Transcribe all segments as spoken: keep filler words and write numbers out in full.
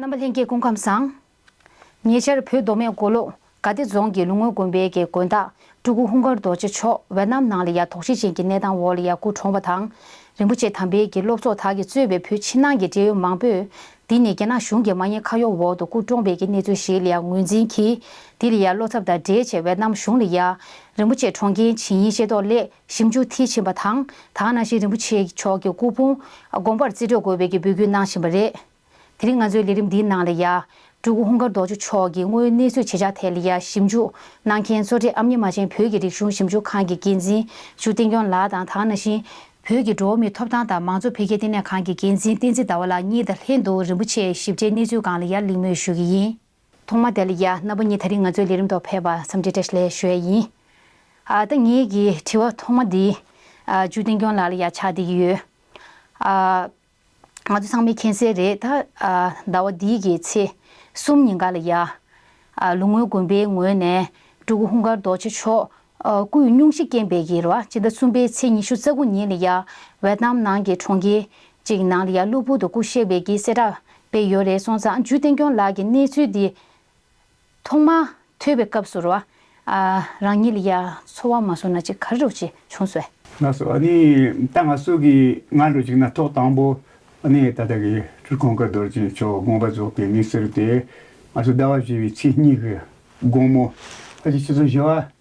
རྣམ་པ་ལྷན་རྒྱས་སྐུ་ཁམས་བཟང་། ཉེ་ཆར་བོད་མདོ་སྨད་མགོ་ལོག་དགའ་བདེ་རྫོང་གི་ལུང་དངོས་དགོན་པའི་གི་དགོན་བདག་སྤྲུལ་སྐུ་ཧུང་དཀར་རྡོ་རྗེ་མཆོག་ཝེ་ཏི་ནམ་ནང་ལ་ཡ་དོགས་གཞི་ཅན་གྱི་གནས་སྟངས་འོག་ལ་ཡ་སྐུ་གྲོངས་པ་དང་། རིན་པོ་ཆེ་དམ་པའི་གི་སློབ་ཚོགས་དག་གིས་གཙོས་པའི་བོད་ཕྱི་ནང་གི་འབྲེལ་ཡོད་མང་པོས། འདི་ནི་རྒྱ་ནག་གཞུང་གི་མ་ཉེས་ཁ་གཡོག་འོག་ཏུ་སྐུ་བཀྲོངས་པའི་གི་གནས་ཚུལ་ཞིག་ལ་ཡ་ངོས་འཛིན་གྱིས། འདི་ལ་ཡ་བློ་འཚབ་དང་འབྲེལ་བྱས་ཝེ་ཏི་ནམ་གཞུང་ལ་ཡ། རིན་པོ་ཆེ་གྲོངས་རྐྱེན་ཇི་ཡིན་ཤེས་རྟོགས་སླད་ཞིབ་འཇུག་མཐིལ་ཕྱིན་པ་དང་། ད་ག་ནང་བཞིན་རིན་པོ་ཆེ་མཆོག་གི་སྐུ་ཕུང་དགོངས་པར་རྩིས་སྤྲོད་དགོས་པའི་གི་འབོད་སྐུལ་གནང་བཞིན་པ་རེད། དེ་རིང་ང་ཚོའི་ལས་རིམ་འདིའི་ནང་ལ་ཡ། སྤྲུལ་སྐུ་ཧུང་དཀར་རྡོ་རྗེ་མཆོག་གི་དངོས་ཡོད་གནས་ཚུལ་ཇི་ཆགས་ཐད་ལ་ཡ་ཞིབ་འཇུག་གནང་མཁན་གཙོ་གྲས་ཨ་མྱེས་རྨ་ཆེན་བོད་ཀྱི་རིག་གཞུང་ཞིབ་འཇུག་ཁང་གི་འགན་འཛིན་ཆོས་བསྟན་སྐྱོང་ལགས་དང་། ད་ག་ནང་བཞིན་བོད་ཀྱི་འགྲོ་བ་མིའི་ཐོབ་ཐང་དང་མང་གཙོ་འཕེལ་རྒྱས་ལྟེ་གནས་ཁང་གི་འགན་འཛིན་བསྟན་འཛིན་ཟླ་བ་ལགས་གཉིས་དང་ལྷན་དུ་རིན་པོ་ཆེའི་ཞིབ་ཕྲའི་གནས་ཚུལ་སྒང་ལ་ཡ་གླེང་མོལ་ཞུ་གི་ཡིན། ཐོག་མ་དེ་ལ་ཡ། རྣམ་པ་གཉིས་ད་རིང་ང་ཚོའི་ལས་རིམ་ཐོག་ཕེབས་པར་འཚམས་འདྲི་བཀྲ་ཤིས་བདེ་ལེགས་ཞུ་ཡ་ཡིན། ཨ། ད་ངེད་ཀྱི་དྲི་བ་ཐོག་མ་འདི། ཨ། ཆོས་བསྟན་སྐྱོང་ལགས་ལ་ཡ་ཆགས་བསྡད་ཀྱི་ཡོད། ཨ། ང་ཚོ་ཚང་མས་མཁྱེན་གསལ་རེད་ད། ཨ། ཟླ་བ་འདིའི་གི་ཚེས་གསུམ་ཉིན་ཀ་ལ་ཡ། ཨ། ལུང་དངོས་དགོན་པའི་ངོས་ནས་སྤྲུལ་སྐུ་ཧུང་དཀར་རྡོ་རྗེ་མཆོག་ཨ། སྐུའི་སྙུང་གཞི་རྐྱེན་པས་ཀྱི་རེད་བ། སྤྱི་ཟླ་གསུམ་པའི་ཚེས་ཉི་ཤུ་རྩ་དགུ་ཉིན་ལ་ཡ་ཝེ་ཏི་ནམ་ནང་གི་གྲོང་ཁྱེར་གཅིག་ནང་ལ་ཡ་གློ་བུར་དུ་སྐུ་གཤེགས་པའི་གི་གསལ་བསྒྲགས་སྤེལ་ཡོད་རེད། སོང་ཙང་ཆོས་བསྟན་སྐྱོང་ལགས་ཀྱིས་གནས་ཚུལ་འདི་ཐོག་མར་ཐོས་པའི་སྐབས་སུ་རེད་བ། ཨ། རང་ཉིད་ལ་ཡ་ཚོར་བ་མ་བཟོ་ན་ཅིག་ག་རེ་འདྲ་བོ་ཅིག་བྱུང་སོང་། ལགས་སོ། ཨ་ནི་ད་ང་ཚོ་གི་ང་འདྲ་བོ་ཅིག་ན་ཐོག་དང་པོ་ཨ་ནི་ད་ལྟ་གི་སྤྲུལ་སྐུ་ཧུང་དཀར་རྡོ་རྗེ་མཆོག་དགོངས་པ་རྫོགས་པའི་གནས་ཚུལ་དེ་ང་ཚོ་ཟླ་བ་བཞི་པའི་ཚེས་གཉིས་ཀྱི་དགོང་མོ་ཕལ་ཆེར་ཆུ་ཚོད་བཞི་པ་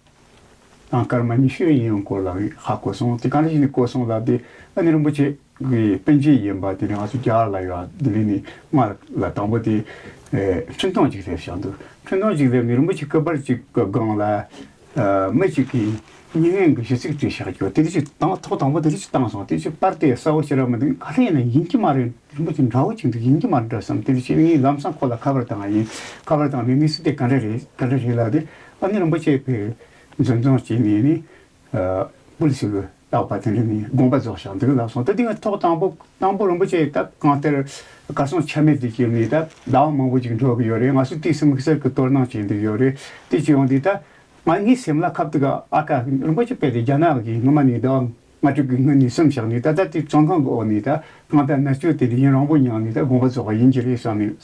དང་སྐར་མ་ཉི་ཤུ་ཡིན་སྐོར་ལ་ཧ་གོ་སོང་། དེ་གང་འདྲ་ཞིག་ནས་གོ་སོང་ལབ་དུས་ཨ་ནི་རིན་པོ་ཆེ་གི་སྤུན་མཆེད་ཡིན་པ་དེ་ནི་ང་ཚོ་རྒྱ་གར་ལ་ཡོད། ལྡི་ལི་ནས་ང་ལ་དང་པོ་དེ་ཨེ་འཕྲིན་ཐུང་ཅིག་སླེབས་བཞག་འདུག་འཕྲིན་ཐུང་ཅིག་སླེབས་ནས་རིན་པོ་ཆེ་སྐུ་པར་ཅིག་གི་སྒང་ལ་ཨ་མི་ཅིག་གིས་མྱི་ངན་གྱི་གཞི་ཚིག་བྲིས་བཞག་རྒྱུ་དེ་འདྲ་ཅིག་བཏང་། ཐོག་དང་པོ་དེ་འདྲ་ཅིག་བཏང་སོང་། དེ་ཅིག་པར་དེ་གསལ་བོ་ཞེ་དྲག་མི་འདུག་ག་རེ་ཡིན་ན་ཡིན་གྱི་མ་རེད། རིན་པོ་ཆེ་འདྲ་བོ་ཅིག་འདུག་ཡིན་གྱི་མ་རེད་བསམ། དེ་འདྲ་བྱས་ནས་ངས་ལམ་སང་ཁོ་ལ་ཁ་པར་བཏང་བ་ཡིན། ཁ་པར་བཏང་ནས་གནས་ཚུལ་དེ་ག་འདྲ་རེད་ག་འདྲ་རེད་ལབ་དུས་ཨ་ནི་རིན་པོ་ཆེ་ཕར་འཛིན་བཟུང་བྱས་ནས་ནི། ཨ། པུ་ལི་སི་གི་རྟག་པར་དེ་འདྲ་ནས་དགོངས་པ་རྫོགས་བཞག་འདུག་ལབ་སོང་། ད་དེ་ང་ཐོག་དང་པོ་དང་པོ་རིན་པོ་ཆེ་ད་གང་ལྟར་གར་སོང་ཆ་མེད་དུ་གྱུར་ནས་ད་ཟླ་བ་མང་པོ་ཅིག་འགྲོ་གི་ཡོད་རེད། ང་ཚོ་དུས་སུ་དམིགས་བསལ་གྱི་དོ་སྣང་བྱེད་འདུག་ཡོད་རེད། དེ་བྱས་ཡོང་དུས་ད་ང་ངའི་སེམས་ལ་ཁ་ཐུག་ག་ཨ་ཀ་རིན་པོ་ཆེ་དཔེ་དེ་རྒྱ་ནག་གི་སྔོན་མ་ནས་ཟླ་བ་ལྔ་དྲུག་གི་སྔོན་ནས་གསུངས་བཞག་ནས་ད་ལྟ་དེ་བཙོན་ཁང་གི་འོག་ནས་ད་གང་ལྟར་མནར་གཅོད་དེ་འདྲ་ཡུན་རིང་པོ་མྱངས་ནས་ད་དགོངས་པ་རྫོགས་པ་ཡིན་གྱི་རེད་བསམ་ནས།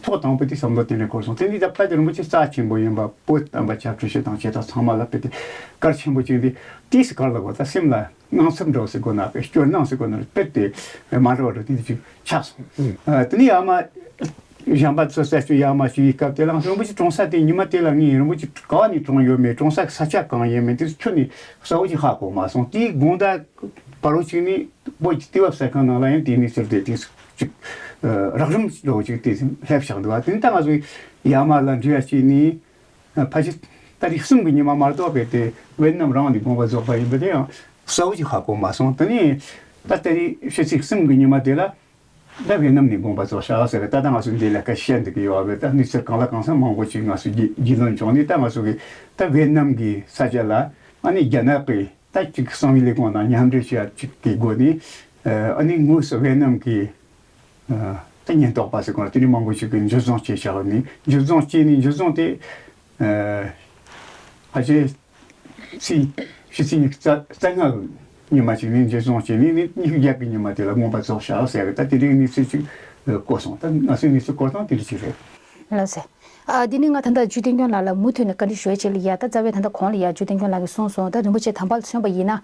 ཐོག་དང་པོ་དེ་བསམ་བློ་དེ་འདྲ་འཁོར་སོང་། དེ་ནས་ད་ཕ་དེ་རིན་པོ་ཆེ་རྩ་ཆེན་པོ་ཡིན་པ་བོད་དམ་པ་སྐྱབས་བཅོལ་ཞིག་དང་བྱེ་བྲག་ཚང་མ་ལ་དཔེ་དེ་གལ་ཆེན་པོ་ཅིག་འདི་དུས་སུ་གར་ལ་གོ་ད་སེམས་ལ་དངངས་འཚབ་འདྲ་བོ་ཟེར་དགོས་ན་དཔེ་སྐྱོ་སྣང་ཟེར་དགོས་ན་དཔེ་དེ་མ་འདྲ་བ་འདྲ་དེ་འདྲ་ཅིག་ཆགས་སོང་། ཨ། དེ་ནས་ཡར་མར་གཞན་པ་ཚོ་རྩད་གཅོད་ཡར་མར་ཞུ་བའི་སྐབས་དེ་ལ་རིན་པོ་ཆེ་གྲོངས་ས་དེ་ཉི་མ་དེ་ལ་ངས་རིན་པོ་ཆེ་ག་བ་ནས་གྲོངས་ཡོད་མེད་གྲོངས་ས་ས་ཆ་གང་ཡིན་མིན་དེ་ཁྱོན་ནས་གསལ་བོ་ཅིག་ཧ་གོ་མ་སོང་། དེའི་དགོང་དག་བར་དུ་ཅིག་ནས་བོད་ཀྱི་དུས་བབ་གསར་ཁང་ནང་ལ་ཡང་དེ་གནས་ཚུལ་དེ་དེ་ཅིག་རགས་རིམ་འདྲ་བོ་ཅིག་དེ་སླེབས་བཞག་འདུག་བ། དེ་ནས་ད་ང་ཚོ་ཡར་མར་ལ་འབྲེལ་བ་བྱས་ནས་ཕལ་ཆེར་ཏ་རིག་གསུམ་གྱི་ཉི་མ་མ་གཏོགས་པའི་དེ་ཝེ་ཏི་ནམ་རང་ནས་དགོངས་པ་རྫོགས་པ་ཡིན་པ་དེ་ཡང་གསལ་བོ་ཅིག་ཧ་གོ་མ་སོང་། དེ་ནས་ད་ཏ་རིག་ཕྱི་ཚེས་གསུམ་གྱི་ཉི་མ་དེ་ལ་ད་ཝེ་ཏི་ནམ་ནས་དགོངས་པ་རྫོགས་བཞག་ཟེར་ད་ལྟ་ང་ཚོ་འདི་ལ་སྐད་བཤད་འདུག་གི་ཡོད་བ། ད་གནས་ཚུལ་གང་ལ་གང་འཚམ་མང་པོ་ཅིག་ང་ཚོ་རྒྱུས་ལོན་བྱུང་ནས་ད་ང་ཚོ་གི་ད་ཝེ་ཏི་ནམ་གྱི་ས་ཆ་ལ་ཨ་ནི་རྒྱ་ནག་གི་ད་ཅིག་གསང་བའི་ལས་ཁུངས་དང་མཉམ་འབྲེལ་བྱས་ཅིག་གི་སྒོ་ནས་ཨ་ནི་དངོས་སུ་ཝེ་ཏི་ནམ་གྱི་ད་ཉེན་རྟོག་པ་ཟེར་གོ་ན་དེ་འདྲའི་མང་པོ་ཞིག་གིས་འཇུ་བཟུང་བྱས་བཞག་ནས་འཇུ་བཟུང་བྱས་ནས་འཇུ་བཟུང་དེ་ཕལ་ཆེར་ཕྱི་ཕྱི་ཚེས་ཉི་ཤུ་རྩ་ལྔ་ཉི་མ་ཞིག་ནས་འཇུ་བཟུང་བྱས་ནས་ནི་ཉི་ཤུ་བརྒྱད་ཀྱི་ཉི་མ་དེ་ལ་དགོངས་པ་རྫོགས་བཞག་ཟེར་གི་ད་དེ་འདྲའི་གནས་ཚུལ་ཅིག་གོ་སོང་། ད་ང་ཚོའི་གནས་ཚུལ་གོ་སྟངས་དེ་འདྲ་ཞིག་རེད། ལགས་སོ། ཨ། འདི་ནི་ང་ད་ལྟ་ཆོས་བསྟན་སྐྱོང་ལགས་ལ་མུ་མཐུད་ནས་བཀའ་འདྲི་ཞུ་ཡ་བྱེད་ལ་ཡ། ད་རྩ་བའི་ད་ལྟ་གོང་ལ་ཡ་ཆོས་བསྟན་སྐྱོང་ལགས་ཀྱིས་གསུངས་སོང་། ད་རིན་པོ་ཆེ་དམ་པ་ལ་མཚོན་པ་ཡིན་ན།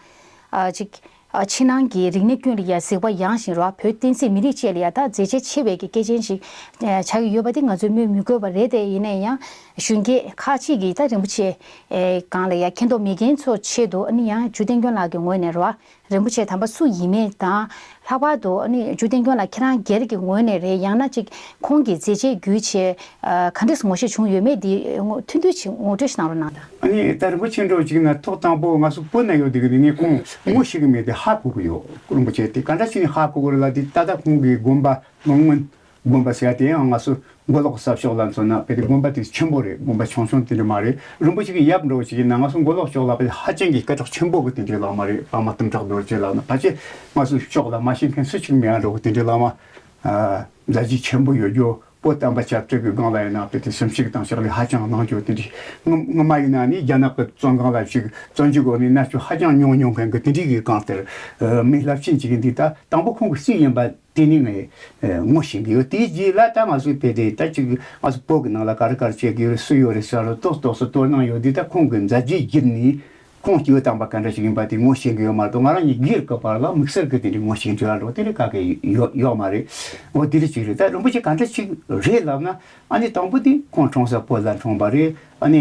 ཨ། ཅིག་ཨ། ཕྱི་ནང་གི་རིག་གནས་ཀུན་ལ་ཡ་གཟིགས་པ་ཡངས་ཤིང་རོ། བོད་བསྟན་སྲིད་མི་རིགས་བཅས་ལ་ཡ་ད་མཛད་རྗེས་ཆེ་བའི་གི་སྐྱེས་ཆེན་ཞིག་ཨ། ཆགས་ཀྱི་ཡོད་པ་དེ་ང་ཚོས་སྨོས་མི་དགོས་པ་རེད་དེ། ཡིན་ན་ཡང་གཞོན་སྐྱེས་ཁག་ཅིག་གིས་ད་རིན་པོ་ཆེ་ཨེ་སྒང་ལ་ཡ་མཁྱེན་རྟོགས་མེད་མཁན་ཚོ་ཆེད་དུ་ཨ་ནི་ཡང་ཆོས་བསྟན་སྐྱོང་ལགས་ཀྱི་ངོས་ནས་རོ། རིན་པོ་ཆེ་དམ་པ་སུ་ཡིན་མིན་དང་། ལྷག་པར་དུ་ཨ་ནི་ཆོས་བསྟན་སྐྱོང་ལགས་ཁྱེད་རང་སྒེར་གྱི་ངོས་ནས་རེད། ཡང་ན་ཅིག་ཁོང་གི་མཛད་རྗེས་བརྒྱུད་བྱས་ཨ། ག་འདྲས་ངོ་ཤེས་བྱུང་ཡོད་མེད་འདི་ངོ་ཐུང་ཐུང་ཅིག་ངོ་སྤྲོད་ཞིག་གནང་རོགས་གནང་དང་། ཨ་ནི་ད་རིན་པོ་ཆེ་འདྲ་བོ་ཅིག་ན་ཐོག་དང་པོ་ང་ཚོ་བོད་ན་ཡོད་དུས་ཀྱི་ངས་ཁོང་ངོ་ཤེས་ཀྱི་མེད་དེ་ཧ་གོ་གི་ཡོད། རིན་པོ་ཆེ་དེ་ག་འདྲ་བྱས་ནས་ཧ་གོ་གི་རེད་ལབ་དུས་ད་ལྟ་ཁོང་གི་དགོན་པ་མི་མངོན་དགོན་པ་ཟེར་ཡ་དེ་ཡང་ང་ཚོ་མགོ་ལོག་ས་ཕྱོགས་ལ་མཚོན་ན་དཔེ་དེ་དགོན་པ་དེ་ཆེན་པོ་རེད། དགོན་པ་ཆུང་ཆུང་དེ་འདྲ་མ་རེད། རིན་པོ་ཆེ་གི་ཡབ་འདྲ་བོ་ཅིག་ཡིན་ན་ང་ཚོ་མགོ་ལོག་ཕྱོགས་ལ་དཔེ་ཧ་ཅང་གི་སྐད་གྲགས་ཆེན་པོ་གི་དེ་འདྲའི་བླ་མ་རེད། པདྨ་སྟོང་ཕྲག་རྡོ་རྗེ་ལབ་ན་ཕལ་ཆེར་ང་ཚོའི་ཕྱོགས་ལ་མ་ཤེས་མཁན་སུ་གཅིག་མེད་ཡ་འདྲ་བོ་དེ་འདྲའི་བླ་མ། ཨ། མཛད་རྗེས་ཆེན་པོ་ཡོད་རྒྱུ། བོད་དམ་པ་སྐྱབས་བཅོལ་གྱི་སྒང་ལ་ཡིན་ན་དཔེ་དེ་སེམས་ཤུགས་དང་ཕྱག་ལས་ཧ་ཅང་གནང་རྒྱུ་དེ་འདྲའི་སྔ་སྔ་མ་ཡིན་ན་ནི་རྒྱ་ནག་གི་བཙོན་ཁང་ལ་ཞིག་བཙོན་འཇུག་འོག་ནས་མནར་གཅོད་ཧ་ཅང་མྱོང་མྱོང་མཁན་གྱི་དེ་འདྲའི་གི་གང་ལྟར་ཨ། མི་རླབས་ཆེན་ཅིག་ཡིན་དུས་ད་དང་པོ་ཁོང་གི་སྲས་ཡིན་པ་ དེ་ནི་ངས་ངོ་ཤེས་ཀྱི་ཡོད། དེའི་རྗེས་ལ་ད་ང་ཚོའི་དཔེ་དེ་ད་ཅིག་ང་ཚོ་བོད་ཀྱི་ནང་ལ་ག་རེ་ག་རེ་བྱེད་ཀྱི་ཡོད་རེད། སུ་ཡོད་རེད་ཟེར་རོ་ཏོག་ཏོག་སུ་དོ་སྣང་ཡོད་དུས། ད་ཁོང་གི་མཛད་རྗེས་བརྒྱུད་ནས་ཁོང་སྐྱེས་བུ་དམ་པ་ག་འདྲ་ཞིག་ཡིན་པ་དེ་ངོ་ཤེས་ཀྱི་ཡོད་མ་གཏོགས། ང་རང་གཉིས་སྒེར་གྱི་བར་ལ་དམིགས་བསལ་གྱི་དེ་འདྲའི་ངོ་ཤེས་འབྲེལ་བ་འགྲོ་དེ་འདྲ་ག་གེ་ཡོད་ཡོད་མ་རེད། འོ་དེ་འདྲ་ཅིག་རེད། ད་རིན་པོ་ཆེ་ག་འདྲ་ཅིག་རེད་ལབ་ན། ཨ་ནི་དང་པོ་དེ་ཁོང་འཁྲུངས་ས་བོད་ལ་འཁྲུངས་པ་རེད། ཨ་ནི་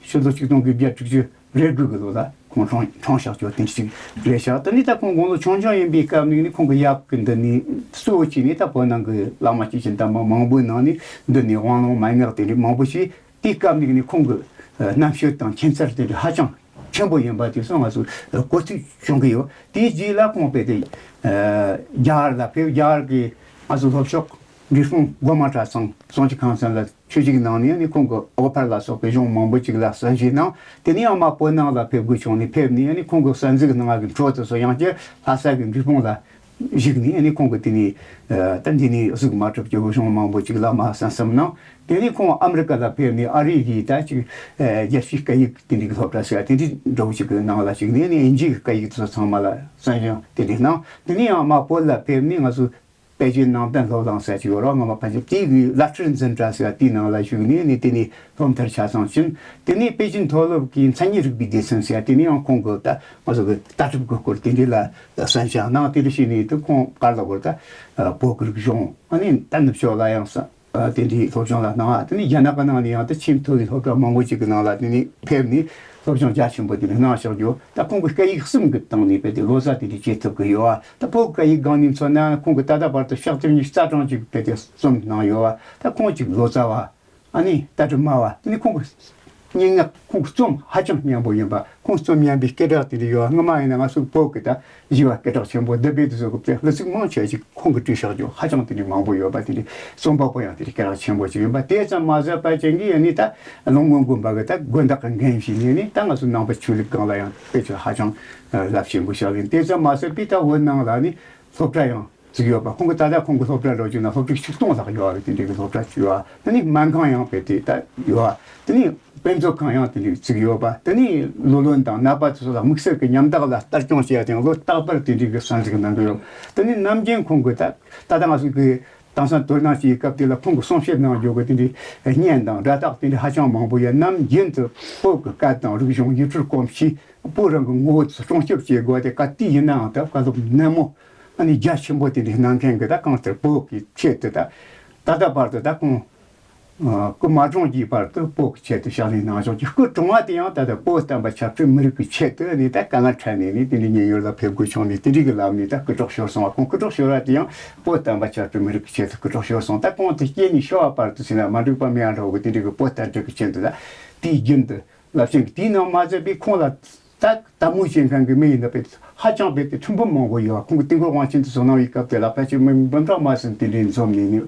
ཕྱི་ལོ་ཆིག་སྟོང་དགུ་བརྒྱ་དྲུག་ཅུ་རེ་དགུ་གི་ལོ་ལ་ཁོང་འཁྲུངས་འཁྲུངས་བཞག་ཆོག་དེ་ཅིག་རེད་ཤག་ད་ནི་ད་ཁོང་དགུང་ལོ་ཆུང་ཆུང་ཡིན་པའི་སྐབས་ནས་ནི་ཁོང་གི་ཡབ་ཀྱི་འདི་ནས་གཙོ་བོ་བྱས་ནས། ད་བོད་ནང་གི་བླ་མ་སྐྱེས་ཆེན་དམ་པ་མང་པོའི་ནང་ནས་འདི་ནས་དབང་ལུང་མན་ངག་དེ་འདྲ་མང་པོ་ཞིག་དེའི་སྐབས་ནས་ནི་ཁོང་གི་རྣམ་དཔྱོད་དང་ཁྱད་མཚར་དེ་འདྲ་ཧ་ཅང་ཆེན་པོ་ཡིན་པ་དེ་ཚོ་ང་ཚོ་གོ་ཐོས་བྱུང་གི་ཡོད། དེའི་རྗེས་ལ་ཁོང་དཔེ་དེ་རྒྱ་གར་ལ་ཕེབས། རྒྱ་གར་གྱི་ང་ཚོ་ལྷོ་ཕྱོགས་འབྲས་སྤུངས་སྒོ་མང་གྲྭ་ཚང་གསུང་ཆོས་ཁང་ཚན་ལ་ཆོས་ཞུགས་གནང་ནས། ཨ་ནི་ཁོང་གིས་ཨོ་ཕར་ལ་སོགས་པའི་གཞུང་མང་པོ་ཅིག་ལ་གསན་བཞེས་གནང་། དེ་ནས་ཡང་མར་བོད་ནང་ལ་ཕེབས་དགོས་བྱུང་ནས་ཕེབས་ནས། ཨ་ནི་ཁོང་གི་གསན་གཟིགས་གནང་བ་གི་འཕྲོ་དེ་ཚོ་ཡང་བསྐྱར་ལྷ་ས་གི་འབྲས་སྤུངས་ལ་བཞུགས་ནས། ཨ་ནི་ཁོང་གིས་དེ་ནས་ད་འདི་ནས་གཟིགས་མ་གྲུབ་ཀྱི་གཞུང་མང་པོ་ཅིག་ལ་མར་གསན་བསམ་གནང་། དེ་ནས་ཁོང་ཨ་མི་རི་ཀ་ལ་ཕེབས་ནས། ཨ་རི་གི་ད་ཅིག་རྒྱལ་སྤྱིའི་སྐད་ཡིག་དེ་འདྲའི་སློབ་གྲྭ་ཟེར་བ་དེ་འདྲའི་འདྲ་བོ་ཅིག་གི་ནང་ལ་ཞུགས་ནས། ཨ་ནི་དབྱིན་ཇིའི་སྐད་ཡིག་དེ་ཚོ་ཚང་མ་ལ་གསན་སྦྱོང་དེ་འདྲ་གནང་། དེ་ནས་ཡང་མར་བོད་ལ་ཕེབས་ནས་ང་ཚོ་པེ་ཅིན་ནང་བསྟན་སློབ་གླིང་ཟེར་ཅིག་ཡོད་རེད། སྔ་མ་ཕལ་ཆེར་དེའི་གི་བླ་སྤྲུལ་འཛིན་གྲྭ་ཟེར་བ་དེའི་ནང་ལ་ཞུགས་ནས། ཨ་ནི་དེ་ནས་སློབ་མཐར་ཆ་ཚང་ཕྱིན། དེ་ནས་པེ་ཅིན་མཐོ་སློབ་ཀྱི་མཚན་ཉིད་རིག་པའི་སྡེ་ཚན་ཟེར་བ་དེ་ནས་ཡང་ཁོང་གིས་ད་ང་ཚོ་གི་ལྟ་གྲུབ་ཀྱི་སྐོར་དེ་འདྲ་ལ་གསན་སྦྱོང་གནང་། དེ་འདྲ་བྱས་ནས་དེ་ཁོང་ག་རེ་ལབ་དགོས་རེད། ད་བོད་ཀྱི་རིག་གཞུང་། ཨ་ནི་ད་ནུབ་ཕྱོགས་ལ་ཡང་ས་དེ་འདྲའི་སློབ་སྦྱོང་ལ་གནང་བ། དེ་ནས་རྒྱ་ནག་གི་ནང་ནས་ཡང་ད་ཆེས་མཐོ་བའི་སློབ་གྲྭ་མང་པོ་ཅིག་གི་ནང་ལ་དེ་ནས་ཕེབས་ནས་སློབ་སྦྱོང་རྒྱ་ཆེན་པོ་དེ་འདྲ་གནང་བཞག་རྒྱུ། ད་ཁོང་གི་སྐད་ཡིག་གསུམ་གྱི་སྟེང་ནས་དཔེ་དེ་ལོ་ཙཱ་དེ་འདྲ་བྱེད་ཐུབ་ཀྱི་ཡོད་པ། ད་བོད་སྐད་ཡིག་སྒང་ནས་མཚོན་ན། ཁོང་གིས་ད་ལྟ་བར་དུ་ཕྱག་དེབ་ཉི་ཤུ་རྩ་གྲངས་ཅིག་དཔེ་དེ་རྩོམ་གནང་ཡོད་པ། ད་ཁོང་གཅིག་ལོ་ཙཱ་བ། ཨ་ནི་ལྟ་གྲུབ་སྨྲ་བ། དེ་ནི་ཁོང་གི་སྙན་ངག་ཁོང་གི་རྩོམ་ཧ་ཅང་སྙན་པོ་ཡིན་པ། ཁོང་རྩོམ་ཉན་པའི་སྐད་གྲགས་དེ་འདྲ་ཡོད། སྔོན་མ་ཡིན་ན་ང་ཚོ་བོད་ཀྱི་ད་བཞི་བ་སྐད་གྲགས་ཆེན་པོ་བདུད་བྷེ་དེ་ཚོ་གི་དཔེ་གླུ་ཚིག་མང་ཆེ་ཅིག་ཁོང་གིས་བྲིས་བཞག་རྒྱུ་ཧ་ཅང་དེ་འདྲ་མང་པོ་ཡོད་པ། དེ་འདྲ་རྩོམ་པ་པོ་ཡང་དེ་འདྲ་སྐད་གྲགས་ཆེན་པོ་ཅིག་ཡིན་པ། དེ་ཙམ་མ་ཟད་པ་ཅན་གྱི་ཡང་ནི་ད་ལོ་སྔོན་དགོན་པ་གི་ད་དགོན་བདག་གི་འགན་བཞེས་ནས་ནི། ད་ང་ཚོ་ནང་པ་ཆོས་ལུགས་སྒང་ལ་ཡང་དཔེ་ཆ་ཧ་ཅང་རླབས་ཆེན་པོ་བཞག་ཡིན། དེ་ཙམ་མ་ཟད་པའི་ད་བོད་ནང་ལ་ནི་སློབ་གྲྭ་ཡང་བཙུགས་ཡོད་པ། ཁོང་གི་ད་ལྟ་ཁོང་གི་སློབ་གྲྭ་འགྲོ་རྒྱུ་ན་སློབ་ཕྲུག་ཆིག་སྟོང་ལྷག་ཡོད་པ་དེ་འདྲའི་གི་སློབ་གྲྭ་བཙུགས་པ། དེ་ནས་སྨན་ཁང་ཡང་དཔེ་དེ་ད་ཡོད་པ། དེ་ནས་དཔེ་མཛོད་ཁང་ཡང་དེ་འདྲའི་བཙུགས་ཡོད་པ། དེ་ནས་ལོ་ལོན་དང་ནད་པ་དེ་ཚོ་ལ་དམིགས་བསལ་གྱི་ཉམས་ཐག་ལ་ལྟ་སྐྱོང་བྱེད་ཡ་དེ་ཡང་ལོ་རྟག་པར་དེ་འདྲའི་གི་གསན་གཟིགས་གནང་གི་ཡོད། དེ་ནས་ནམ་རྒྱུན་ཁོང་གི་ད་ད་ལྟ་ང་ཚོ་གི་དེང་སང་དོ་སྣང་བྱེད་སྐབས་དེ་ལ་ཁོང་གི་གསུང་བཤད་གནང་རྒྱུ་གི་དེ་འདྲའི་བརྙན་དང་སྒྲ་རྟགས་དེ་འདྲ་ཧ་ཅང་མང་པོ་ཡོད། ནམ་རྒྱུན་དུ་བོད་ཀྱི་སྐད་དང་རིག་གཞུང་ཡིག་འཕྲུལ་གོམས་གཤིས། བོད་རང་གི་ངོ་བོ་དེ་སྲུང་སྐྱོབ་བྱེད་དགོས་ཏེ། ག་དུས་ཡིན་ནའང་ད་བཀའ་སློབ་ནན་མོ། ཨ་ནི་རྒྱ་ཆེན་པོ་དེ་འདྲ་གནང་མཁན་གྱི། ད་གང་ལྟར་བོད་ཀྱི་ཆེད་དུ་ད་ད་ལྟ་བར་དུ་ད་ཁོང་སྐུ་མ་གྲོངས་ཀྱི་བར་དུ་བོད་ཀྱི་ཆེད་དུ་ཕྱག་ལས་གནང་བཞག་རྒྱུ། སྐུ་གྲོངས་པ་དེ་ཡང་ད་ལྟ་བོད་བསྟན་པ་ཆབ་སྲིད་མི་རིགས་ཀྱི་ཆེད་དུ་ནི་ད་དཀའ་ངལ་འཕྲད་ནས་ནི་དེ་འདྲའི་མཉན་ཡོད་ལ་ཕེབས་དགོས་བྱུང་ནས། དེ་འདྲའི་གི་ལམ་ནས་ད་སྐུ་གྲོངས་ཤོར་བ་དེ་ཡང་བོད་བསྟན་པ་ཆབ་སྲིད་མི་རིགས་ཀྱི་ཆེད་དུ་སྐུ་གྲོངས་ཤོར་སོང་། ད་ཁོང་དེ་སྐྱེས་ནས་ཤི་བ་བར་དུ་ཟེར་ན། མ་འགྲིག་པ་མེད་ཡ་འདྲ་བོ་གི་དེ་འདྲའི་གི་བོད་བསྟན་སྲིད་ཀྱི་ཆེད་དུ་ད་དུས་རྒྱུན་དུ་རླབས་ཆེན་གྱི། དེའི་ནང་མ་ཟད་པའི་ཁོང་ལ་ད་དད་མོས་བྱེད་མཁན་གྱི་མི་ཡིན་ན་དཔེ་ཧ་ཅང་དཔེ་དེ་ཕྲན་བུ་མང་པོ་ཡོད། ཁོང་གིས་དུས་འཁོར་དབང་ཆེན་དུ་བཟོ་གནང་བའི་སྐབས་དེ་ལ་ཕལ་ཆེར་མི་འབུམ་ཕྲག་མ་ཟིན་དེ་འདྲའི་འཛོམས་ནས་ནི།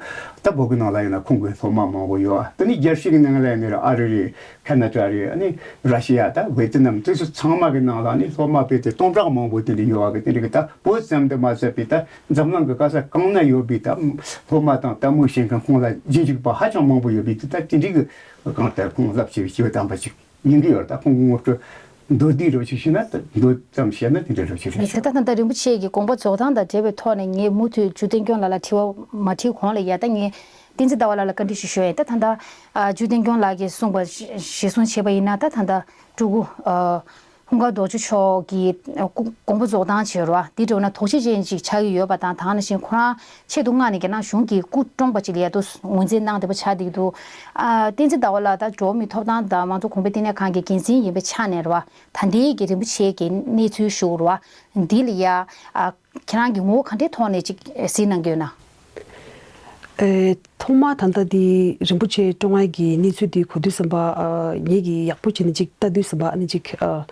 ད་བོད་ཀྱི་ནང་ལ་ཡིན་ན་ཁོང་གི་སློབ་མ་མང་པོ་ཡོད། དེ་ནས་རྒྱལ་སྤྱིའི་ནང་ལ་ཡིན་ན་ཨ་རི་རེད། ཁ་ན་ཌ་རེད། ཨ་ནི་ར་ཤི་ཡ། ད་ཝེ་ཏི་ནམ། དེ་ཚོ་ཚང་མ་གི་ནང་ལ་ནི་སློབ་མ་དཔེ་དེ་སྟོང་ཕྲག་མང་པོ་དེ་འདྲ་ཡོད་པ་གི། དེ་འདྲ་གི་ད་བོད་ཙམ་དུ་མ་ཟད་པའི་ད་འཛམ་གླིང་གི་ག་ས་གང་ན་ཡོད་པའི་ད་སློབ་མ་དང་དད་མོས་བྱེད་མཁན་ཁོང་ལ་རྗེས་འཇུག་པ་ཧ་ཅང་མང་པོ་ཡོད་པའི་དེ། ད་དེ་འདྲའི་གི་གང་ལྟར་ཁོང་རླབས་ཆེ་བའི་སྐྱེས་བུ་དམ་པ་ཅིག་ཡིན་གྱི་ཡོད། ད་ཁོང་གི་ངོ་སྤྲོད་མདོར་བསྡུས་རོ་ཅིག་བྱས་ན། ད་མདོ་ཙམ་བཤད་ན་དེ་འདྲ་རོ་ཅིག་རེད། ད་ད་ད་རིན་པོ་ཆེ་གི་དགོངས་པ་རྫོགས་སྟངས་དང་འབྲེལ་བའི་ཐོག་ནས་ངས་མུ་མཐུད་ཇུ་བསྟན་སྐྱོང་ལགས་ལ་དྲི་བ་མ་དྲིས་གོང་ལ་ཡ། ད་ངས་བསྟན་འཛིན་ཟླ་བ་ལགས་ལ་བཀའ་འདྲི་ཞིག་ཞུ་ཡ་ཡིན། ད་ད་ད་ཨ་ཇུ་བསྟན་སྐྱོང་ལགས་ཀྱིས་གསུངས་པ་གཞིར་བཟུང་བྱས་པ་ཡིན་ན། ད་ད་ད་སྤྲུལ་སྐུ་ཨ་ཧཱུྃ་ཨ་རྡོ་རྗེ་མཆོག་གི་ཨ་དགོངས་པ་རྫོགས་སྟངས་བྱས་རོ། དེ་འདྲ་ན་དོགས་གཞི་ཅན་ཅིག་ཆགས་ཀྱི་ཡོད་པ་དང་། དེ་ནང་བཞིན་ཁོ་རང་ཆེད་དུ་མངགས་ནས་རྒྱ་ནག་གཞུང་གིས་སྐུ་བཀྲོངས་པ་ཅིག་ལ་ཡ་ཏོ་ངོས་འཛིན་གནང་བསྡད་པ་ཆགས་བསྡད་ཀྱི་འདུག་ཨ་བསྟན་འཛིན་ཟླ་བ་ལགས་ད་འགྲོ་བ་མིའི་ཐོབ་ཐང་དང་མང་གཙོ་གོང་འཕེལ་ལྟེ་གནས་ཁང་གི་འགན་འཛིན་ཡིན་པའི་ཆ་ནས་རེད་བ། ད་ལྟའི་གི་རིན་པོ་ཆེ་གི་གནས་ཚུལ་ཞུ་རེད་བ། འདི་ལ་ཡ་ཨ་ཁྱེད་རང་གི་ངོ་བོ་ག་འདྲའི་ཐོག་ནས་ཅིག་གཟིགས་གནང་གི་ཡོད་ན། ཨེ། ཐོག་མ་ད་ལྟ་འདི་རིན་པོ་ཆེ་བཀྲོངས་ཡ་གི་གནས་ཚུལ་འདི་གོ་དུས་ཙམ་པ། ཨ་ངེད་ཀྱིས་ཡག་པོ་བྱས་ནས་ཅིག་ལྟ་དུས་ཙམ་པ། ཨ་ནི་ཅིག་ཨ་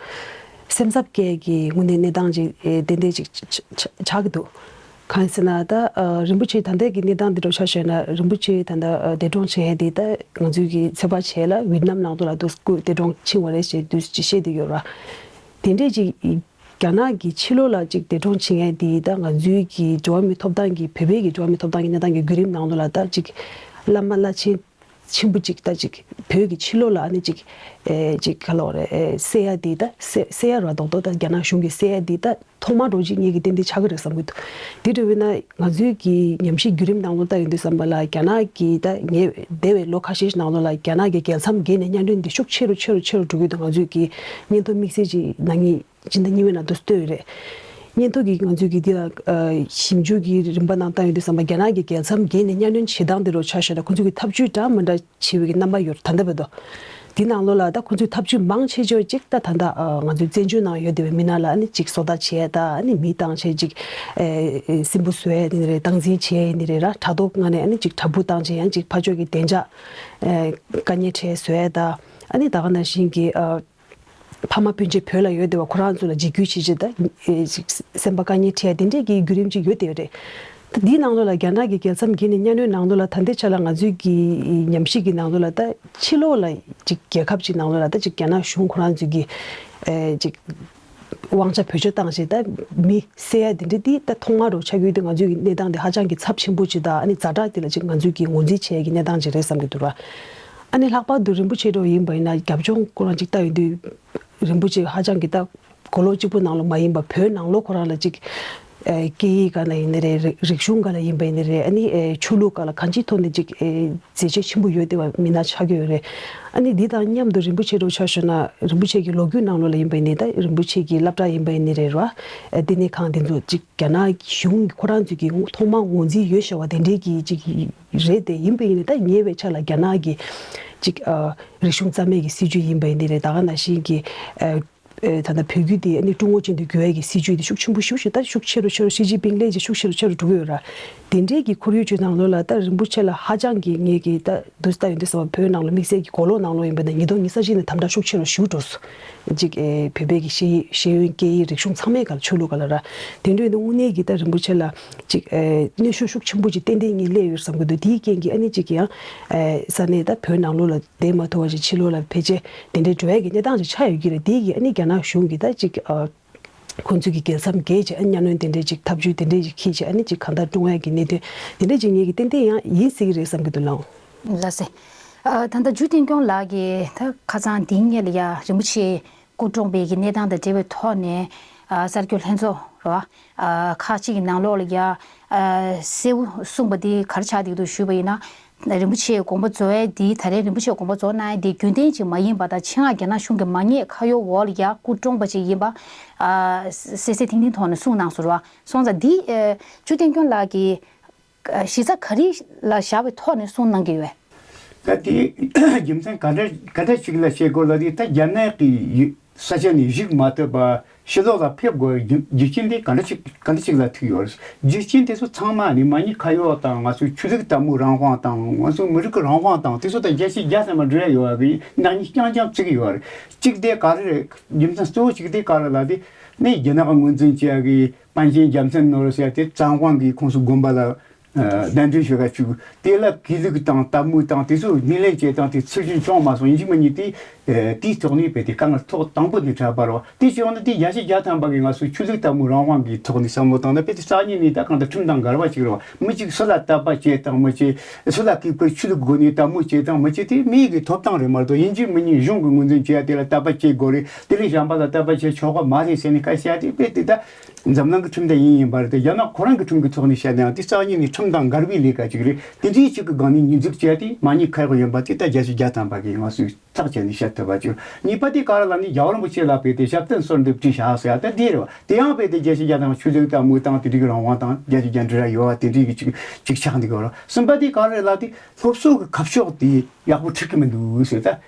སེམས་འཚབ་སྐྱེ་གི་དངོས་གནས་གནས་སྟངས་ཅིག་ཨེ་ཏན་ཏན་ཅིག་ཆ་ཆ་ཆགས་ཀྱི་འདུག་གང་ཡིན་ཟེར་ན། ད་ཨ་རིན་པོ་ཆེ་ད་ལྟའི་གི་གནས་སྟངས་འདི་འདྲ་ཆ་བཞག་ན། རིན་པོ་ཆེ་ད་ལྟ་ཨ་འདས་གྲོངས་བྱས་ཡ་འདི་ད་ང་ཚོའི་གི་ཚོད་དཔག་བྱས་ལ་ཝི་ཏི་ནམ་ནང་དུ་ལ་འདུག་སྐུ་འདས་གྲོངས་ཕྱིན་པ་རེད་ཅེས་དུས་ཅིག་བཤད་བསྡད་ཡོད་ར། དེ་འདྲས་ཅིག་རྒྱ་ནག་གི་ཕྱི་ལོགས་ལ་ཅིག་འདས་གྲོངས་ཕྱིན་ཡ་འདི་ད་ང་ཚོའི་གི་འགྲོ་བ་མིའི་ཐོབ་ཐང་གི། བོད་པའི་གི་འགྲོ་བ་མིའི་ཐོབ་ཐང་གི་གནས་སྟངས་ཀྱི་བརྒྱུད་རིམ་ནང་དུ་ལ་ད་ཅིག་བླ་མ་བླ་ཆེན་ ཆེན་པོ་ཅིག་ད་ཅིག་བོད་ཀྱི་ཕྱི་ལོགས་ལ་ཨ་ནི་ཅིག་ཨེ་ཅིག་ག་ལབ་དགོས་རེད། ཨེ་སེལ་ཡ་དེ་ད་སེ་སེལ་ཡ་ར་རྡོག་རྡོག་ད་རྒྱ་ནག་གཞུང་གིས་སེལ་ཡ་དེ་ད་ཐོག་མ་འགྲོ་ཅིག་ངེད་ཀྱི་ཏན་ཏན་ཆགས་ཀྱི་རེད་བསམ་གྱི་འདུག་དེ་འདྲ་བས་ན་ང་ཚོའི་གི་ཉམས་ཞིབ་བརྒྱུད་རིམ་ནང་ལོགས་ལྟ་ཡོང་དུས་ཙམ་པ་ལ་རྒྱ་ནག་གི་ད་ངས་འདས་པའི་ལོ་ཁ་ཤས་ཤིག་ནང་ལོགས་ལ་རྒྱ་ནག་གི་རྒྱལ་མཚམས་བརྒལ་ནས་གཉའ་གནོན་འདི་ཤུགས་ཆེ་རུ་ཆེ་རུ་ཆེ་རུ་འགྲོ་གི་འདུག་ང་ཚོའི་གི་སྙན་ཐོ་དམིགས་བསལ་ཅིག་ནང་ཉིད་སྤྱི་ཟླ་གཉིས་པའི་ནང་དུ་བཏོན་ཡོད་རེད། སྙན་ཐོ་གིས་ང་ཚོས་ཀྱི་འདི་ལ་ཨ་ཞིབ་འཇུག་གི་རིམ་པ་ནང་བཏང་ཡོང་དུས་ཙམ་པ་རྒྱ་ནག་གི་རྒྱལ་མཚམས་བརྒལ་ནས་གཉའ་གནོན་བྱེད་སྟངས་འདི་རུ་ཆ་བཞག་ན་ཁོང་ཚོས་ཀྱི་ཐབས་ཇུས་འདྲ་མི་འདྲ་བྱེད་པའི་གི་རྣམ་པ་ཡོད་རེད། ད་ལྟ་བར་དུ་འདི་ནང་ལོགས་ལ་ད་ཁོང་ཚོས་ཐབས་ཇུས་མང་ཆེ་ཤོས་ཅིག་ད་ད་ལྟ་ཨ་ང་ཚོའི་བཙན་བྱོལ་ནང་ཡོད་བསྡད་པའི་མི་སྣ་ལ་ཨ་ནི་ཅིག་སོ་ལྟ་བྱས་ད་ཨ་ནི་མི་བཏང་བྱས་ཅིག་ཨེ་སྲིན་འབུ་བཟོ་ཡས་ཡིན་ནི་རེད། སྟངས་འཛིན་བྱེད་ཡས་ཡིན་ནི་རེད། ར་དྲ་ཐོག་ངོས་ནས་ཨ་ནི་ཅིག་དྲ་འབུ་བཏང་བྱས་ཡང་ཅིག་ཕར་ཕྱོགས་ཀྱི་བདེ་འཇགས་ཨེ་དཀའ་ངལ་འཕྲད་བཟོ་ཡས་ད་ཨ་ནི་ད་ག་ནང་བཞིན་གྱི་ཨ། ཕ་མ་སྤུན་མཆེད་བོད་ལ་ཡོད་བསྡད་པ་ཁོ་རང་ཚོ་ལ་འཇིགས་སྐུལ་བྱེད་ཆེད་དང་སེམས་པ་དཀའ་ངལ་འཕྲད་དེ་འདྲས་ཀྱི་བརྒྱུད་རིམ་ཅིག་ཡོད་བསྡད་ཡོད་རེད། ད་འདིའི་ནང་ལོགས་ལ་རྒྱ་ནག་གི་རྒྱལ་མཚམས་བརྒལ་ནས་གཉའ་གནོན་ནང་ལོགས་ལ་ད་ལྟའི་ཆ་ལ་ང་ཚོའི་གི་ཉམས་ཞིབ་ཀྱི་ནང་ལོགས་ལ་ད་ཕྱི་ལོགས་ལ་ཅིག་རྒྱལ་ཁབ་ཅིག་ནང་ལོགས་ལ་ད་ཅིག་རྒྱ་ནག་གཞུང་ཁོ་རང་ཚོའི་གི་ཅིག་དབང་ཆ་བེད་སྤྱོད་བཏང་བྱས་ད་མི་བསད་ཡ་དེ་འདྲས་འདི་ད་ཐོག་མ་རུ་ཆགས་ཡོད་དུས་ང་ཚོའི་གི་གནས་སྟངས་དེ་ཧ་ཅང་གི་ཚབས་ཆེན་པོ་ཅིག་དང་ཨ་ནི་ཛ་དྲག་དེ་ལ་ཅིག་ང་ཚོའི་གི་ངོས་འཛིན་བྱེད་ཡ་གི་གནས་སྟངས་ཅིག་རེད་བསམ་གྱི་འདུག་ར། ཨ་ནི་ལྷག་པར་དུ་རིན་པོ་ཆེ་འདྲ་བོ་ཡིན་པ་ཡིན་ན་རྒྱབ་ལྗོངས་ཁོ་རང་ཅིག་ལྟ་ཡོང་དུས་རིན་པོ་ཆེ་ཧ་ཅང་གི་ད་གོ་ལོག་གཅིག་པུ་ནང་ལོགས་མ་ཡིན་པ་བོད་ནང་ལོགས་ཁོ་རང་ལ་ཅིག་ཨེ་སྐད་ཡིག་སྒང་ལ་ཡིན་ནི་རེད། རིག་རིག་གཞུང་སྒང་ལ་ཡིན་པ་ཡིན་ནི་རེད། ཨ་ནི་ཨེ་ཆོས་ལུགས་སྒང་ལ་གང་ཅིའི་ཐོག་ནས་ཅིག་ཨེ་མཛད་རྗེས་ཆེན་པོ་ཡོད་བསྡད་པ་མི་སྣ་ཆགས་ཀྱི་ཡོད་རེད། ཨ་ནི་འདི་དང་མཉམ་དུ་རིན་པོ་ཆེ་འདྲ་བོ་ཆ་བཞག་ན་རིན་པོ་ཆེ་གི་ལོ་རྒྱུས་ནང་ལོགས་ལ་ཡིན་པ་ཡིན་ནི་ད་རིན་པོ་ཆེ་གི་སློབ་གྲྭ་ཡིན་པ་ཡིན་ནི་རེད་ར། ཨེ་ལྟེ་གནས་ཁང་དེ་ཚོ་ཅིག་རྒྱ་ནག་གཞུང་ཁོ་རང་ཚོས་ཀྱི་ཐོག་མ་ངོས་འཛིན་ཡོད་བྱ་བ་དེ་འདྲའི་གི་ཅིག་རེད་དེ། ཡིན་པ་ཡིན་ནའི་ད་ཉེ་བའི་ཆར་ལ་རྒྱ་ནག་གི་ཅིག་ཨ་རིག་གཞུང་རྩ་མེད་ཀྱི་སྲིད་བྱུས་ཡིན་པ་ཡིན་ནི་རེད། ད་ག་ནང་བཞིན་གྱི་ཨ་ཨ་ད་ལྟ་བོད་བརྒྱུད་དེ་ཨ་ནི་ཀྲུང་གོ་ཅན་དུ་བསྒྱུར་ཡ་གི་སྲིད་བྱུས་དེ་ཤུགས་ཆེན་པོ་ཞེ་པོ་ཅིག་ད་ཤུགས་ཆེ་རུ་ཆེ་རུ་ཞི་ཅིན་ཕིང་སླེབས་རྗེས་ཤུགས་ཆེ་རུ་ཆེ་རུ་འགྲོ་གི་ཡོད་ར། དེ་འདྲའི་གི་ཁོར་ཡུག་ཅིག་ནང་ལོགས་ལ་ད་རིན་པོ་ཆེ་ལ་ཧ་ཅང་གི་ངས་གི་ད་དུས་ད་ཡོད་དུས་ཙམ་པ་བོད་ནང་ལ་དམིགས་བསལ་གྱི་གོ་ལོག་ནང་ལོགས་ཡིན་པ་ན་ཉིས་སྟོང་ཉི་ཤུ་རྩ་གཅིག་ནས་དམ་དྲག་ཤུགས་ཆེ་རུ་ཞེ་པོ་འགྲོ་སོང་། ཅིག་ཨེ་བོད་པའི་གི་ཤེས་ཡིན་ཤེས་ཡོན་སྐད་ཡིག་རིག་གཞུང་ཚང་མའི་སྒང་ལ་ཆོས་ལུགས་སྒང་ལ་ར། དེ་འདྲ་ཡིན་དུས་དངོས་གནས་ཀྱི་ད་རིན་པོ་ཆེ་ལ་ཅིག་ཨེ་གནོན་ཤུགས་ཤུགས་ཆེན་པོ་ཅིག་ཏན་ཏན་ངས་སླེབས་ཡོད་བསམ་གྱི་འདུག་དེའི་རྐྱེན་གྱིས་ཨ་ནི་ཅིག་ཡང་ཨེ་ས་གནས་ད་བོད་ནང་ལོགས་ལ་བསྡད་མ་ཐུབ་པ་ཅིག་ཕྱི་ལོགས་ལ་ཕལ་ཆེར་དེ་འདྲའི་འགྲོ་ཡ་གི་གནས་སྟངས་ཅིག་ཆགས་ཡོད་ཀྱི་རེད། དེ་གིས་ཨ་ནི་རྒྱ་ནག་གཞུང་གིས་ད་ཅིག་ཨ་ཁོང་ཚོས་ཀྱི་རྒྱལ་མཚམས་བརྒལ་བྱས་ཨ་ནི་གཉའ་གནོན་དེ་འདྲའི་ཅིག་ཐབས་བྱུས་དེ་འདྲའི་ཅིག་འཁྱེར་བྱས་ཨ་ནི་ཅིག་གང་ལྟར་བཀྲོངས་ཡ་གི་གནད་དོན་དེ་འདྲའི་ཅིག་ངེད་ཀྱི་ཏན་ཏན་ཡང་ཡིན་སྲིད་ཀྱི་རེད་བསམ་གྱི་འདུག་ལགས། ལགས་སེ། ཨ་ད་ལྟ་འཇུ་བསྟན་སྐྱོང་ལགས་ཀྱིས་ད་ཁ་སང་འདི་སྔོན་ལ་ཡ་རིན་པོ་ཆེ་སྐུ་བཀྲོངས་པའི་གི་གནས་སྟངས་དང་འབྲེལ་བའི་ཐོག་ནས་ཨ་གསར་འགོད་ལྷན་ཚོགས་རེད་བ། ཨ་ཁག་ཅིག་གི་ནང་ལོགས་ལ་ཡ་ཨ་གསལ་བོ་གསུངས་པ་འདི་ག་རེ་ཆགས་བསྡད་འདུག་ཞུས་པ་ཡིན་ན། རིན་པོ་ཆེའི་དགོངས་པ་རྫོགས་ཡས་འདི་ད་རེས་རིན་པོ་ཆེའི་དགོངས་པ་རྫོགས་གནང་ཡས་འདི་རྒྱུན་ལྡན་ཅིག་མ་ཡིན་པ་དང་ཆེད་མངགས་རྒྱ་ནག་གཞུང་གི་མ་ཉེས་ཁ་གཡོག་འོག་ལ་ཡ་སྐུ་བཀྲོངས་པ་ཅིག་ཡིན་པ་ཨ་གསལ་གསལ་ཐིང་ཐིང་ཐོག་ནས་གསུངས་གནང་སོང་རེད་བ། སོང་ཙང་འདི་ཨ་འཇུ་བསྟན་སྐྱོང་ལགས་ཀྱིས་ཨ་གཞི་རྩ་ག་རེ་ལ་བཞག་པའི་ཐོག་ནས་གསུངས་གནང་གི་ཡོད། ད་དེ་རྒྱུ་མཚན་ག་འདྲ་ག་འདྲ་ཞིག་ལ་བཤད་དགོས་ལབ་དུས་ད་རྒྱ་ནག་གི་ས་ཆ་ནས་བཞུགས་མ་ཐུབ་པ་ཕྱི་ལོགས་ལ་ཕེབས་དགོས་རྒྱུ་རྒྱུ་རྐྱེན་དེ་ག་འདྲ་ཞིག་ག་འདྲ་ཞིག་ལ་ཐུག་ཡོད་རེད། རྒྱུ་རྐྱེན་དེ་ཚོ་ཚང་མ་ནི་མ་ཉེས་ཁ་གཡོག་དང་ང་ཚོའི་ཆོས་ལུགས་དད་མོས་རང་དབང་དང་ང་ཚོའི་མི་རིགས་ཀྱི་རང་དབང་དང་དེ་ཚོ་དང་བརྒྱ་ཆ་བརྒྱ་ཙམ་མ་འབྲེལ་ཡོད་པའི་ནག་ཉེས་རྐྱང་རྐྱང་བརྩི་གི་ཡོད་རེད། གཅིག་དེ་ག་རེ་རེད། རྒྱུ་མཚན་གཙོ་བོ་གཅིག་དེ་ག་རེ་ལབ་དུས་ནི་རྒྱ་ནག་གི་ངོས་འཛིན་བྱེད་ཡ་གི་པཎ་ཆེན་རྒྱལ་མཚན་ནོར་བུ་ཟེར་ཡ་དེ་བཙན་དབང་གིས་ཁོང་ཚོའི་དགོན་པ་ལ་ཨ་གདན་འདྲེན་ཞུ་ག་བཅུག་དེ་ལ་གུས་ལུགས་དང་དད་མོས་དང་དེ་ཚོ་སྣེ་ལེན་བྱེད་སྟངས་དེ་ཚུལ་བཞིན་བྱུང་མ་སོང་། ཡིན་གཅིག་མིན་གཉིས་དེ་ཨ་དེའི་ཐོག་ནས་རྦད་དེ་དཀའ་ངལ་ཐོག་དང་པོ་ནས་འཕྲད་པ་རེད་བ། དེ་བྱས་ཡོང་ན་དེ་བརྒྱ་ཆ་བརྒྱ་ཐམ་པ་གི་ང་ཚོའི་ཆོས་ལུགས་དད་མོས་རང་དབང་གི་ཐོག་ནས་བསམ་བློ་བཏང་ན་རྦད་དེ་རྩ་བ་ཉིད་ནས་ད་གང་ལྟར་ཁྲིམས་དང་འགལ་བ་ཅིག་རེད་བ། མི་གཅིག་སུ་ལ་དད་པ་བྱེད་དང་མི་བྱེད། སུ་ལ་གུས་བཀུར་ཆོས་ལུགས་སྒོ་ནས་དད་མོས་བྱེད་དང་མི་བྱེད་དེ་མི་ཡི་གི་ཐོབ་ཐང་རེད་མ་གཏོགས་ཡིན་གཅིག་མིན་གཉིས་གཞུང་གི་ངོས་འཛིན་བྱེད་ཡ་དེ་ལ་དད་པ་བྱེད་དགོས་རེད། དེ་ལས་གཞན་པ་ལ་དད་པ་བྱེད་ཆོག་གི་མ་རེད་ཟེར་ནས་སྐད་བཤད་དེ་རྦད་དེ་ད། འཛམ་གླིང་གི་ཁྲིམས་དེ་ཡིན་ཡིན་པ་རེད་དེ་རྒྱ་ནག་ཁོ་རང་གི་ཁྲིམས་ཀྱི་ཐོག་ནས་བཤད་ན་ཡང་དེ་རྩ་བ་ཉིད་ནས་ཁྲིམས་དང་འགལ་བའི་ལས་ཀ་ཅིག་རེད། དེ་འདྲའི་ཅིག་གི་སྒང་ནས་ཉེས་འཛུགས་བྱས་ཏེ་མ་ཉེས་ཁ་གཡོག་ཡིན་པ་དེ་ད་བརྒྱ་ཆ་བརྒྱ་ཐམ་པ་གིས་ང་ཚོས་ཐག་བཅད་ནས་བཤད་ཐུབ་པ་ཅིག་གཉིས་པ་དེ་ག་རེ་ལབ་ན་རྒྱལ་བ་རིན་པོ་ཆེ་ལ་རྦད་དེ་ཞབས་བརྟན་གསོལ་འདེབས་བྲིས་བཞག་ཟེར་ཡ་ད་འདི་རེད་བ། དེ་ཡང་རྦད་དེ་བརྒྱ་ཆ་བརྒྱ་ཐམ་པ་ཆོས་ལུགས་དད་མོས་དང་དེ་འདྲའི་གི་རང་དབང་དང་བརྒྱ་ཆ་བརྒྱ་འབྲེལ་ཡོད་བ་དེ་འདྲའི་གི་ཅིག་ཅིག་ཆགས་འདུག་གི་རེད། གསུམ་པ་དེ་ག་རེ་ལབ་དེ་སློབ་གསོ་གི་ཁ་ཕྱོགས་དེ་ཡག་པོ་འཁྲིད་གི་མི་འདུག་ཟེར་ད།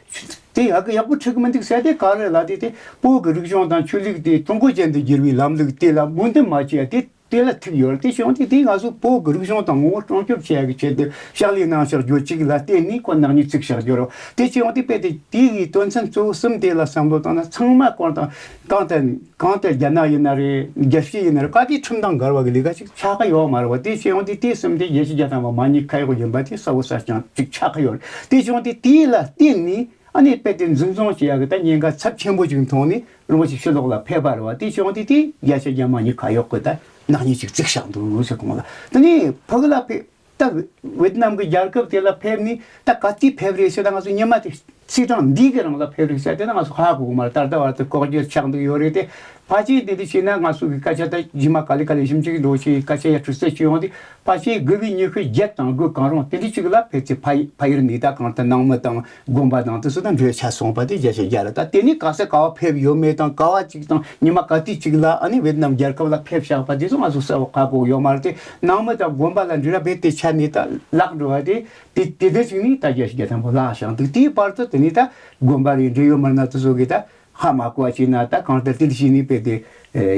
དེ་ཡག་གི་ཡག་པོ་འཁྲིད་གི་མི་འདུག་ཟེར་དེ་ག་རེ་ལབ་དེ་དེ་བོད་ཀྱི་རིག་གཞུང་དང་ཆོས་ལུགས་དེ་ཀྲུང་གོ་ཅན་དུ་བསྒྱུར་བའི་ལམ་ལུགས་དེ་ལ་སྨོན་འདུན་མ་བྱས་ཏེ་དེ་ལ་ཐུག་ཡོད་རེད། དེ་བྱུང་དུས་དེ་ང་ཚོ་བོད་ཀྱི་རིག་གཞུང་དང་ངོ་བོ་སྲུང་སྐྱོབ་བྱེད་ཡག་གི་ཆེད་དུ་ཕྱག་ལས་གནང་བཞག་རྒྱུ་གཅིག་ལ་བརྟེན་ནས་ཁོ་ནག་ཉེས་བཙུགས་བཞག་རྒྱུ་རེད། དེ་བྱུང་དུས་དཔེ་དེ་དེ་གི་དོན་ཚན་གཙོ་བོ་གསུམ་དེ་ལ་བསམ་བློ་བཏང་ན་ཚང་མ་གང་དང་གང་ལྟར་གང་ལྟར་རྒྱ་ནག་ཡིན་ན་རེད། རྒྱལ་སྤྱི་ཡིན་ན་རེད། ག་དུས་ཁྲིམས་དང་འགལ་བ་གི་ལས་ཀ་ཅིག་ཆགས་ཀྱི་ཡོད་མ་རེད་བ། དེ་བྱུང་དུས་དེ་གསུམ་དེ་རྒྱལ་སྤྱི་རྒྱལ་དང་བ་མ་ཉེས་ཁ་གཡོག་ཡིན་པ་དེ་གསལ་བོ་གསལ་རྐྱང་ཅིག་ཆགས་ཀྱི་ཡོད་རེད། དེ་བྱུང་དུས་དེ་ལ་བརྟེན་ནས། ཨ་ནི་དཔེ་དེ་འཛིན་བཟུང་བྱེད་ཡག་གི་ད་ཉེན་ཁ་ཚབས་ཆེན་པོ་ཅིག་མཐོང་ནས་རིན་པོ་ཆེ་ཕྱི་ལོགས་ལ་ཕེབས་པ་རེད་བ། དེ་བྱུང་དུས་དེ་རྒྱལ་སྤྱི་རྒྱ་མ་ཉེས་ཁ་གཡོག་གི་ད་ནག་ཉེས་ཅིག་བཙུགས་བཞག་འདུག་ཟེར་གོང་ལ་དེ་ནས་ཕ་གི་ལ་ཕེབས། ད་ཝེ་ཏི་ནམ་གྱི་རྒྱལ་ཁབ་དེ་ལ་ཕེབས་ནས་ད་ག་དུས་ཕེབས་རེད་ཟེར་ན། ང་ཚོ་ཉི་མ་དེ་ཚེས་གྲངས་འདི་གི་རིང་ལ་ཕེབས་རེད་ཟེར་དེ་ན་ང་ཚོ་ཧ་གོ་གི་མ་རེད། ད་ལྟ་བར་དུ་ལྐོག་གྱུར་ཆགས་འདུག་ཡོད་རེད་དེ། ཕལ་ཆེར་དེ་འདྲ་བྱས་ན་ང་ཚོ་གི་སྐད་ཆ་ད་རྗེས་མ་ག་ལེ་ག་ལེ་ཞིབ་འཇུག་འགྲོ་ཞིག་སྐད་ཆ་ཡར་དྲི་རྩད་བྱེད་ཡོང་དུས། ཕལ་ཆེར་དགུ་པའི་ཉི་ཤུ་བརྒྱད་དང་དགུ་གང་རུང་དེ་འདྲ་ཅིག་ལ་ཕལ་ཆེར་ཕ་ཕ་ཡུལ་ནས་ད་གང་ལྟར་ནང་མི་དང་དགོན་པ་དང་དེ་ཚོ་དང་འབྲེལ་བ་ཆགས་སོང་བ་དེ་བརྒྱ་ཆ་བརྒྱ་རེད། ད་དེ་ནས་ག་ས་ག་བ་ཕེབས་ཡོད་མེད་དང་ག་བ་ཅིག་དང་ཉི་མ་ག་དུས་ཅིག་ལ་ཨ་ནི་ཝེ་ཏི་ནམ་རྒྱལ་ཁབ་ལ་ཕེབས་བཞག་པ་དེ་ཚོ་ང་ཚོ་གསལ་པོ་ཧ་གོ་ཡོད་མ་རེད་དེ། ནང་མི་དང་དགོན་པ་ལ་འབྲེལ་བ་རྦད་དེ་ཆད་ནས་ད་བརླག་འགྲོ་བ་དེ། དེ་དེ་དེ་ཅིག་ནས་ད་བརྒྱ་ཆ་བརྒྱ་ཐམ་པ་བརླག་བཞག་འདུག་དེའི་བར་དུ་དེ་ནས་ད་དགོན་པ་རེད། འབྲེལ་ཡོད་མི་སྣ་དེ་ཚོ་གིས་ད་ཧ་མ་གོ་བ་བྱས་ན་ད་གང་ལྟར་དེ་འདྲ་བྱས་ནས་དཔེ་དེ་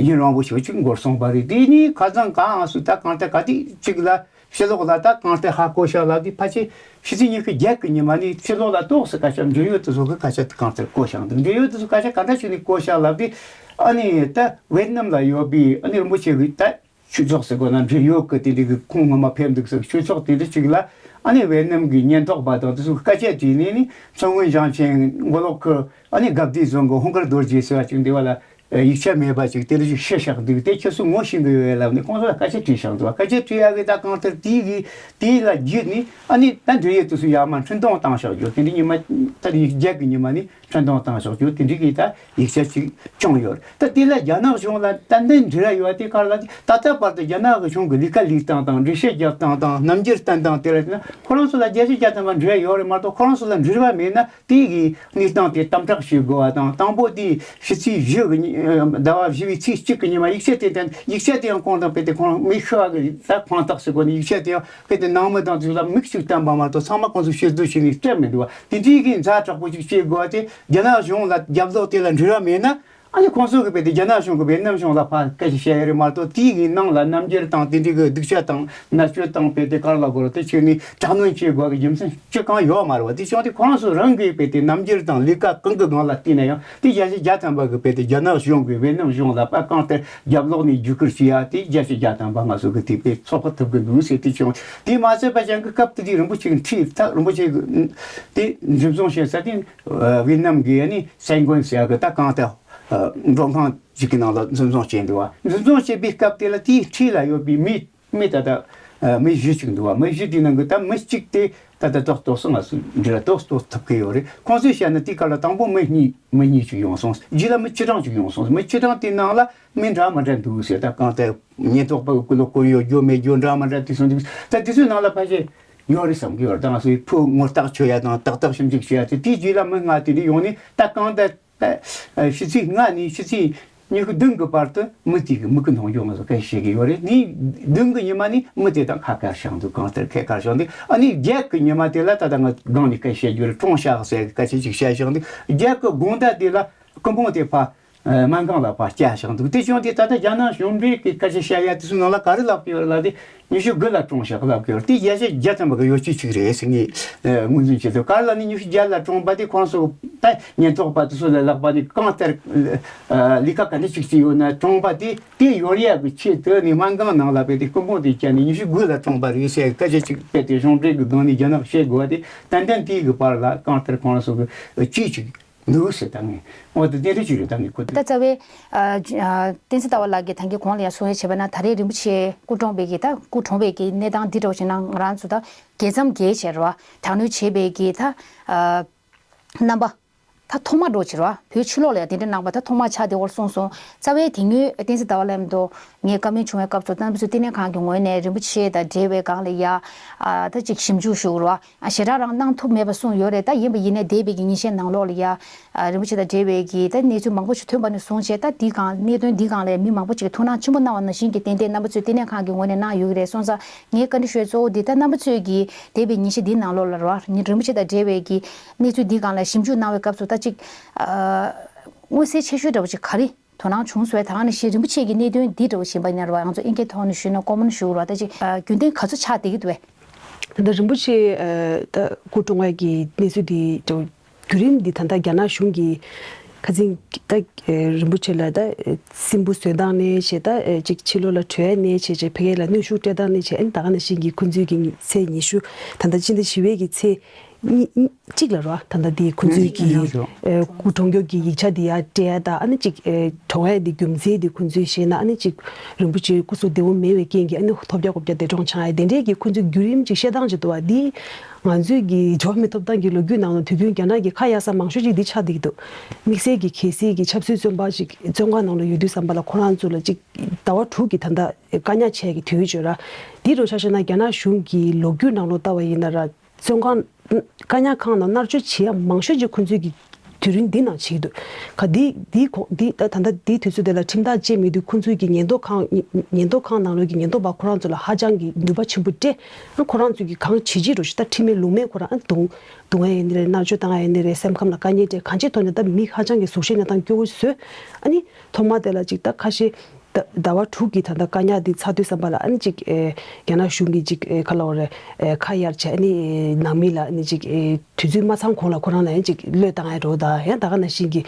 ཡུན་རིང་པོ་ཞིག་ཅིག་འགོར་སོང་བ་རེད། དེ་ནས་ཁ་སང་གང་སུ་ད་གང་ལྟར་ག་དུས་ཅིག་ལ་ཕྱི་ལོགས་ལ་ད་གང་ལྟར་ཧ་གོ་ཤག་ལབ་དུས། ཕལ་ཆེར་ཕྱི་ཚེས་ཉི་ཤུ་བརྒྱད་གི་ཉི་མ་ནས་ཕྱི་ལོགས་ལ་ཏོག་ཙམ་སྐད་ཆ་འབྲེལ་ཡོད་དེ་ཚོ་གི་སྐད་ཆ་དེ་གང་ལྟར་གོ་ཤག་འདུག་འབྲེལ་ཡོད་དེ་ཚོ་སྐད་ཆ་ག་འདྲ་བྱས་ནས་གོ་ཤག་ལབ་དུས། ཨ་ནི་ད་ཝེ་ཏི་ནམ་ལ་ཡོད་པའི་ཨ་ནི་རིན་པོ་ཆེ་གི་ད་ཆོས་ཚོགས་ཟེར་དགོས་ན་འབྲེལ་ཡོད་གི་དེ་འདྲའི་གི་ཁོང་སྔོན་མ་ཕེབས་འདུག་ཟེར། ཆོས་ཚོགས་དེ་འདྲ་ཅིག་ལ་ཨ་ནི་ཝེ་ཏི་ནམ་གི་ཉེན་རྟོག་པ་དང་དེ་ཚོ་གི་སྐད་ཆ་དྲིས་ནས་ནི། མཚོ་སྔོན་ཞིང་ཆེན་མགོ་ལོག་ཁུལ་ཨ་ནི་དགའ་བདེ་རྫོང་གི་ཧུང་དཀར་རྡོ་རྗེ་ཟེར་བ་ཅིག་འདི་བ་ལ་ཡིག་ཆ་མེད་པ་ཅིག་དེ་འདྲ་ཅིག་ཤི་བཞག་འདུག་དེ་ཁྱེད་ཚོ་ངོ་ཤེས་གི་ཡོད་ལབ་ནས་ཁོང་ཚོ་ལ་སྐད་ཆ་དྲིས་བཞག་འདུག་སྐད་ཆ་དྲིས་ཡག་གི་ད་གང་ལྟར་དེའི་གི་དེ་ལ་བརྒྱུད་ནས་ཨ་ནི་ད་འབྲེལ་ཡོད་དེ་ཚོ་ཡར་མར་འཕྲིན་གཏོང་བཏང་བཞག་རྒྱུ་དེ་འདྲ་ཉི་མ་ད་ཉི་ཤུ་བརྒྱད་གི་ཉི་མ་ནས། འཕྲིན་གཏོང་བཏང་ཆོག་རྒྱུ་དེ་འདྲའི་གི་ད་ཡིག་ཆ་ཅིག་བྱུང་ཡོད་རེད། ད་དེ་ལ་རྒྱ་ནག་གཞུང་ལ་ཏན་ཏན་འབྲེལ་བ་ཡོད་དེ་ག་རེ་ལབ་དུས། ད་ལྟ་བར་དུ་རྒྱ་ནག་གི་གཞུང་གི་ལས་ཀ་ལས་སྟངས་དང་འགྲེལ་བཤད་རྒྱབ་སྟངས་དང་རྣམ་འགྱུར་སྟོན་སྟངས་དེ་ལ་བལྟས་ན་ཁོ་རང་ཚོ་ལ་བརྒྱ་ཆ་བརྒྱ་ཐམ་པ་འབྲེལ་བ་ཡོད་རེད་མ་གཏོགས། ཁོ་རང་ཚོ་ལ་འབྲེལ་བ་མེད་ན་དེ་གི་གནས་སྟངས་དེ་དམ་དྲག་བྱེད་དགོས་པ་དང་། དང་པོ་དེ་ཕྱི་ཚེས་བཞི་གི་ཉི་ཟླ་བ་བཞི་པའི་ཚེས་གཅིག་གི་ཉི་མ་ཡིག་ཆ་དེ་བསྟན། ཡིག་ཆ་དེ་ཡང་ཁོང་དང་དཔེ་དེ་ཁོང་མི་ཤི་བ་གི་ད་ཁོང་རྟགས་སུ་གོ་ནས་ཡིག་ཆ་དེ་ཡང་། གལ་ཏེ་ནང་མི་དང་དེ་ཚོ་ལ་མིག་གཅིག་བསྟན་པ་མ་གཏོགས་ཚང་མ་ཁོང་ཚོ་ཕྱིར་བསྡུ་བྱས་ནས་སྤྲད་མི་འདུག་བ། དེ་འདྲའི་གི་ཛ་དྲག་པོ་ཅིག་བྱེད་དགོས་པ་དེ། རྒྱ་ནག་གཞུང་ལ་རྒྱབ་ལོག་དེ་ལ་འབྲེལ་བ་མེད་ན། ཨ་ནི་ཁོང་ཚོ་གི་དཔེ་དེ་རྒྱ་ནག་གཞུང་གི་ཝེ་ཏི་ནམ་གཞུང་ལ་ཕར་སྐད་ཆ་བཤད་ཡ་རེད་མ་གཏོགས། དེའི་གི་ནང་ལ་རྣམ་འགྱུར་དང་དེ་འདྲའི་གི་སྡུག་ཅག་དང་མནར་གཅོད་དང་དཔེ་དེ་ག་རེ་ལབ་དགོས་རེད། དེ་ཁྱོན་ནས་དྲག་གནོན་བྱེད་དགོས་གི་རྒྱུ་མཚན་ཅི་གང་ཡོད་མ་རེད་བ། དེ་བྱུང་དུས་ཁོ་རང་ཚོ་རང་གི་དཔེ་དེ་རྣམ་འགྱུར་དང་ལས་ཀ་གང་གི་སྒང་ལ་བལྟས་ན་ཡང་དེ་བརྒྱ་ཆ་བརྒྱ་ཐམ་པ་གི་དཔེ་དེ་རྒྱ་ནག་གཞུང་གི་ཝེ་ཏི་ནམ་གཞུང་ལ་ཕར་གང་ལྟར་རྒྱབ་ལོག་ནས་བརྒྱུད་སྐུར་བྱེད་ཡ་དེ་བརྒྱ་ཆ་བརྒྱ་ཐམ་པ་ང་ཚོ་གི་དེ་དཔེ་ཚོགས་པ་ཐུབ་གི་འདུག་ཟེར། དེ་བྱུང་དེ་མ་ཟད་པ་ཅང་གི་སྐབས་དེ་དུས་རིན་པོ་ཆེ་གི་འཁྲིས་ད་རིན་པོ་ཆེ་གི་དེ་འཛིན་བཟུང་བྱེད་ས་དེ་ཝེ་ཏི་ནམ་གི་ཨ་ནི་སན་གོན་ཟེར་ཡ་གི་ད་གང་ལྟར་མགྲོན་ཁང་ཅིག་གི་ནང་ལ་འཛིན་བཟུང་བྱས་འདུག་བ། འཛིན་བཟུང་བྱས་པའི་སྐབས་དེ་ལ་དེའི་འཁྲིས་ལ་ཡོད་པའི་མི་མི་ད་ལྟ་མི་བཞི་ཅིག་འདུག་བ། མི་བཞི་དེའི་ནང་གི་ད་མི་གཅིག་དེ་ད་ལྟ་ཏོག་ཏོག་སོང་ང་སུ་འདྲི་ལ་ཏོག་ཏོག་ཐུབ་ཀྱི་ཡོད་རེད། ཁོང་ཚོས་བཤད་ན་དེའི་སྐབས་ལ་དང་པོ་མི་གཉིས་མི་གཉིས་ཅིག་ཡོང་སོང་། རྗེས་ལ་མི་བཅུ་གྲངས་ཅིག་ཡོང་སོང་། མི་བཅུ་གྲངས་དེའི་ནང་ལ་མི་འདྲ་མི་འདྲ་འདུག་ཟེར། ད་གང་ལྟར་ཉེན་རྟོག་པ་གི་སྐུ་ལོ་སྐོར་ཡོད་རྒྱུ་མེད་རྒྱུ་འདྲ་མི་འདྲ་དེ་ཚོ་འདུག་ད་དེ་ཚོའི་ནང་ལ་ཕལ་ཆེར་ཡོད་རེད་བསམ་གྱི་ཡོད་རེད། ད་ང་ཚོའི་ཕུ་ངོ་རྟགས་ཆོད་ཡ་དང་ཏག་ཏག་ཞིབ་འཇུག་བྱེད་ཡ་དེ། དེའི་རྗེས་ལ་མི་ལྔ་དེ་འདྲ་ཡོང་ནས་ད་གང་ལྟར། ཕྱི་ཚེས་ལྔ་ནས་ཕྱི་ཚེས་ཉི་ཤུ་བདུན་གྱི་བར་དུ་མི་དེ་གི་མི་གི་མཐོང་རྒྱུ་ང་ཚོ་སྐད་ཆ་བཤད་ཀྱི་ཡོད་རེད། ནི་བདུན་གྱི་ཉི་མ་ནི་མི་དེ་དང་ཁ་ཁ་བྱང་འདུག་གང་ལྟར་ཁ་ཁ་བྱང་འདུག་ཨ་ནི་བརྒྱད་ཀྱི་ཉི་མ་དེ་ལ་ད་ལྟ་ང་སྒང་ནས་སྐད་ཆ་བཤད་རྒྱུ་རེད། ཀྲུང་ཤག་ཟེར་སྐད་ཆ་ཅིག་བཤད་བྱང་འདུག་བརྒྱད་ཀྱི་དགོང་དག་དེ་ལ་སྐུ་འབུམ་དེ་ཕ་སྨན་ཁང་ལ་ཕར་བསྐྱལ་བྱང་འདུག་དེ་བྱུང་དེ་ད་ལྟ་རྒྱ་ནག་གཞུང་འབྲེལ་གྱི་སྐད་ཆ་བཤད་ཡ་དེ་ཚོའི་ནང་ལ་ག་རེ་ལབ་ཀྱི་ཡོད་རེད་ལབ་དེ། ཉི་ཤུ་དགུ་ལ་གྲོངས་ཤག་ལབ་ཀྱི་ཡོད་རེད། དེ་བརྒྱ་ཆ་བརྒྱ་ཐམ་པ་གི་ཡོད་ཆོས་གཅིག་རེད་ཟེར་ངས་ངོས་འཛིན་བྱེད་ཐུབ། ག་རེ་ལབ་ན་ཉི་ཤུ་བརྒྱད་ལ་གྲོངས་པ་དེ་ཁོང་ཚོ་ད་ཉེན་རྟོག་པ་དེ་ཚོ་ལ་ལབ་པ་ནི་གང་ལྟར་ལས་ཀ་ག་འདྲ་ཅིག་བྱས་ཡོད་ན་གྲོངས་པ་དེ་དེ་ཡོད་ཡག་གི་ཆེད་དུ་ནི་སྨན་ཁང་ནང་ལ་བས་དེ་སྐུ་འབུམ་དེ་བསྐྱལ་ནས་ཉི་ཤུ་དགུ་ལ་གྲོངས་པ་རེད་ཟེར་སྐད་ཆ་ཅིག་བས་དེ་གཞུང་འབྲེལ་གྱི་སྒང་ནས་རྒྱ་ནག་བཤད་དགོས་པ་དེ་ཏན་ཏན་དེའི་གི་བར་ལ་གང་ལྟར་ཁོང་ཚོ་གི་ཅིག་ཅིག་འདུག་ཟེར། ད་ངས་འོ་དེ་དེ་འདྲ་ཅིག་རེད། ད་ངས་གོ་ད་རྩ་བའི་ཨ་ཨ་བསྟན་འཛིན་ཟླ་བ་ལགས་ཀྱིས་ད་གིན་གོང་ལ་ཡང་གསུང་ཡ་བྱས་པ་ན། ད་རེས་རིན་པོ་ཆེ་སྐུ་གྲོངས་པའི་གི་ད་སྐུ་གྲོངས་པའི་གི་གནས་སྟངས་འདི་འདྲ་བོ་ཞིག་ན་ང་རང་ཚོ་ད་རྒྱལ་མཚམས་བརྒལ་བྱས་རེད་བ། དྲག་གནོན་བྱས་པའི་གི་ད་ཨ་རྣམ་པ་ད་ཐོག་མ་འགྲོ་བྱས་རེད་བ། བོད་ཕྱི་ལོགས་ལ་ཡང་དེ་འདྲ་གནང་པ་ད་ཐོག་མ་ཆགས་བསྡད་ཡོད་གསུངས་སོང་། རྩ་བའི་དེ་སྔོན་བསྟན་འཛིན་ཟླ་བ་ལགས་མདོ་ངས་བཀའ་མོལ་བྱུང་བའི་སྐབས་སུ་རྣམ་པ་ཚོས་བསྟི་གནས་ཁང་གི་ངོས་ནས་རིན་པོ་ཆེ་དང་འབྲེལ་བའི་སྒང་ལ་ཡ་ཨ་ད་ཅིག་ཞིབ་འཇུག་ཞུ་རེད་བ། ཞེ་དྲག་རང་གནང་ཐུབ་མེད་པ་གསུངས་ཡོད་རེད། ད་ཡིན་པ་ཡིན་ནའི་འདས་པའི་གི་ཉིན་ཤས་ནང་ལོགས་ལ་ཡ་ཨ་རིན་པོ་ཆེ་དང་འབྲེལ་བའི་གི་ད་གནས་ཚུལ་མང་པོ་ཞིག་ཐོན་པ་ནས་བཟུང་བྱས། ད་འདི་སྒང་གནད་དོན་འདི་སྒང་ལ་མི་མང་པོ་ཞིག་གིས་ཐུགས་སྣང་ཆེན་པོ་གནང་བ་ནང་བཞིན་གྱི་ཏན་ཏན་རྣམ་པ་ཚོས་བསྟི་གནས་ཁང་གི་ངོས་ནས་གནང་ཡོད་ཀྱི་རེད། སོང་ཙང་ངའི་བཀའ་འདྲི་ཞུ་ཡ་གཙོ་བོ་འདི་ད་རྣམ་པ་ཚོས་ཀྱིས་འདས་པའི་ཉིན་ཤས་འདིའི་ནང་ལོགས་ལ་རེད་བ། ཉིན་རིན་པོ་ཆེ་དང་འབྲེལ་བའི་གི་གནས་ཚུལ་འདི་སྒང་ལ་ཞིབ་འཇུག་གནང་བའི་སྐབས་སུ་ད་ཅིག་ཨ་མངོན་གསལ་ཆེ་ཤོས་འདྲ་བོ་ཅིག་ག་རེ་དོ་སྣང་བྱུང་སོང་བས། ད་ག་ནང་བཞིན་རིན་པོ་ཆེ་གི་གནད་དོན་འདི་འདྲ་བོ་ཞིག་ཡིན་པ་ཡིན་ན་རེད་བ། ང་ཚོ་ཨིན་སྐད་ཐོག་ནས་ཞུས་ན་ཀོ་མོན་ཞུ་རེད་བ། ད་ཅིག་ཨ་རྒྱུན་ལྡན་ག་ཚོད་ཆགས་བསྡད་ཀྱི་འདུག་བས། ད་ལྟ་རིན་པོ་ཆེ་ཨ་ད་སྐུ་གྲོངས་བའི་གི་གནས་ཚུལ་འདི་འདྲ་བོ་བརྒྱུད་རིམ་འདི་ད་ལྟ་རྒྱ་ནག་གཞུང་གིས་ཁ་སང་ད་རིན་པོ་ཆེ་ལ་ད་སྲིན་འབུ་བཟོས་སྟངས་ནས་བྱས། ད་ཅིག་ཕྱི་ལོགས་ལ་བྲོས་ནས་བྱས་བྱས་ཕ་གི་ལ་གནོན་ཤུགས་སྤྲད་སྟངས་ནས་བྱས། ཨ་ནི་ད་ག་ནང་བཞིན་གྱི་ཁོང་ཚོའི་གི་ཚེས་ཉི་ཤུ་ད་ལྟ་ཕྱི་ཟླ་བཞི་པའི་གི་ཚེས་ གཉིས་གཅིག་ལ་རོ། ད་ལྟ་འདི་ཁོ་ཚོའི་གི་ཨེ་སྐུ་གྲོངས་མཁན་གྱི་ཡིག་ཆ་འདི་ཡར་སྤྲད་ཡ་ད། ཨ་ནི་ཅིག་ཨེ་གྲོངས་ཡ་འདི་རྒྱུ་མཚན་འདི་ཁོ་ཚོས་བཤད་ན། ཨ་ནི་ཅིག་རིན་པོ་ཆེ་སྐུ་གཟུགས་བདེ་བོ་མེད་པའི་རྐྱེན་གྱིས། ཨ་ནི་ཐོལ་རྒྱག་རྐུབ་བཀྱག་འདས་གྲོངས་ཆགས་ཡ་དེ་འདྲའི་གི་ཁོ་ཚོའི་བརྒྱུད་རིམ་ཅིག་བཤད་སྟངས་ཅིག་འདུག་བ། འདི་ང་ཚོའི་གི་འགྲོ་བ་མིའི་ཐོབ་ཐང་གི་ལོ་རྒྱུས་ནང་ལ་དུས་རྒྱུན་རྒྱ་ནག་གི་ཁ་གཡར་ས་མང་ཤོས་ཅིག་འདི་ཆགས་བསྡད་ཀྱི་འདུག། དམིགས་བསལ་གྱི་གལ་སྲིད་ཀྱི་ཆབ་སྲིད་བཙོན་པ་ཅིག་བཙོན་ཁང་ནང་ལ་ཡོད་དུས་ཙམ་པ་ལ་ཁོ་རང་ཚོ་ལ་ཅིག་ཟླ་བ་དྲུག་གི་ད་ལྟ་བཀག་ཉར་བྱས་ཀྱི་དུས་ཚོད་ར། འདི་རུ་ཆ་བཞག་ན་རྒྱ་ནག་གཞུང་གི་ལོ་རྒྱུས་ནང་ལོགས་ལྟ་བ་ཡིན་ན་ར། བཙོན་ཁང་བཀག་ཉར་ཁང་ནང་མནར་གཅོད་བྱེད་ཡ་མང་ཤོས་ཅིག་ཁོང་ཚོའི་གི་དུས་རིང་འདི་ནང་བྱེད་ཀྱི་འདུག། ག་འདི་འདི་གོ་འདི་ད་ད་ལྟ་འདིའི་དུས་ཚོད་དེ་ལ་ཁྲིམས་ཐག་བཅད་མེད་དུས་ཁོང་ཚོའི་གི་ཉེན་རྟོག་ཁང་ཉེན་རྟོག་ཁང་ནང་ལོགས་ཀྱི་ཉེན་རྟོག་པ་ཁོ་རང་ཚོ་ལ་ཧ་ཅང་གི་ནུས་པ་ཆེན་པོ་སྤྲད། ཨ་ཁོ་རང་ཚོའི་གི་གང་བྱེད་ཀྱི་རེད་ཞུ། ད་ཁྲིམས་མེད་ལུགས་མེད་ཁོ་རང་ཨ་རྡུང་རྡུང་ཡ་ཡིན་ནི་རེད། མནར་གཅོད་བཏང་ཡ་ཡིན་ནི་རེད། སེམས་ཁམས་ལ་དཀའ་ངལ་སྤྲད། གང་ཅིའི་ཐོག་ནས་ད་མི་ཧ་ཅང་གི་ཟུག་གཤེར་གནས་སྟངས་སྐྱོ་བོ་བཟོས། ཨ་ནི་ཐོག་མ་དེ་ལ་ཅིག་ད་ཁ་ཤས། ཟླ་ཟླ་བ་དྲུག་གི་ད་ལྟ་བཀག་ཉར་འདི་ཚར་དུས་ཙམ་པ་ལ། ཨ་ནི་ཅིག་ཨེ་རྒྱ་ནག་གཞུང་གིས་ཅིག་ཨེ་ག་ལབ་དགོས་རེད། ཨེ་ཁ་གཡར་བྱས། ཨ་ནི་ནང་མི་ལ་ཨ་ནི་ཅིག་ཨེ་དུས་ཚོད་མ་ཚང་གོང་ལ་ཁོ་རང་ལ་ཡང་ཅིག་གློད་བཏང་ཡ་འགྲོ། ད་ཡང་ད་ག་ནང་བཞིན་གྱི་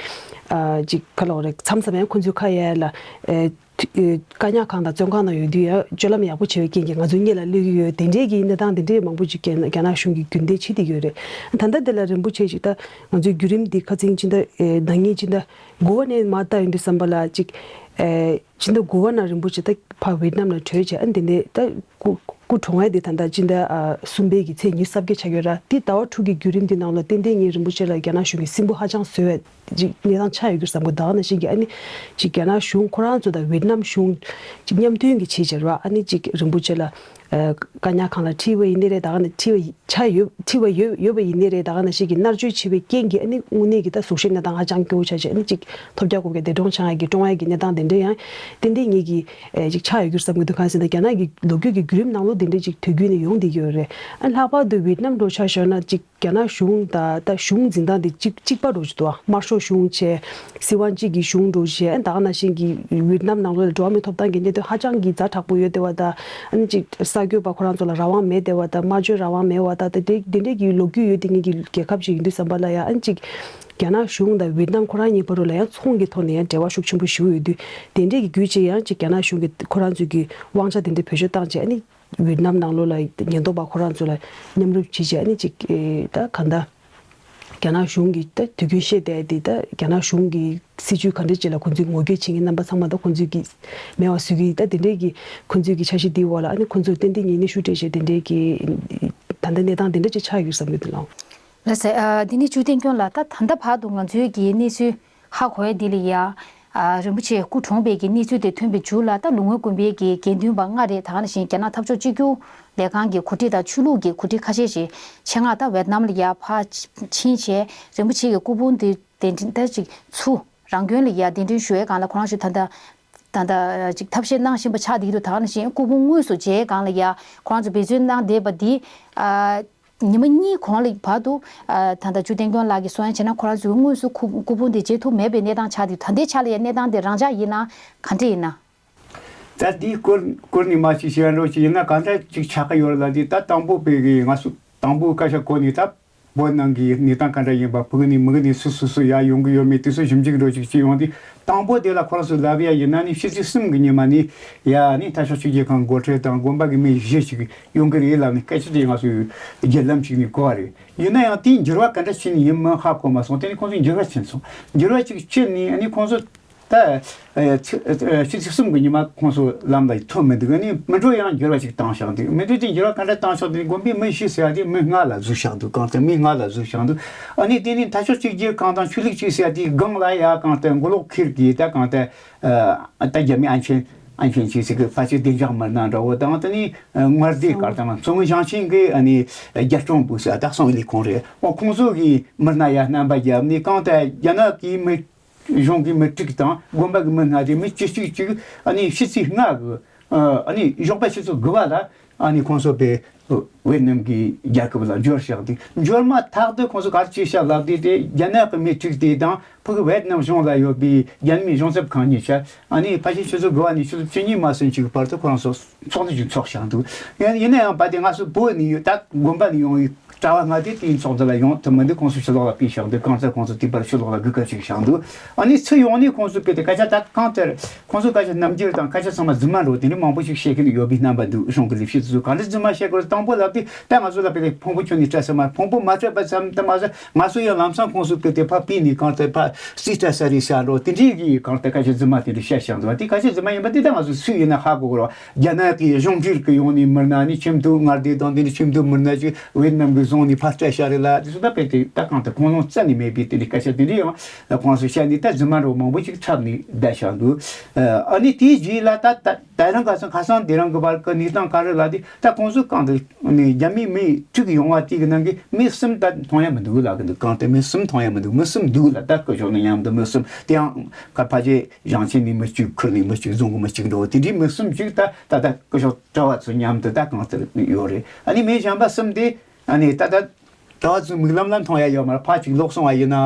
ཨ་ཅིག་ག་ལབ་དགོས་རེད། མཚམས་མཚམས་ཡང་ཁོ་ཚོས་ཁ་གཡར་ལ་ཨེ་དུ་ཨེ་བཀག་ཉར་ཁང་དང་བཙོན་ཁང་ནང་ཡོད་དུས་ཡང་སྤྱོད་ལམ་ཡག་པོ་བྱེད་པའི་རྐྱེན་གྱིས་ང་ཚོ་སྔོན་ལ་གློད་ཀྱི་ཡོད། དེ་འདྲའི་གི་གནས་སྟངས་དེ་འདྲའི་མང་པོ་ཅིག་རྒྱ་རྒྱ་ནག་གཞུང་གིས་རྒྱུན་ལྡན་བྱེད་བསྡད་ཡོད་རེད། ད་ལྟ་དེ་ལ་རིན་པོ་ཆེ་ཅིག་ད་ཨེ་ན་ནིང་སྤྱི་ཟླ་ཨེ་ན་ནིང་སྤྱི་ཟླ་དགུ་པ་ནས་མར་བལྟ་ཡོང་དུས་ཙམ་པ་ལ་ཅིག་ཨེ་སྤྱི་ཟླ་དགུ་པ་ནང་རིན་པོ་ཆེ་ད་ཕར་ཝེད་ནམ་ལ་བྲོས་བྱས། ཨ་ནི་དེ་ནས་ད་སྐུ་སྐུ་གྲོངས་ཡ་དེ་ད་ལྟ་སྤྱི་ཟླ་ཨ་གསུམ་པའི་གི་ཚེས་ཉི་ཤུ་རྩ་བརྒྱད་ཆགས་ཡོད་ར། དེ་ཟླ་བ་དྲུག་གི་བརྒྱུད་རིམ་དེ་ནང་ལ་ཏན་ཏན་ངས་རིན་པོ་ཆེ་ལ་རྒྱ་ནག་གཞུང་གིས་སྲིན་པོ་ཧ་ཅང་བཟོས་པའི་ཅིག་གནས་སྟངས་ཆགས་ཡོད་ཀྱི་རེད་བསམ་གི་འདུག། ད་ག་ནང་བཞིན་གྱི་ཨ་ནི་ཅིག་རྒྱ་ནག་གཞུང་ཁོ་རང་ཚོ་དང་ཝེད་ནམ་གཞུང་ཅིག་མཉམ་མཐུན་གྱི་བྱས་བྱས་ར། ཨ་ནི་ཅིག་རིན་པོ་ཆེ་ལ་ཨ་བཀག་ཉར་ཁང་ལ་ཁྲིད་པ་ཡིན་ནི་རེད། ད་ག་ནས་ཁྲིད་པ་ཡི་ཆ་ཡོད་ཁྲིད་པ་ཡོད་ཡོད་པ་ཡིན་ནི་རེད། ད་ག་ནང་བཞིན་གྱི་མནར་གཅོད་བྱས་པའི་རྐྱེན་གྱིས་ཨ་ནི་དངོས་གནས་ཀྱི་ད་ཟུག་གཤེར་གནས་སྟངས་ཧ་ཅང་སྐྱོ་བོ་ཆགས་བྱས། ཨ་ནི་ཅིག་ཐོལ་རྒྱག་རྐུབ་བཀྱག་འདས་གྲོངས་ཆགས་ཡ་གི་གྲོངས་ཡ་གི་གནས་སྟངས་དེ་འདྲ་ཡང་ཏན་ཏན་ངེད་ཀྱི་ཨེ་ཅིག་ཆགས་ཡོད་ཀྱི་རེད་བསམ་གི་འདུག། གང་ཟེར་ན་རྒྱ་ནག་གི་ལོ་རྒྱུས་ཀྱི་བརྒྱུད་རིམ་ནང་ལོགས་དེ་འདྲ་ཅིག་དུས་རྒྱུན་ནས་ཡོང་བསྡད་ཀྱི་ཡོད་རེད། ཨ་ལྷག་པར་དུ་ཝེད་ནམ་འདྲ་ཆ་བཞག་ན་ཅིག་རྒྱ་ནག་གཞུང་དང་ད་གཞུང་འཛིན་སྟངས་དེ་གཅིག་གཅིག་པ་འདྲ་ཅིག་འདུག། ཨ་དམར་ཤོག་གཞུང་བྱས། སྲིད་དབང་གཅིག་གི་གཞུང་འདྲ་བྱས། ཨ་ད་ག་ནང་བཞིན་གྱི་ཝེད་ནམ་ནང་ལོགས་ལ་འགྲོ་བ་མིའི་ཐོབ་ཐང་གི་གནད་དོན་ཧ་ཅང་གི་ཛ་དྲག་པོ་ཡོད་བསྡད་པ་དང་། ཨ་ནི་ཅིག་གསར་འགོད་པ་ཁོ་རང་ཚོ་ལ་རང་དབང་མེད་བསྡད་པ་དང་། སྨྲ་བརྗོད་རང་དབང་མེད་པ་དང་། ད་དེ་དེ་འདྲས་ཀྱི་ལོ་རྒྱུས་ཡོད་བསྡད་མཁན་གྱི་རྒྱལ་ཁབ་ཅིག་ཡིན་དུས་ཙམ་པ་ལ་ཡང་ཨ་ནི་ཅིག་རྒྱ་ནག་གཞུང་དང་ཝེད་ནམ་ཁོ་རང་གཉིས་བར་དུ་ལ་ཡང་ཚོང་གི་ཐོག་ནས་ཡང་འབྲེལ་བ་ཤུགས་ཆེན་པོ་ཞིག་ཡོད་དུས། དེ་འདྲས་ཀྱི་བརྒྱུད་བྱས་ཡང་ཅིག་རྒྱ་ནག་གཞུང་གིས་ཁོ་རང་ཚོའི་གི་དབང་ཆ་དེ་འདྲས་བེད་སྤྱོད་བཏང་བྱས། ཨ་ནི་ཝེད་ནམ་ནང་ལོགས་ལ་ཉེན་རྟོག་པ་ཁོ་རང་ཚོ་ལ་མཉམ་རུབ་བྱས་བྱས། ཨ་ནི་ཅིག་ཨེ་ད་གང་ལྟར་རྒྱ་ནག་གཞུང་གིས་ད་དུས་རྒྱུན་བཤད་བསྡད་དེ། ད་རྒྱ་ནག་གཞུང་གི་སྲིད་བྱུས་ག་འདྲ་ཅིག་ལ་ཁོང་ཚོས་ངོ་རྒོལ་བྱེད་མཁན་རྣམ་པ་ཚང་མ་ད་ཁོང་ཚོས་ཀྱི་མེད་པ་བཟོ་གི། ད་དེ་འདྲས་ཀྱི་ཁོང་ཚོའི་གི་འཆར་གཞི་འདིའི་འོག་ལ་ཨ་ནི་ཁོང་ཚོས་ཏན་ཏན་ངེས་ནས་ཤུགས་སྤྲད་བྱས་དེ་འདྲས་ཀྱི་ད་ལྟ་གནས་སྟངས་དེ་འདྲ་ཅིག་ཆགས་ཡོད་བསམ་གྱི་འདུག་ལགས། ལགས་སེ། ཨ་འདི་ནི་ཅུ་བསྟན་སྐྱོང་ལགས། ད་ད་ལྟ་བར་དུ་ང་ཚོའི་གི་གནས་ཚུལ་ཧ་གོ་ཡ་འདི་ལ་ཡ། ཨ་རིན་པོ་ཆེ་སྐུ་གྲོངས་པའི་གི་གནས་ཚུལ་དེ་ཐོན་པའི་མཇུག་ལ་ད་ལོ་ངོ་དགུ་པའི་གི་དགེ་འདུན་པ་ལྔ་རེ། ད་ག་ནང་བཞིན་རྒྱ་ནག་འཐབ་ཕྱོགས་གཅིག་གྱུར་ལས་ཁང་གི་འགོ་ཁྲིད་དང་ཆོས་ལུགས་ཀྱི་འགོ་ཁྲིད་ཁ་ཤས་ཤིག་ཆེད་མངགས་ད་ཝེད་ནམ་ལ་ཡ་ཕར་ཕྱིན་བྱས། རིན་པོ་ཆེ་གི་སྐུ་ཕུང་དེ་གདན་འདྲེན་ད་ཅིག་ཚུར་རང་དགོན་ལ་ཡ་གདན་འདྲེན་ཞུ་བའི་སྒང་ལ་ཁོ་རང་ཚོས་ད་ལྟ་ད་ལྟ་ཅིག་ཐབས་ཤེས་གནང་བཞིན་པ་ཆགས་བསྡད་ཀྱི་འདུག། ད་ག་ནང་བཞིན་སྐུ་ཕུང་དངོས་སུ་མཇལ་སྒང་ལ་ཡ་ཁོ་རང་ཚོ་འབད་བརྩོན་གནང་བསྡད་པ་འདི་ཨ། ཉི་མ་གཉིས་གོང་ལ་བར་དུ་ཨ་ད་ལྟ་ཅུ་བསྟན་སྐྱོང་ལགས་ཀྱིས་གསུང་ཡ་བྱས་ན། ཁོ་རང་ཚོའི་དངོས་སུ་སྐུ་སྐུ་ཕུང་དེ་མཇལ་ཐུབ་མེད་པའི་གནས་སྟངས་ཆགས་ཏེ། ད་ལྟའི་ཆ་ལ་ཡ་གནས་སྟངས་དེ་རང་འཇགས་ཡིན་ན་ག་འདྲ་ཡིན་ན། ད་དེའི་སྐོར་སྐོར་ནས་མ་ཞིག་བཤད་འགྲོ་ཞིག་ཡིན་ན་གང་འདྲ་ཅིག་ཆགས་ཀྱི་ཡོད་ལ། དེ་ད་དང་པོ་པའི་གི་ང་ཚོ་དང་པོའི་སྐད་ཆ་གོ་ནས་ད་བོད་ནང་གི་གནས་སྟངས་ག་འདྲ་ཡིན་པ། ཕ་གི་ནས་མི་གི་ནས་སུ་སུ་སུ་ཡར་ཡོང་གི་ཡོད་མེད་དེ་ཚོ་ཞིབ་འཇུག་འགྲོ་ཞིག་བྱས་ཡོང་དུས། དང་པོ་དེ་ལ་ཁོ་རང་ཚོ་ལབ་ཡ་ཡིན་ན་ནི་ཕྱི་ཚེས་གསུམ་གི་ཉི་མ་ནས་ཡ་ནི་འཐབ་ཕྱོགས་གཅིག་གྱུར་ཁང་འགོ་ཁྲིད་དང་དགོན་པ་གི་མི་བཞི་ཞིག་ཡོང་གི་རེད་ལབ་ནས་སྐད་ཆ་དེ་ང་ཚོའི་བརྒྱུད་ལམ་ཞིག་ནས་གོ་བ་རེད། ཡིན་ན་ཡང་དེའི་འགྱུར་བ་ག་འདྲ་ཕྱིན་ཡིན་མིན་ཧ་གོ་མ་སོང་། དེ་ནི་ཁོང་ཚོའི་འགྱུར་བ་ཕྱིན་སོང་། འགྱུར་བ་ཅིག་ཕྱིན་ནས་ཨ་ནི་ཁོང་ཚོ་ད་ཕྱི་ཕྱི་ཚེས་གསུམ་གི་ཉི་མ་ཁོང་ཚོ་ལམ་ལ་ཐོན་མི་འདུག། ཨ་ནི་མི་འགྲོ་ཡང་འགྱུར་བ་ཅིག་བཏང་བཞག་འདུག། མི་འགྲོ་དེ་འགྱུར་བ་ག་འདྲ་བཏང་བཞག་འདུག། དགོན་པའི་མི་བཞི་ཟེར་ཡ་དེ་མི་ལྔ་ལ་ཟུག་བཞག་འདུག། གང་ལྟར་མི་ལྔ་ལ་ཟུག་བཞག་འདུག། ཨ་ནི་དེ་ནི་འཐབ་ཕྱོགས་གཅིག་གྱུར་ཁང་དང་ཆོས་ལུགས་གཅིག་ཟེར་ཡ་དེའི་སྒང་ལ་ཡ་གང་ལྟར་མགོ་ལོག་ཁེར་གྱིས་ད་གང་ལྟར་ཨ་ད་རྒྱ་མི་ཨན་ཆེན་ཨན་ཆེན་ཆེ་ཟེར་གི་ཕལ་ཆེར་བདེ་འཇགས་མི་སྣ་འདྲ་བོ་དང་། དེ་ནི་མངའ་སྡེ་གར་དང་མཚོ་སྔོན་ཞིང་ཆེན་གི་ཨ་ནི་རྒྱལ་གྲོང་པུའུ་ཟེར་ཡ་ད་གསང་བའི་ལས་ཁུངས་རེད། འོ་ཁོང་ཚོ་གི་མི་སྣ་ཡ་རྣམ་པ་བརྒྱབ་ནས་གང་ལྟར་རྒྱ་ནག་གི་མི་གཞུང་གི་མི་དྲུག་དང་དགོན་པ་གི་མི་ལྔ་དེ་མི་བཅུ་གཅིག་ཅིག་ཨ་ནི་ཕྱི་ཚེས་ལྔ་གི་ཨ་ནི་ཞོགས་པ་ཆུ་ཚོད་དགུ་པ་ལ་ཨ་ནི་ཁོང་ཚོ་པའི་ཝེད་ནམ་གྱི་རྒྱལ་ཁབ་ལ་འབྱོར་བཞག་སྟེ། འབྱོར་མ་ཐག་ཏུ་ཁོང་ཚོ་ག་རེ་བྱས་ཤག་ལབ་དུས། དེ་རྒྱ་ནག་གི་མི་དྲུག་དེ་དང་ཕ་གི་ཝེད་ནམ་གཞུང་ལ་ཡོད་པའི་རྒྱ་མིའི་གཞུང་ཚབ་ཁང་གཉིས་ཆ་ཨ་ནི་ཕལ་ཆེར་ཆུ་ཚོད་དགུ་པ་ནས་ཆུ་ཚོད་བཅུ་གཉིས་མ་ཟིན་ཅིག་གི་བར་དུ་ཁོ་རང་ཚོ་ཚོགས་འདུ་ཞིག་འཚོགས་བཞག་འདུག། ཡིན་ཡིན་ན་ཡང་པ་དེ་ང་ཚོ་བོད་ནས་ཡོད་ད་དགོན་པ་ནས་ཡོང་བའི་ གྲྭ་བ་ལྔ་དེ་དེའི་ཚོགས་འདུ་ལ་ཡོང་ཐུབ་མི་འདུག་ཁོང་ཚོ་ཕྱི་ལོགས་ལ་ཕུད་བཞག་འདུག་གང་ལྟར་ཁོང་ཚོ་དེ་བར་ཕྱི་ལོགས་ལ་སྒུག་སྐབས་ཤིག་བཞག་འདུག་ཨ་ནི་ཚུར་ཡོང་ནས་ཁོང་ཚོ་དཔེ་དེ་སྐད་ཆ་ད་གང་ལྟར་ཁོང་ཚོ་སྐད་ཆ་རྣམ་འགྱུར་དང་སྐད་ཆ་ཚང་མ་རྫུན་མ་འགྲོ་དེ་འདྲ་མང་པོ་ཞིག་བཤད་ཀྱི་ཡོད་པའི་རྣམ་པ་འདུག་གཞུང་གི་ལས་བྱེད་ཚོས་གང་འདྲ་རྫུན་མ་བཤད་དགོས་རེད། དང་པོ་ལབ་དུས་ད་ང་ཚོ་ལ་དཔེ་དེ་ཕུང་པོ་ཁྱོན་ནས་སྤྲད་ས་མ་རེད། ཕུང་པོ་མ་སྤྲད་པ་ཙམ་དུ་མ་ཟད་ང་ཚོ་ཡང་ལམ་སང་ཁོང་ཚོ་དཔེ་དེ་ཕར་ཕུད་ནས་གང་ལྟར་ཕར་རྩིས་སྤྲད་ས་རེད་ཟེར་འགྲོ་དེ་འདྲའི་གི་གང་ལྟར་སྐད་ཆ་རྫུན་མ་དེ་འདྲ་བཤད་བཞག་འདུག་དེ་སྐད་ཆ་རྫུན་མ་ཡིན་པ་དེ་ད་ང་ཚོ་སུས་ཡིན་ན་ཧ་གོ་དགོས་རེད། རྒྱ་ནག་གི་གཞུང་འབྲེལ་གྱི་ཡོང་ནས་མི་སྣ་ནི་ཁྱིམ་དུ་མངའ་སྡེ་དང་དེ་ནི་ཁྱིམ་དུ་མི་སྣ་ཅིག་ཝེད་ནམ་གྱི་བཟུང་ནས་ཕར་སྤྲད་བཞག་རེད་ལ། དེ་ཚོ་ད་དཔེ་དེ་ད་གང་ལྟར་ཁུངས་ལུང་རྩ་ནས་མེད་པའི་དེ་འདྲའི་སྐད་ཆ་དེ་འདྲ་ཡང་ཁོང་ཚོས་བཤད་ནས་ད་རྫུན་མ་འདྲ་མང་པོ་ཅིག་འཁྲབ་ནས་བསྡད་བཞག་འདུག་ཨ་ནི་དེའི་རྗེས་ལ་ད་ད་ད་རང་ག་ཚོད་ཁ་སང་དེ་རང་གི་བར་གྱི་གནས་སྟངས་ག་རེ་ལ་དེ་ད་ཁོང་ཚོས་གང་དུ་ནས་རྒྱ་མིའི་མི་དྲུག་ཡོང་བ་དེ་གི་ནང་གི་མི་གསུམ་ད་མཐོང་ཡ་མི་འདུག་ལབ་གི་འདུག་གང་ལྟར་མི་གསུམ་མཐོང་ཡ་མི་འདུག་མི་གསུམ་འདུག་ལ་ད་སྐུ་ཞབས་ནི་མཉམ་དུ་མི་གསུམ་དེ་ཡང་ག་ཕ་ཆེ་ཞིང་ཆེན་ནས་མི་གཅིག་ཁུལ་ནས་མི་གཅིག་རྫོང་གི་མི་གཅིག་འགྲོ་དེ་འདྲའི་མི་གསུམ་ཅིག་ད་ད་ད་སྐུ་ཞབས་གྲྭ་བ་ཚོ་མཉམ་དུ་ད་གང་ལྟར་ཡོད་རེད། ཨ་ནི་མི་གཞན་པ་གསུམ་དེ་ཨ་ནི་ད་ད་གྲྭ་བ་ཚོའི་མིག་ལམ་ལ་མཐོང་ཡ་ཡོད་མ་རེད། ཕར་ཅིག་ལོག་སོང་བ་ཡིན་ན་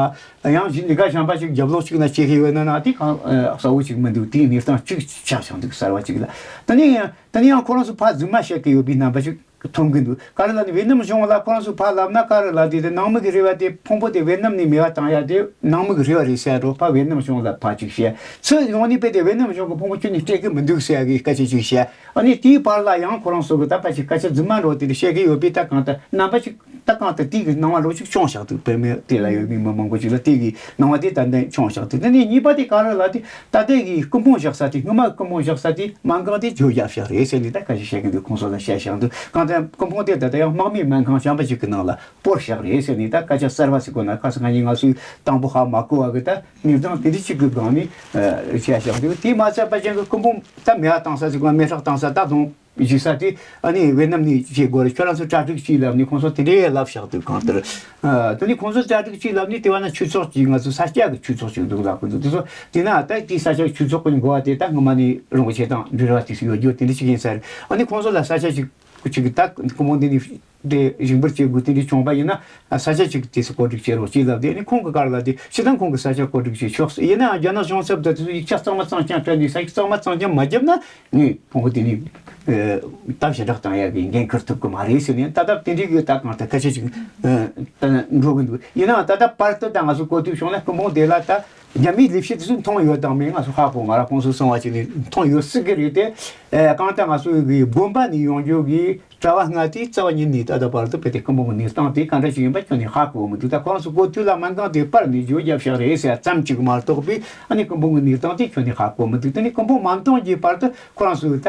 ཡང་གཞན་གྱི་ག་གཞན་པ་ཅིག་རྒྱབ་ལོག་ཅིག་ན་སྐྱེ་གི་ཡོད་ན་ན་དེ་གང་གསལ་བོ་ཅིག་མི་འདུག་དེའི་གནས་སྟངས་གཅིག་ཆགས་བཞག་འདུག་གསར་བ་ཅིག་ལ། ད་ནི་ཡང་ད་ནི་ཡང་ཁོ་རང་ཚོ་ཕར་རྫུན་མ་བཤད་ཀྱི་ཡོད་པའི་རྣམ་པ་ཅིག་མཐོང་གི་འདུག་ག་རེ་ལབ་ན་ཝེ་ནམ་གཞུང་ལ་ཁོ་རང་ཚོ་ཕར་ལབ་ན་ག་རེ་ལབ་དེ་དེ་ནང་མི་གི་རེ་བ་དེ་ཕུང་པོ་དེ་ཝེ་ནམ་ནས་མེད་པ་བཏང་ཡ་དེ་ནང་མི་གི་རེ་བ་རེད་ཟེར་རོ། ཕར་ཝེ་ནམ་གཞུང་ལ་ཕར་ཅིག་བཤད། ཚུར་ཡོང་ནས་དཔེ་དེ་ཝེ་ནམ་གཞུང་གི་ཕུང་པོ་ཁྱོན་ནས་སྤྲད་གི་མི་འདུག་ཟེར་ཡ་གི་སྐད་ཆ་ཅིག་བཤད། ཨ་ནི་དེའི་བར་ལ་ཡང་ཁོ་རང་ཚོ་གི་ད་ཕལ་ཆེར་སྐད་ཆ་རྫུན་མ་འགྲོ་དེ་འདྲ་བཤད་གི་ཡོད་པས་ད་གང་ལྟར་རྣམ་པ་ཅིག་ད་གང་ལྟར་དེ་གི་སྣང་བ་འདྲ་ཅིག་བྱུང་བཞག་འདུག་བོད་མི་དེ་ལ་ཡོད་མི་མི་མང་པོ་ཅིག་ལ་དེ་གི་སྣང་བ་དེ་ཏན་ཏན་བྱུང་བཞག་འདུག་དེ་ནས་གཉིས་པ་དེ་ག་རེ་ལ་དེ་ད་ལྟའི་གི་སྐུ་འབུམ་བཞག་ས་དེ་སྔོན་མ་སྐུ་འབུམ་བཞག་ས་དེ་སྨན་ཁང་དེ་བརྗོད་བརྒྱབ་བཞག་རེད་ཟེར་ནས་ད་སྐད་ཆ་བཤད་གི་འདུག་ཁོང་ཚོ་ལ་བཤད་བཞག་འདུག་གང་ལྟར་སྐུ་འབུམ་དེ་ད་ལྟ་ཡང་དམག་མིའི་སྨན་ཁང་གཞན་པ་ཅིག་གི་ནང་ལ་སྤོར་བཞག་རེད་ཟེར་ནས་ད་སྐད་ཆ་གསར་བ་ཟིག་གོ་ན་ཁ་སང་ང་གཉིས་ང་ཚོས་དང་པོ་ཧ་མ་གོ་བ་གི་ད་ངེས་སྟངས་དེ་འདྲ་ཅིག་གི་སྒང་ནས་བཤད་བཞག་འདུག་དེ་མ་ཚད་པ་ཅན་གི་སྐུ་འབུམ་ད་མེ་བ་བཏང་ས་ཟིག་གོ་ན་མེ་སྲེག་བཏང་ས་ད་དུང་བཞུགས་ས་དེ་ཨ་ནི་ཝེ་ནམ་ནས་བྱེད་དགོས་རེད། ཁྱོད་རང་ཚོ་གྲ་སྒྲིག་བྱེད་ལབ་ནས་ཁོང་ཚོ་དེ་འདྲའི་ལབ་བཞག་འདུག་གང་ལྟར་ཨ་དེ་ནས་ཁོང་ཚོ་གྲ་སྒྲིག་བྱེད་ལབ་ནས་དེ་བ་ན་ཆོས་ཚོགས་ཀྱི་ང་ཚོ་ས་སྐྱ་གི་ཆོས་ཚོགས་ཅིག་འདུག་ལབ་གི་འདུག་དེ་ཚོ་དེ་ན་ད་དེའི་ས་སྐྱ་ཆོས་ཚོགས་ཀྱི་འགོ་བ་དེ་ད་སྔོན་མ་ནས་རིན་པོ་ཆེ་དང་འབྲེལ་བ་དེ་ཚོ་ཡོད་རྒྱུ་དེ་འདྲ་ཅིག་ཡིན་ས་རེད། ཨ་ནི་ཁོང་ཚོ་ལ་ས་ཆ་ཅིག་ཅིག་ད་སྐུ་འབུམ་འདི་ནས་དེ་བཞེངས་འབུལ་བྱེད་དགོས་དེ་འདྲ་བྱུང་བ་ཡིན་ན་ས་ཆ་ཅིག་དེ་སུ་བཀོད་སྒྲིག་བྱེད་རོགས་ཅེས་ལབ་དེ་ཨ་ནི་ཁོང་གི་བཀའ་ལ་དེ་སྤྱིར་བཏང་ཁོང་གི་ས་ཆ་བཀོད་སྒྲིག་བྱེད་ཆོག་ཟེར་ཡིན་ནའང་རྒྱ་ནག་གཞུང་ཚབ་དང་དེ་ཚོ་ཡིག་ཆ་གཙང་མ་གཙང་རྐྱང་སྤྲད་ནས་ས་ཡིག་གཙང་མ་གཙང་རྐྱང་མ་བརྒྱབ་ན། ངས་ཕུང་པོ་དེ་ནི་ད་ཞེ་དྲག་བཏང་ཡག་གི་འགན་འཁུར་ཐུབ་ཀྱི་མ་རེད་ཟེར་ནས་ད་ལྟ་དེ་འདྲའི་གི་ད་གང་ལྟར་སྐད་ཆ་ཅིག་ད་འགྲོ་གི་འདུག་ཡིན་ནའང་ད་ལྟ་བར་དུ་ད་ང་ཚོ་གོ་ཐོས་བྱུང་ན་སྐུ་འབུམ་དེ་ལ་ད་རྒྱ་མིའི་ལས་བྱེད་དེ་ཚོས་མཐོང་ཡོད་དང་མེད་ང་ཚོ་ཧ་གོ་མ་རེད། ཁོང་ཚོས་གསུངས་པ་ཅིག་ནི་མཐོང་ཡོད་སྲིད་གི་རེད་དེ། གང་ལྟར་ང་ཚོ་གི་དགོན་པ་ནས་ཡོང་རྒྱུ་གི་གྲྭ་བ་ལྔ་དེ་རྩ་བ་ཉིད་ནས་ད་ལྟ་བར་དུ་དཔེ་དེ་སྐུ་འབུམ་གི་གནས་སྟངས་དེ་ག་འདྲ་ཞིག་ཡིན་པ་ཁྱོན་ནས་ཧ་གོ་མི་འདུག་ད་ཁོ་རང་ཚོ་གོ་ཐོས་ལ་སྨན་ཁང་དེ་པར་ནས་བརྗོད་བརྒྱབ་བཞག་རེད་ཟེར་ཙམ་ཅིག་མ་གཏོགས་པའི་ཨ་ནི་སྐུ་འབུམ་གི་གནས་སྟངས་དེ་ཁྱོན་ནས་ཧ་གོ་མི་འདུག་དེ་ནི་སྐུ་འབུམ་མ་བཏང་རྗེས་བར་དུ་ཁོ་རང་ཚོས་ད་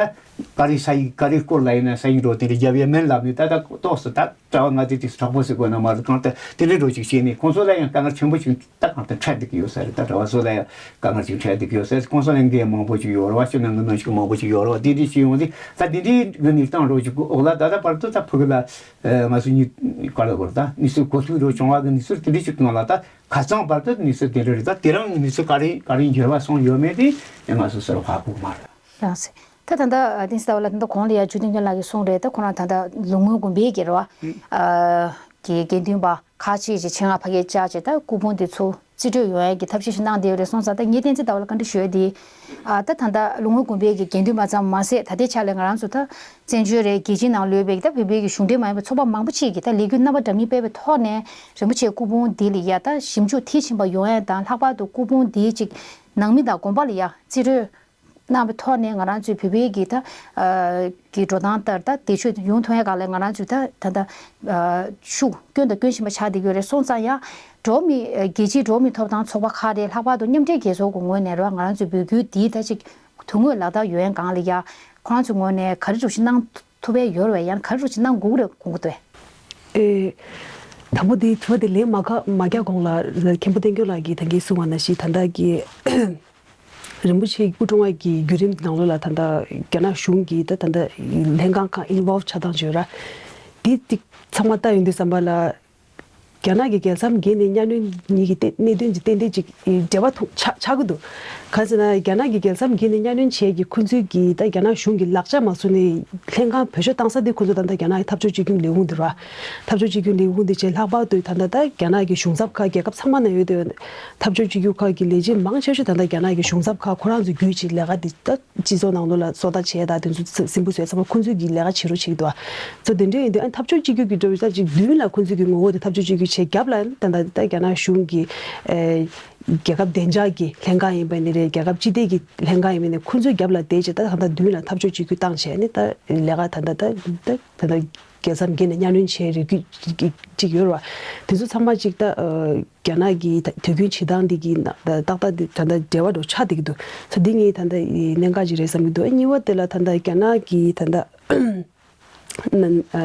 ག་རེ་ས་ཡིག་ག་རེ་སྐོར་ལ་ཡིན་ན་ས་ཡིག་འགྲོ་དེ་འདྲ་རྒྱབ་ཡ་མིན་ལབ་ནས་ད་ལྟ་ཏོག་ཙམ་ད་གྲྭ་བ་ལྔ་དེ་དེ་དྲག་པོ་ཟེར་དགོས་ན་མ་གཏོགས་གང་ལྟར་དེ་འདྲ་འགྲོ་ཅིག་བྱས་ནས་ཁོང་ཚོ་ལ་ཡང་དཀའ་ངལ་ཆེན་པོ་ཅིག་ད་གང་ལྟར་འཕྲད་བསྡད་ཀྱི་ཡོད་ས་རེད། ད་གྲྭ་བ་ཚོ་ལ་ཡང་དཀའ་ངལ་ཅིག་འཕྲད་བསྡད་ཀྱི་ཡོད་ས་རེད། ཁོང་ཚོ་ལ་འགན་མང་པོ་ཅིག་ཡོད་རེད་བ། སྤྱི་ནང་གི་གནོན་ཤུགས་མང་པོ་ཅིག་ཡོད་རེད་བ། དེ་འདྲ་ཅིག་ཡོང་དུས་ད་དེ་འདྲའི་གི་གནས་སྟངས་རོ་ཅིག་གི་འོག་ལ་ད་ལྟ་བར་དུ་ད་ཕུ་གུ་ལ་ང་ཚོ་གཉིས་ག་ལ་གོ་རེད། ད་གནས་ཚུལ་གོ་ཐོས་རོ་བྱུང་བ་གི་གནས་ཚུལ་དེ་འདྲ་ཅིག་གི་ནང་ལ་ད་ཁ་རྩང་བར་དུ་གནས་ཚུལ་དེ་འདྲ་རེད། ད་དེ་རིང་གི་གནས་ཚུལ་ག་རེ་ག་རེ་འགྱུར་བ་སོང་ཡོད་མེད་དེ་ང་ཚོ་གསལ་པོ་ཧ་གོ་མ་རེད། ཡང་སྲིད། ད་ད་ལྟ་ཨ་ཏིང་སི་ལྟ་བུ་ལ་ད་ལྟ་གོང་ལ་ཡ་ཇུ་ཏིང་ཀྱོན་ལགས་ཀྱིས་གསུངས་རེད། ད་ཁོ་རང་ད་ལྟ་ལོ་ངོ་དགུ་པའི་གི་རེད་བ། ཨ་གི་དགེ་འདུན་པ་ཁག་ཅིག་ཅིག་ཆེད་མངགས་ཕ་གིར་བཅར་བྱས་ད་སྐུ་ཕུང་དེ་ཚོ་རྩིས་སྤྲོད་ཡོང་ཡ་གི་ཐབས་ཤེས་ཤིག་གནང་བསྡད་ཡོད་རེད་སོང་ཙང་ད་ངས་བསྟན་འཛིན་ལྟ་བུ་ལ་བཀའ་འདྲི་ཞུ་ཡ་དེ། ཨ་ད་ད་ལྟ་ལོ་ངོ་དགུ་པའི་གི་དགེ་འདུན་པ་ཙམ་མ་ཟད་ད་ལྟའི་ཆ་ལ་ང་རང་ཚོ་ད་བཙན་བྱོལ་རེད་རྒྱལ་སྤྱིའི་ནང་ལོས་པའི་གི་ད་བོད་པའི་གི་གཞུང་འབྲེལ་མ་ཡིན་པའི་ཚོགས་པ་མང་པོ་ཅིག་གིས་ད་ལས་འགུལ་རྣམ་པ་འདྲ་མིན་སྤེལ་བའི་ཐོག་ནས་རིན་པོ་ཆེའི་སྐུ་ཕུང་འདི་ལ་ཡ་ད་ཞིབ་འཇུག་མཐིལ་ཕྱིན་པ་ཡོང་ཡ་དང་ལྷག་པར་དུ་སྐུ་ཕུང་འདིའི་ཅིག་ནང་མི་དང་དགོན་པ་ལ་ཡ་རྩིས་སྤྲོད། གནང་བའི་ཐོག་ནས་ང་རང་ཚོའི་བོད་པའི་གི་ད་ཨ་གི་འགྲོ་སྟངས་ལྟར་ད་བདེ་མཆོག་ཡོང་ཐུབ་ཡ་ག་ལ་ང་རང་ཚོའི་ད་ད་ད་ཨ་ཤུགས་སྐྱོན་དང་སྐྱོན་བཞིན་པ་ཆགས་བསྡད་ཀྱི་ཡོད་རེད་སོང་ཙང་ཡང་འགྲོ་བ་མི་རྒྱལ་སྤྱིའི་འགྲོ་བ་མིའི་ཐོབ་ཐང་ཚོགས་པ་ཁག་རེད་ལྷག་པར་དུ་མཉམ་འབྲེལ་རྒྱལ་ཚོགས་ཀྱི་ངོས་ནས་རེད་བ་ང་རང་ཚོའི་འབོད་སྐུལ་འདིའི་ད་ཅིག་དོན་དངོས་ལག་བསྟར་ཡོད་ཡན་གང་ལ་ཡ་ཁོ་རང་ཚོའི་ངོས་ནས་ག་རེ་འདྲ་ཞིག་གནང་ཐུབ་ཡ་ཡོད་རེད་བ་ཡང་ག་རེ་འདྲ་ཞིག་གནང་དགོས་ཀྱི་རེད་དགོངས་ཀྱི་འདུག་བས། ཨེ། དང་པོ་དེ་དྲི་བ་དེ་ལན་མ་ག་མ་རྒྱག་གོང་ལ་མཁན་པོ་བསྟན་སྐྱོང་ལགས་ཀྱིས་ད་གིན་གསུངས་པ་ནང་བཞིན་ད་ལྟ་གི་རིན་པོ་ཆེ་སྐུ་གྲོངས་པ་གི་བརྒྱུད་རིམ་ནང་ལོགས་ལ་ད་ལྟ་རྒྱ་ནག་གཞུང་གིས་ད་ད་ལྟ་ལྷན་ཁང་ཁག་ཨིན་ཝོལབ་ཆགས་སྟངས་བརྗོད་ར། དེ་ཏིག་ཚང་མ་ལྟ་ཡོང་དུས་ཙམ་པ་ལ་ རྒྱ་ནག་གི་རྒྱལ་མཚམས་བརྒལ་ནས་གཉའ་གནོན་གཉིས་ཀྱི་གནད་དོན་གྱི་ཏན་ཏན་ཅིག་འབྲེལ་བ་ཐུག་ཆགས་ཆགས་ཀྱི་འདུག་གང་ཟེར་ན་རྒྱ་ནག་གི་རྒྱལ་མཚམས་བརྒལ་ནས་གཉའ་གནོན་བྱས་ཀྱི་ཁོ་ཚོའི་གི་ད་རྒྱ་ནག་གཞུང་གི་ལག་ཆ་མ་བཟོ་ནས་ལྷན་ཁང་བེད་སྤྱོད་བཏང་ས་དེ་ཁོ་ཚོ་ད་ལྟ་རྒྱ་ནག་གི་འཐབ་ཕྱོགས་གཅིག་གྱུར་ལས་ཁུངས་དེ་ར། འཐབ་ཕྱོགས་གཅིག་གྱུར་ལས་ཁུངས་དེ་བྱས་ལྷག་པར་དུ་ད་ལྟ་ད་རྒྱ་ནག་གི་གཞུང་ཚབ་ཁག་རྒྱལ་ཁབ་ཚང་མ་ན་ཡོད་དུས་འཐབ་ཕྱོགས་གཅིག་གྱུར་ཁག་གི་ལས་བྱེད་མང་ཆེ་ཤོས་ད་ལྟ་རྒྱ་ནག་གི་གཞུང་ཚབ་ཁག་ཁོ་རང་ཚོ་བརྒྱུད་ཅིག་ལས་ཀ་དེ་ད། སྤྱི་ཚོགས་ནང་ལོགས་ལ་བཟོ་ལྟ་བྱས་དང་དེ་ཚོ་སིམ་པོ་བཟོས་ཚང་མ་ཁོང་ཚོས་ཀྱི་ལས་ཀ་བྱེད་རོགས་བྱེད་ཀྱི་འདུག་ཚོ་དེ་འདྲ་ཡིན་དུས་ཨ་འཐབ་ཕྱོགས་གཅིག་གྱུར་གྱི་འགྲོ་བའི་ལྟ་ཅིག་མདུན་ལ་ཁོང་ཚོས་ཀྱི་ངོ་བོ་དེ་འཐབ་ཕྱོགས་གཅིག་གྱུར་བྱས་རྒྱབ་ལ་ད་ལྟ་ད་རྒྱ་ནག་གཞུང་གི་ཨེ་རྒྱལ་ཁབ་བདེ་འཇགས་ཀྱི་ལྷན་ཁང་ཡིན་པ་ནི་རེད། རྒྱལ་ཁབ་སྤྱི་བདེ་གི་ལྷན་ཁང་ཡིན་པ་ནི་ཁོང་ཚོའི་རྒྱབ་ལ་བསྡད་བྱས་ད་ད་ལྟ་མདུན་ལ་འཐབ་ཕྱོགས་གཅིག་གྱུར་བཏང་བྱས་ནི་ད་ལས་ཀ་ད་ལྟ་ད་ད་ད་ལྟ། རྒྱལ་མཚམས་བརྒལ་ནས་གཉའ་གནོན་བྱས་རེད་ཀྱི་ཅིག་ཡོད་རེད་བ། དེ་ཚོ་ཚང་མ་ཅིག་ད་རྒྱ་ནག་གི་དུས་རྒྱུན་བྱེད་སྟངས་འདི་གི་ཏག་ཏག་འདི་ད་ལྟ་འབྲེལ་བ་འགྲོ་ཆགས་བསྡད་ཀྱི་འདུག་ཚོ་འདི་ངའི་ད་ལྟ་གནད་འགག་ཅིག་རེད་བསམ་གྱི་འདུག་གཉིས་པ་དེ་ལ་ད་ལྟ་རྒྱ་ནག་གི་ད་ལྟ་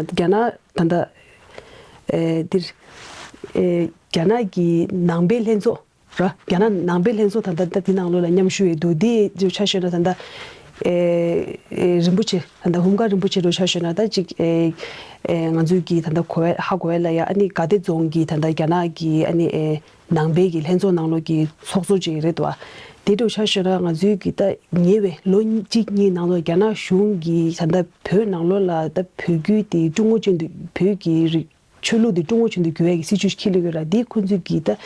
རྒྱ་ནག་ད་ལྟ་འདིར་རྒྱ་ནག་གི་ནང་པའི་ལྷན་ཚོགས། ར། རྒྱ་ནག་ནང་པའི་ལྷན་ཚོགས་ད་ལྟ་ད་འདི་ནང་ལོགས་ལ་མཉམ་ཞུགས་ཡོད་འདུག་འདི་ཚོ་ཆ་བཞག་ན་ད་ལྟ་ཨེ་ཨེ་རིན་པོ་ཆེ་ད་ལྟ་ཧུམ་ག་རིན་པོ་ཆེ་འདྲ་ཆ་བཞག་ན་ད་ཅིག་ཨེ་ཨེ་ང་ཚོའི་གི་ད་ལྟ་གོ་བ་ཧ་གོ་བ་ལ་ཡ་ཨ་ནི་དགའ་བདེ་རྫོང་གི་ད་ལྟ་རྒྱ་ནག་གི་ཨ་ནི་ཨེ་ནང་པའི་གི་ལྷན་ཚོགས་ནང་ལོགས་ཀྱི་ཚོགས་གཙོ་ཅིག་རེད་འདུག་བ། དེ་འདྲ་ཆ་བཞག་ན་ང་ཚོའི་གི་ད་ཉེ་བའི་ལོ་གཅིག་གཉིས་ནང་ལོགས་རྒྱ་ནག་གཞུང་གི་ད་ལྟ་བོད་ནང་ལོགས་ལ་ད་བོད་བརྒྱུད་དེ་ཀྲུང་གོ་ཅན་དུ་བོད་ཀྱི་རིགས། ཆོས་ལུགས་འདི་ཀྲུང་གོ་ཅན་དུ་བསྒྱུར་ཡ་གི་སྲིད་ཇུས་ཤིག་ཁས་ལེན་ཡོད་ར། འདི་ཁོང་ཚོས་ཀྱིས་ད་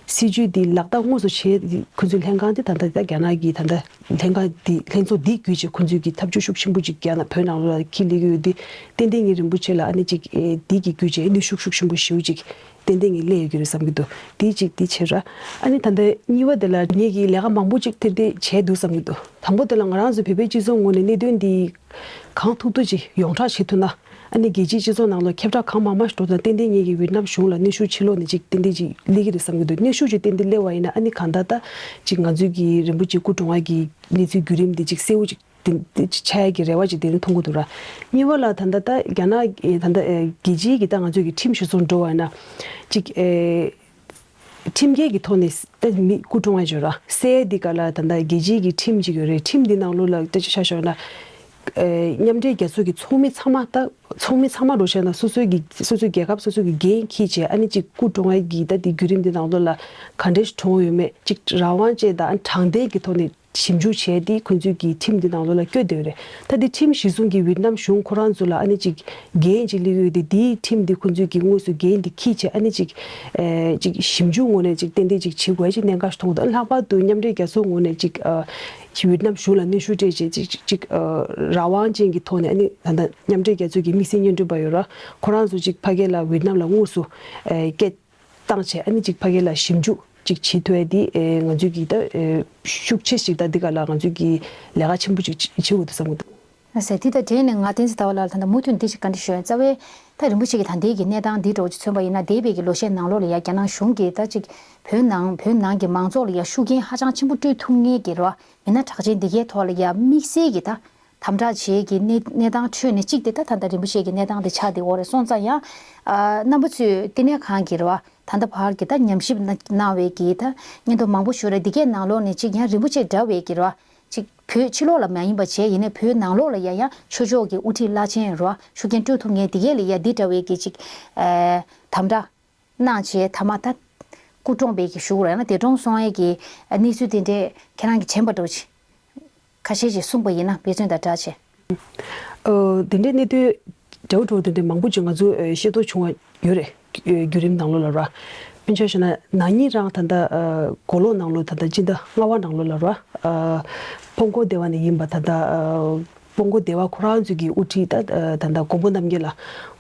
སྲིད་ཇུས་འདི་ལག་བསྟར་དངོས་སུ་བྱེད། ཁོང་ཚོའི་ལྷན་ཁང་འདི་ད་ལྟ་ད་རྒྱ་ནག་གི་ད་ལྟ་ལྷན་ཁང་འདི་ལྷན་ཚོགས་འདི་བརྒྱུད་བྱས་ཁོང་ཚོས་ཀྱིས་ཐབས་ཇུས་ཤུགས་ཆེན་པོ་ཅིག་རྒྱ་ནག་བོད་ནང་ལ་ཁས་ལེན་ཡོད། འདི་ཏན་ཏན་ངའི་རིན་པོ་ཆེ་ལ་ཨ་ནི་ཅིག་ཨེ་འདི་གི་བརྒྱུད་བྱས་ནུས་ཤུགས་ཤུགས་ཆེན་པོ་ཞེ་པོ་ཅིག་ཏན་ཏན་ངས་སླེབས་ཡོད་ཀྱི་རེད་བསམ་གྱི་འདུག་འདི་ཅིག་འདི་བྱེད་ར། ཨ་ནི་ད་ལྟ་གཉིས་པ་དེ་ལ་ངེད་ཀྱིས་ལས་ཀ་མང་པོ་ཅིག་དེ་འདྲ་བྱས་འདུག་བསམ་གྱི་འདུག་དང་པོ་དེ་ལ་ང་རང་ཚོ་བོད་པའི་སྤྱི་ཚོགས་ངོས་ནས་གནད་དོན་འདི་གང་ཐུབ་ཐུབ་ཅིག་ཡོངས་གྲགས་བྱེད་ཐུབ་ན། ཨ་ནི་རྒྱལ་སྤྱིའི་སྤྱི་ཚོགས་ནང་ལ་ཁྱབ་བསྒྲགས་གང་མང་མང་ཞིག་འགྲོ་ན་ཏན་ཏན་ངེད་ཀྱིས་ཝི་ཏི་ནམ་གཞུང་ལ་གནོན་ཤུགས་ཕྱི་ལོགས་ནས་ཅིག་ཏན་ཏན་ཅིག་སླེབས་ཀྱི་རེད་བསམ་གྱི་འདུག་གནོན་ཤུགས་ཅིག་ཏན་ཏན་སླེབས་པ་ཡིན་ན་ཨ་ནི་གང་ལྟར་ད་ཅིག་ང་ཚོའི་གི་རིན་པོ་ཆེ་སྐུ་གྲོངས་ཡ་གི་གནས་ཚུལ་བརྒྱུད་རིམ་འདི་ཅིག་གསལ་བོ་ཅིག་ཏན་ཏན་ཅིག་ཆགས་ཡ་གི་རེ་བ་ཅིག་དེ་རིང་མཐོང་གི་འདུག་ར། གཉིས་པ་ལ་ད་ལྟ་ད་རྒྱ་ནག་གི་ད་ལྟ་ཨེ་རྒྱལ་སྤྱིའི་གི་ད་ང་ཚོའི་གི་ཁྲིམས་གཞི་བཟུང་འགྲོ་བ་ཡིན་ན་ཅིག་ཨེ། ཁྲིམས་འགལ་གྱི་ཐོག་ནས་ད་མི་སྐུ་གྲོངས་ཡ་བྱོས་ར། སའི་འདི་ག་ལ་ད་ལྟ་རྒྱལ་སྤྱིའི་གི་ཁྲིམས་ཅིག་ཡོད་རེད། ཁྲིམས་འདི་ནང་ལོགས་ལ་ད་ཆ་བཞག་ན། ཨེ་མཉམ་འབྲེལ་རྒྱལ་ཚོགས་ཀྱི་ཚོགས་མི་ཚང་མ་ད་ཚོགས་མི་ཚང་མ་འགྲོ་བྱས་ན་སོ་སོའི་གི་སོ་སོའི་རྒྱལ་ཁབ་སོ་སོའི་གི་འགན་འཁྱེར་བྱས་ཨ་ནི་ཅིག་སྐུ་གྲོངས་ཡ་གི་ད་འདི་བརྒྱུད་རིམ་འདི་ནང་ལོགས་ལ་ག་འདྲས་གྲོངས་ཡོད་མེད་ཅིག་རང་དབང་ཅན་དང་དྲང་བདེན་གྱི་ཐོག་ནས། ཞིབ་འཇུག་བྱས་ཏེ་ཁོང་ཚོས་ཀྱི་ཁྲིམས་འདི་ནང་ལོགས་ལ་བཀོད་བསྡད་ཡོད་རེད། ད་འདི་ཁྲིམས་གཞི་བཟུང་གི་ཝི་ཏི་ནམ་གཞུང་ཁོ་རང་ཚོ་ལ་ཨ་ནི་ཅིག་འགན་ཅིག་སླེབས་ཡོད་དེ་འདིའི་ཁྲིམས་འདི་ཁོང་ཚོས་ཀྱི་དངོས་སུ་འགན་འདི་འཁྱེར་བྱས་ཨ་ནི་ཅིག་ཨེ་ཅིག་ཞིབ་འཇུག་ངོས་ནས་ཅིག་ཏན་ཏན་ཅིག་བྱེད་དགོས་ཅིག་གནད་འགག་ཞིག་མཐོང་གི་འདུག་ལྷག་པར་དུ་མཉམ་འབྲེལ་རྒྱལ་ཚོགས་ངོས་ནས་ཅིག་ཨ་ཝི་ཏི་ནམ་གཞུང་ལ་གནོན་ཤུགས་སྤྲད་བྱས་ཅིག་ཅིག་ཅིག་ཨ་རང་དབང་ཅན་གྱི་ཐོག་ནས་ཨ་ནི་ད་ལྟ་མཉམ་འབྲེལ་རྒྱལ་ཚོགས་ཀྱི་དམིགས་བསལ་སྙན་སྒྲོན་པ་ཡོད་ར་ཁོ་རང་ཚོ་ཅིག་ཕ་གི་ལ་ཝི་ཏི་ནམ་ལ་དངོས་སུ་ཨེ་སྐད། བཏང་བྱས་ཨ་ནི་ཅིག་ཕ་གི་ལ་ཞིབ་འཇུག་ཅིག་བྱེད་ཐུབ་ཡ་དེ་ཨེ་ང་ཚོས་ཀྱི་ད་ཨེ་ཤུགས་ཆེ་ཞིག་ད་འདི་ག་ལ་ང་ཚོས་ཀྱི་ལས་ཀ་ཆེན་པོ་ཅིག་བྱེད་དགོས་འདུག་བསམ་གྱི་འདུག་ལགས་སེ། དེ་དང་འབྲེལ་ནས་ང་བསྟན་འཛིན་ཟླ་བ་ལགས་ལ་ད་ལྟ་མུ་མཐུད་འདི་ཞིག་བཀའ་འདྲི་ཞུ་ཡ། རྩ་བའི་ད་རིན་པོ་ཆེ་གི་ད་ལྟའི་གི་གནས་སྟངས་འདི་འདྲ་བོ་ཅིག་མཚོན་པ་ཡིན་ན་འདས་པའི་གི་ལོ་ཤས་ནང་ལོགས་ལ་ཡ་རྒྱ་ནག་གཞུང་གིས་ད་ཅིག་བོད་ནང་བོད་ནང་གི་མང་ཚོགས་ལ་ཡ་ཤུགས་རྐྱེན་ཧ་ཅང་ཆེན་པོ་སྤྲོད་ཐུབ་མཁན་གྱི་རེད་བ་མི་སྣ་གྲགས་ཅན་འདི་གའི་ཐོག་ལ་ཡ་དམིགས་བསལ་གྱི་ད། དམ་དྲག་བྱེད་ཀྱི་གནས་གནས་སྟངས་ཁྲོད་ནས་གཅིག་དེ་ད་ད་ལྟ་རིན་པོ་ཆེ་གི་གནས་སྟངས་དེ་ཆགས་བསྡད་ཡོད་རེད། སོང་ཙང་ཡང་ཨ་རྣམ་པ་ཚོས་བསྟི་གནས་ཁང་གི་རེད་བ་ད་ལྟ་བར་གྱི་ད་ཉམས་ཞིབ་གནང་བའི་གི་ད་སྙན་ཐོ་མང་པོ་ཞིག་རེད། འདི་གའི་ནང་ལོགས་ནས་གཅིག་ཡང་རིན་པོ་ཆེ་འདྲ་བའི་གི་རེད་བ་གཅིག་བོད་ཕྱི་ལོགས་ལ་མ་ཡིན་པ་བྱས་ཡིན་ནའི་བོད་ནང་ལོགས་ལ་ཡང་ཡང་ཆོས་ཕྱོགས་ཀྱི་དབུ་ཁྲིད་བླ་ཆེན་རེད་བ་ཤུགས་རྐྱེན་སྤྲོད་ཐུབ་མཁན་འདི་གའི་ལ་ཡ་འདི་འདྲ་བའི་གི་གཅིག་ཨ་དམ་དྲག་གནང་བྱས་ཐ་མ་ད་སྐུ་གྲོངས་པའི་གི་ཞུགས་རེད་ན་འདས་གྲོངས་སོང་ཡས་ཀྱི་གནས་ཚུལ་དེ་འདྲས་ཁྱེད་རང་གིས་དྲན་པ་འདྲ་བོ་ཅིག་ཁ་ཤས་ཅིག་གསུངས་པ་ཡིན་ན་འབད་བརྩོན་དང་སྦྲགས་བྱས། ཨོ་དེ་འདྲའི་གནད་དོན་འདྲ་བོ་འདྲ་བོ་དེ་འདྲའི་མང་པོ་ཅིག་ང་ཚོ་ཤེས་རྟོགས་བྱུང་བ་ཡོད་རེད། བརྒྱུད་རིམ་ནང་ལོགས་ལ་ར། དཔེར་ན་ཆ་བཞག་ན་ན་ནིང་རང་ད་ལྟ་མགོ་ལོག་ནང་ལོགས་ད་ལྟ་སྤྱི་ཟླ་ལྔ་པ་ནང་ལོགས་ལ་ར། སྤོ་མགོ་སྡེ་བ་ནས་ཡིན་པ་ད་ལྟ། སྤོ་མགོ་སྡེ་བ་ཁོ་རང་ཚོས་ཀྱི་དབུ་ཁྲིད་ད་ད་ལྟ་མགོན་པོ་རྣམ་རྒྱལ་ལགས་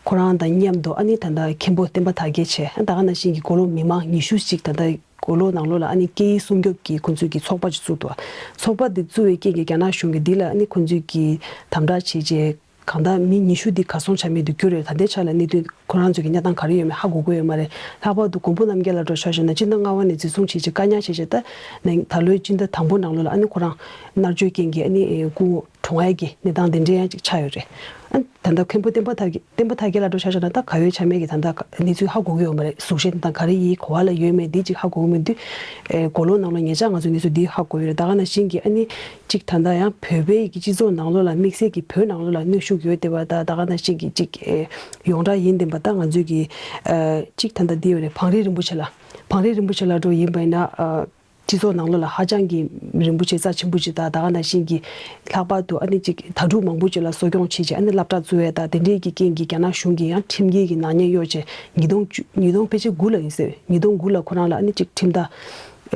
ཁོ་རང་དང་མཉམ་དུ་ཨ་ནི་ད་ལྟ་མཁན་པོ་བསྟན་པ་དར་རྒྱས་བྱས་ད་ག་ནང་བཞིན་གྱི་མགོ་ལོག་མི་མང་ཉི་ཤུ་ཞིག་ད་ལྟ་མགོ་ལོག་ནང་ལོགས་ལ་ཨ་ནི་སྐད་ཡིག་སྲུང་སྐྱོབ་ཀྱི་ཁོང་ཚོས་ཀྱི་ཚོགས་པ་ཅིག་བཙུགས་འདུག་ཚོགས་པ་འདི་བཙུགས་པའི་རྐྱེན་གྱིས་རྒྱ་ནག་གཞུང་གིས་འདི་ལ་ཨ་ནི་ཁོང་ཚོས་ཀྱི་དམ་དྲག་བྱས་རྗེས་གང་ལྟར་མི་ཉི་ཤུ་འདི་གར་སོང་ཆ་མེད་དུ་གྱུར་རེད། ད་ལྟའི་ཆ་ལ་གནད་དོན་ཁོ་རང་ཚོས་ཀྱི་གནས་སྟངས་ག་རེ་ཡོད་མེད་ཧ་གོ་གི་ཡོད་མ་རེད། ལྷག་པར་དུ་མགོན་པོ་རྣམ་རྒྱལ་ལགས་འདྲ་ཆ་བཞག་ན་སྤྱི་ཟླ་ལྔ་པ་ནས་འཛིན་བཟུང་བྱས་རྗེས་བཀག་ཉར་བྱས་རྗེས་ད་ནང་ད་ལོའི་སྤྱི་ཟླ་དང་པོ་ནང་ལོགས་ལ་ཨ་ནི་ཁོ་རང་མནར་གཅོད་རྐྱེན་གྱིས་ཨ་ནི་སྐུ་ངོ་གྲོངས་ཡས་ཀྱི་གནས་སྟངས་དེ་འདྲའི་ཡང་ཅིག་ཆགས་ཡོད་རེད། ཨ་ད་ལྟ་མཁན་པོ་བསྟན་པ་དར་རྒྱས། བསྟན་པ་དར་རྒྱས་ལགས་འགྲོ་ཆ་བཞག་ན་ད་ག་ཡོད་ཆ་མེད་ཀྱི་ད་ལྟ་གནས་ཚུལ་ཧ་གོ་གི་ཡོད་མ་རེད། གཟུགས་གཞི་དང་ག་རེ་ཡིན། ག་བ་ལ་ཡོད་མེད་འདི་ཅིག་ཧ་གོ་གི་མི་འདུག་ཨེ་གོ་ལོག་ནང་ལོགས་ཉེ་ཆར་ང་ཚོས་གནས་ཚུལ་འདི་ཧ་གོ་ཡོད་རེད། ད་ག་ནང་བཞིན་གྱི་ཨ་ནི་ཅིག་ད་ལྟ་ཡང་བོད་པའི་གི་སྤྱི་ཚོགས་ནང་ལོགས་ལ་དམིགས་བསལ་གྱི་བོད་ནང་ལོགས་ལ་གནོན་ཤུགས་ཡོད་བསྡད་པ་ད་ད་ག་ནང་བཞིན་གྱི་ཅིག་ཨེ་ཡོངས་གྲགས་ཡིན་བསྡད་པ་ད་ང་ཚོས་གི་ཨེ་ཅིག་ད་ལྟ་འདི་ཡོད་རེད། བང་རིམ་རིན་པོ་ཆེ་ལགས། བང་རིམ་རིན་པོ་ཆེ་ལགས་འགྲོ་ཡིན་པ་ཡིན་ན་ཨ། སྤྱི་ཚོགས་ནང་ལོགས་ལ་ཧ་ཅང་གི་རིན་པོ་ཆེ་རྩ་ཆེན་པོ་ཅིག་དང་ད་ག་ནང་བཞིན་གྱི་ལྷག་པར་དུ་ཨ་ནི་ཅིག་དྭ་ཕྲུག་མང་པོ་ཅིག་ལ་གསོ་སྐྱོང་བྱེད་ཅིག་ཨ་ནི་སློབ་གྲྭ་བཙུགས་ཡས་དང་དེ་འདྲའི་གི་རྐྱེན་གྱིས་རྒྱ་ནག་གཞུང་གིས་ཡང་ཁྲིམས་འགལ་གྱི་ནག་ཉེས་གཡོག་བྱས་ཉིས་སྟོང་བཅུ་ཉིས་སྟོང་ཕལ་ཆེར་དགུ་ལ་ཡིན་ཟེར། ཉིས་སྟོང་དགུ་ལ་ཁོ་རང་ལ་ཨ་ནི་ཅིག་ཁྲིམས་ཐག་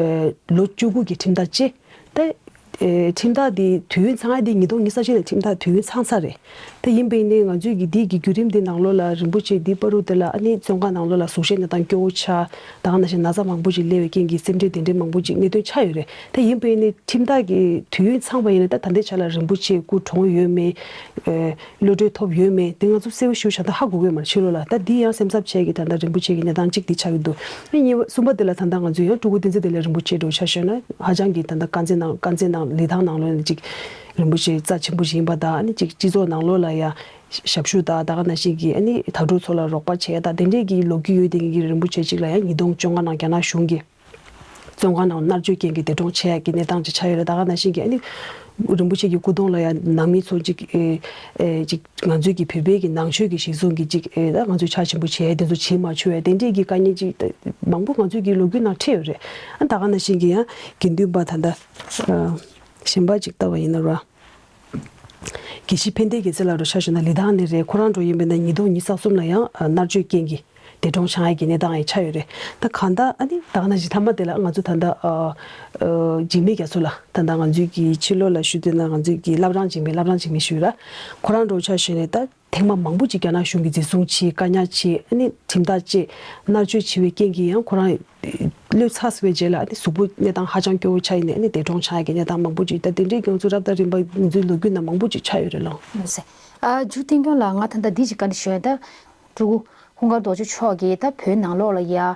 ཨེ་ལོ་བཅུ་དགུ་གི་ཁྲིམས་ཐག་བཅད་དེ། ཨེ་ཁྲིམས་ཐག་འདི་དུས་ཡུན་ཚང་ཡ་འདི་ཉིས་སྟོང་ཉི་ཤུ་རྩ་གཅིག་ནས་ཁྲིམས་ཐག་དུས་ཡུན་ཚང་ཚར་རེད། དེ་ཡིན་པ་ཡིན་ནའི་ང་ཚོས་ཀྱི་འདི་གི་བརྒྱུད་རིམ་འདི་ནང་ལོགས་ལ་རིན་པོ་ཆེ་འདི་བར་དུ་དེ་ལ་ཨ་ནི་བཙོན་ཁང་ནང་ལོགས་ལ་གཟུགས་གཞི་གནས་སྟངས་སྐྱོ་བོ་ཆགས་ད་ག་ནང་བཞིན་ན་ཚ་མང་པོ་ཅིག་སླེབས་པའི་རྐྱེན་གྱིས་སེམས་ཁྲལ་དེ་འདྲའི་མང་པོ་ཅིག་གནད་དོན་ཆགས་ཡོད་རེད། དེ་ཡིན་པ་ཡིན་ནའི་ཁྲིམས་ཐག་གི་དུས་ཡུན་ཚང་བ་ཡིན་ན་ད་ད་ལྟའི་ཆ་ལ་རིན་པོ་ཆེ་སྐུ་གྲོངས་ཡོད་མེད་ཨེ་གློད་གྲོལ་ཐོབ་ཡོད་མེད་དེ་ང་ཚོ་གསལ་པོ་ཞེ་པོ་ཞེ་དྲག་ཧ་གོ་གི་ཡོད་མ་རེད། ཕྱི་ལོགས་ལ་ད་འདི་ཡང་སེམས་འཚབ་བྱས་ཀྱི་ད་ལྟ་རིན་པོ་ཆེ་གི་གནས་སྟངས་གཅིག་འདི་ཆགས་ཀྱི་འདུག་ཨ་གཉིས་པ་གསུམ་པ་དེ་ལ་ད་ལྟ་ང་ཚོས་ཡང་སྤྲུལ་སྐུ་བསྟན་འཛིན་བདེ་ལེགས་རིན་པོ་ཆེ་འགྲོ་ཆ་བཞག་ན་ཧ་ཅང་གི་ད་ལྟ་དཀར་མཛེས་ནང་དཀར་མཛེས་ནང་ལི་ཐང་ནང་ལོགས་ནས་ཅིག་རིན་པོ་ཆེ་རྩ་ཆེན་པོ་ཞིག་ཡིན་པ་དང་ཨ་ནི་ཅིག་སྤྱི་ཚོགས་ནང་ལོགས་ལ་ཡང་ཞབས་ཞུ་དང་ད་ག་ནང་བཞིན་གྱི་ཨ་ནི་དྭ་ཕྲུག་ཚོ་ལ་རོགས་པ་བྱས་དང་དེ་འདྲས་ཀྱི་ལོ་རྒྱུས་ཡོད་དེ་གི་རིན་པོ་ཆེ་ཅིག་ལ་ཡང་ཉིས་སྟོང་བཅོ་ལྔ་ནང་རྒྱ་ནག་གཞུང་གིས། བཙོན་ཁང་ནང་མནར་གཅོད་རྐྱེན་གྱིས་འདས་གྲོངས་བྱས་ཡག་གི་གནས་སྟངས་ཅིག་ཆགས་ཡོད་རེད། ད་ག་ནང་བཞིན་གྱི་ཨ་ནི་རིན་པོ་ཆེ་གི་སྐུ་གདུང་ལ་ཡང་ནང་མི་ཚོ་ཅིག་ཨེ་ཨེ་ཅིག་ང་ཚོའི་གི་བོད་པའི་གི་ནང་ཆོས་ཀྱི་གཞི་བཟུང་གི་ཅིག་ཨེ་ད་ང་ཚོས་ཕྱག་ཆེན་པོ་བྱས་དེ་ཚོ་བྱེད་མ་ཆོག་ཡ་དེ་འདྲས་ཀྱི་དཀའ་ངལ་ཅིག་མང་པོ་ང་ཚོའི་གི་ལོ་རྒྱུས་ནང་འཕྲད་ཡོད་རེད། ཨ་ད་ག་ནང་བཞིན་གྱི་ཡང་དགེ་འདུན་པ་ད་ལྟ་ཨ་གཞན་པ་ཅིག་ལྟ་བ་ཡིན་ན་ར། དགེ་བཤེས་ཕན་བདེ་རྒྱལ་མཚན་ལགས་འགྲོ་ཆ་བཞག་ན་ལི་ཐང་ནས་རེད། ཁོ་རང་འགྲོ་ཡིན་པས་ན་ཉིས་སྟོང་ཉི་ཤུ་རྩ་གསུམ་ལ་ཡང་མནར་གཅོད་རྐྱེན་གྱིས་འདས་གྲོངས་བྱུང་ཡག་གི་གནས་སྟངས་ཡང་ཆགས་ཡོད་རེད། ད་གང་ལྟར་ཨ་ནི་ད་ག་ནང་བཞིན་མཐའ་མ་དེ་ལ་ང་ཚོ་ད་ལྟ་ཨ་ཨ་འཇིགས་མེད་རྒྱ་མཚོ་ལགས་ད་ལྟ་ང་ཚོའི་གི་ཕྱི་ལོགས་ལ་ཞུ་འདོད་ན་ང་ཚོའི་གི་བླ་བྲང་འཇིགས་མེད་བླ་བྲང་འཇིགས་མེད་ཞུས་ར་ཁོ་རང་འགྲོ་ཆ་བཞག་ནས་ད་ཐེངས་མ་མང་པོ་ཅིག་རྒྱ་ནག་གཞུང་གིས་འཛིན་བཟུང་བྱས་བཀག་ཉར་བྱས་ཨ་ནི་ཁྲིམས་ཐག་བཅད་མནར་གཅོད་བྱས་པའི་རྐྱེན་གྱིས་ཡང་ཁོ་རང་གློད་ཚར་ཟེར་བའི་རྗེས་ལ་ཨ་ནི་གཟུགས་པོ་གནས་སྟངས་ཧ་ཅང་སྐྱོ་བོ་ཆགས་ཡིན་ནས་ཨ་ནི་འདས་གྲོངས་ཆགས་ཡག་གི་གནས་སྟངས་མང་པོ་ཅིག་ད་དེ་འདྲའི་ང་ཚོ་རབ་དང་རིམ་པ་ང་ཚོའི་ལོ་རྒྱུས་ནང་མང་པོ་ཅིག་ཆགས་ཡོད་རེད་ལགས། ལགས་སེ། ཨ་འཇུ་བསྟན་སྐྱོང་ལགས་ང་ད་ལྟ་འདི་ཅིག་བཀའ་འདྲི་ཞུ་ཡ་ད་སྤྲུལ་སྐུ་ཧཱུྃ་ཀར་རྡོ་རྗེ་མཆོག་གིས་ད་བོད་ནང་ལོགས་ལ་ཡ་ཨ་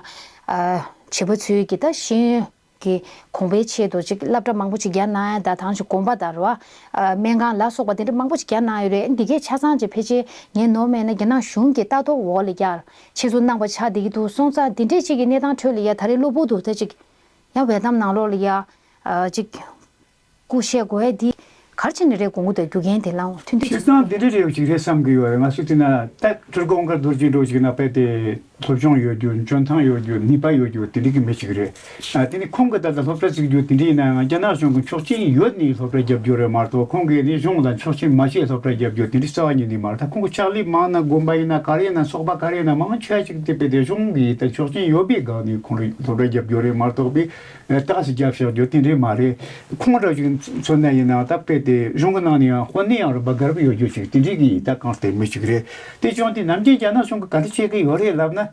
བྱིས་པ་ཚོའི་གི་ད་ཤེས་ཡོན་གི་གོང་འཕེལ་ཆེད་དུ་ཅིག་སློབ་གྲྭ་མང་པོ་ཅིག་རྒྱག་གནང་ཡ་ད་ཐང་ཞིག་དགོན་པ་དང་རེད་བ། ཨ་སྨན་ཁང་ལ་སོགས་པ་དེ་འདྲ་མང་པོ་ཅིག་རྒྱག་གནང་ཡོད་རེད། འདི་གས་ཆ་ཚང་ཅིག་ཕལ་ཆེར་ངས་ནོར་མེད་ན་རྒྱ་ནག་གཞུང་གི་ལྟ་རྟོག་འོག་ལ་ཡ་ཆེད་འཛུགས་གནང་བ་ཆགས་བསྡད་ཀྱི་འདུག་སོང་ཙང་འདི་འདྲས་ཅིག་གི་གནས་སྟངས་ཁྲོད་ལ་ཡ་ད་རེས་གློ་བུར་དུ་ད་ཅིག་ཡང་ཝེ་ཏམ་ནང་ལོགས་ལ་ཡ་ཨ་ཅིག་སྐུ་གཤེགས་དགོས་ཡ་འདི་ག་རེ་བྱས་ནས་རེད་དགོངས་ཀྱི་འདུག་རྒྱུ་རྐྱེན་དེ་ལའང་མཐུན་འདུག་བྱས་ཙང་འདི་འདྲས་རེད་ཅིག་རེད་བསམ་གྱི་ཡོད་རེད། ང་ཚོ་དེ་ན་ད་སྤྲུལ་སྐུ་ཧཱུྃ་ཀར་རྡོ་རྗེ་འགྲོ་ཅིག་ན་དཔེ་དེ། སློབ་སྦྱོང་ཡོད་རྒྱུ། འཇོན་ཐང་ཡོད་རྒྱུ། ནུས་པ་ཡོད་རྒྱུ་དེ་འདྲའི་གི་མི་ཞིག་རེད། ཨ་དེ་ནི་ཁོང་གི་ད་ལྟ་སློབ་གྲྭ་བཙུགས་རྒྱུ་དེ་འདྲའི་ཡིན་ན་ཡང་རྒྱ་ནག་གཞུང་གི་ཆོག་མཆན་ཡོད་ནས་སློབ་གྲྭ་བརྒྱབ་རྒྱུ་རེད་མ་གཏོགས་ཁོང་གིས་ནི་གཞུང་ལ་ཆོག་མཆན་མ་བྱས་སློབ་གྲྭ་བརྒྱབ་རྒྱུ་དེ་འདྲའི་རྩ་བ་ཉིད་ནས་མ་རེད། ད་ཁོང་གི་ཕྱག་ལས་མང་ན་དགོན་པ་ཡིན་ན་ག་རེ་ཡིན་ན་ཚོགས་པ་ག་རེ་ཡིན་ན་མང་ཆེ་བ་ཞིག་དེ་དཔེ་དེ་གཞུང་གི་ད་ཆོག་མཆན་ཡོད་པའི་སྒང་ནས་ཁོང་རེ་སློབ་གྲྭ་བརྒྱབ་རྒྱུ་རེད་མ་གཏོགས་པའི་རྟགས་སུ་རྒྱབ་བཞག་རྒྱུ་དེ་འདྲའི་མ་རེད། ཁོང་འདྲ་ཞིག་མཚོན་ན་ཡིན་ན་ད་དཔེ་དེ་གཞུང་གི་ནང་ནས་ཡང་དཔོན་གནས་ཡང་རུ་སྦ་གར་བ་ཡོད་རྒྱུ་ཞིག་དེ་འདྲའི་གི་ད་གང་ལྟར་མི་ཞིག་རེད། དེ་བྱུང་དུས་ནམ་རྒྱུན་རྒྱ་ནག་གཞུང་གིས་ག་འདྲ་བྱེད་ཀྱི་ཡོད་རེད་ལབ་ན།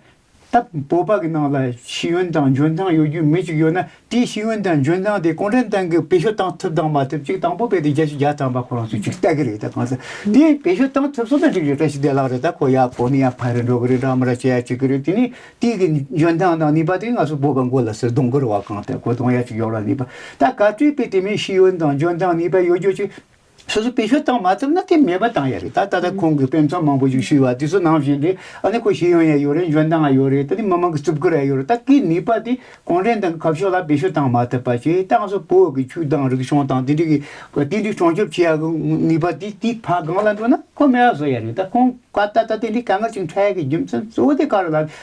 ད་བོད་པ་གི་ནང་ལ་ཤེས་ཡོན་དང་འཇོན་ཐང་ཡོད་རྒྱུ་མི་ཞིག་ཡོད་ན་དེའི་ཤེས་ཡོན་དང་འཇོན་ཐང་དེ་གུང་ཁྲན་ཏང་གིས་བེད་སྤྱོད་བཏང་ཐུབ་དང་མ་ཐུབ་ཅིག་དང་པོ་དཔེ་དེ་བརྒྱ་ཆ་བརྒྱ་ཐམ་པ་ཁོ་རང་ཚོས་ཅིག་ལྟ་གི་རེད། ད་གང་ཟེར་དེ་བེད་སྤྱོད་བཏང་ཐུབ་སོང་ན་འགྲིག་རེད། བཀྲ་ཤིས་བདེ་ལེགས་རེད། ད་ཁོ་ཡ་གོ་ནི་ཡ་ཕ་རེ་འགྲོ་གི་རེད། འདྲ་མི་འདྲ་བྱེད་ཡ་བྱེད་གི་རེད། དེ་ནི་དེའི་གི་འཇོན་ཐང་དང་ནུས་པ་དེ་ང་ཚོ་བོད་པ་མགོ་ལ་ཟེར་གཏོང་གི་རེད་བ། གང་ལྟར་གོ་གཏོང་ཡ་ཅིག་ཡོད་ར་ནུས་པ་ད་ག་དུས་པའི་དེ་མིན་ཤེས་ཡོན་དང་འཇོན་ཐང་ནུས་པ་ཡོད་རྒྱུ་ཅིག་སོ་སོ་བེད་སྤྱོད་བཏང་མ་ཐུབ་ན་དེ་མེད་པ་བཏང་ཡ་རེད། ད་ད་ལྟ་ཁོང་གིས་དཔེ་མཚོན་མང་པོ་ཞིག་ཞུས་བ་དེ་ཚོ་ནང་བཞིན་རེད། ཨ་ནི་ཁོ་ཤེས་ཡོན་ཡང་ཡོད་རེད། འཇོན་ཐང་ཡང་ཡོད་རེད། ད་ནི་མི་མང་གི་བརྩི་བཀུར་ཡང་ཡོད་རེད། ད་དེའི་ནུས་པ་དེ་གུང་ཁྲན་ཏང་གི་ཁ་ཕྱོགས་ལ་བེད་སྤྱོད་བཏང་མ་ཐུབ་པ་བྱས། ད་ང་ཚོ་བོད་ཀྱི་ཆོས་དང་རིག་གཞུང་དང་དེ་འདྲ་གི་དེ་འདྲ་སྲུང་སྐྱོབ་བྱེད་ཡ་གི་ནུས་པ་དེ་དེ་ཕར་སྒང་ལ་འགྲོ་ན་ཁོ་མེད་པ་བཟོ་ཡ་རེད། ད་ཁོང་ད་ད་ད་དེ་འདྲའི་དཀའ་ངལ་ཅིག་འཕྲད་ཡ་གི་རྒྱུ་མཚན་གཙོ་བོ་དེ་ག་རེ་ལབ།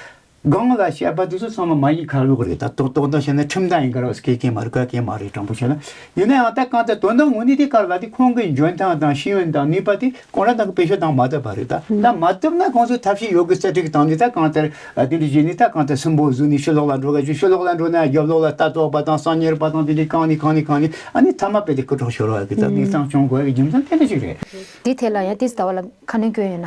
སྒང་ལ་བཤད་པ་དེ་ཚོ་ཚང་མ་མ་ཡིག་ཁ་ལོག་རེད། ད་ཏོག་ཏོག་ཏོག་བཤད་ན་ཁྲིམས་དང་ཡིན་ག་རེ་བ་སྐད་ཀྱི་མ་རེད། ག་གེ་མ་རེད། དྲང་པོ་བཤད་ན་ཡིན་ན་ཡང་ད་གང་ལྟར་དོན་དག་དངོས་གནས་དེ་ག་རེ་ལ་དེ་ཁོང་གི་འཇོན་ཐང་དང་ཤེས་ཡོན་དང་ནུས་པ་དེ་གང་ར་དང་གི་བེད་སྤྱོད་བཏང་མ་ཐུབ་པ་རེད། ད་ད་མ་ཐུབ་ན་ཁོང་ཚོས་ཐབས་ཤེས་ཡོད་གི་གསལ་ཁྲིགས་བཏང་ནས་ད་གང་ལྟར་དེ་འདྲ་བྱས་ནས་ད་གང་ལྟར་སུན་པོ་བཟོས་ནས་ཕྱི་ལོགས་ལ་འགྲོ་ག་ཅིག་ཕྱི་ལོགས་ལ་འགྲོ་ན་རྒྱབ་ལོགས་ལ་ལྟ་རྟོག་པ་དང་གསང་ཉུལ་པ་དང་དེ་འདྲའི་གང་ནས་གང་ནས་གང་ནས་ཨ་ནི་མཐའ་མ་དཔེ་དེ་རྐུ་འཕྲོག་ཤོར་བ་གི་ད་གནས་སྟངས་བྱུང་དགོས་ཡ་གི་རྒྱུ་མཚན་དེ་འདྲ་ཞིག་རེད། དེ་ཐད་ལ་ཡང་དེ་ལྟ་བ་ལ་ཁ་སྣོན་སྐྱོན་ཡོད་ན།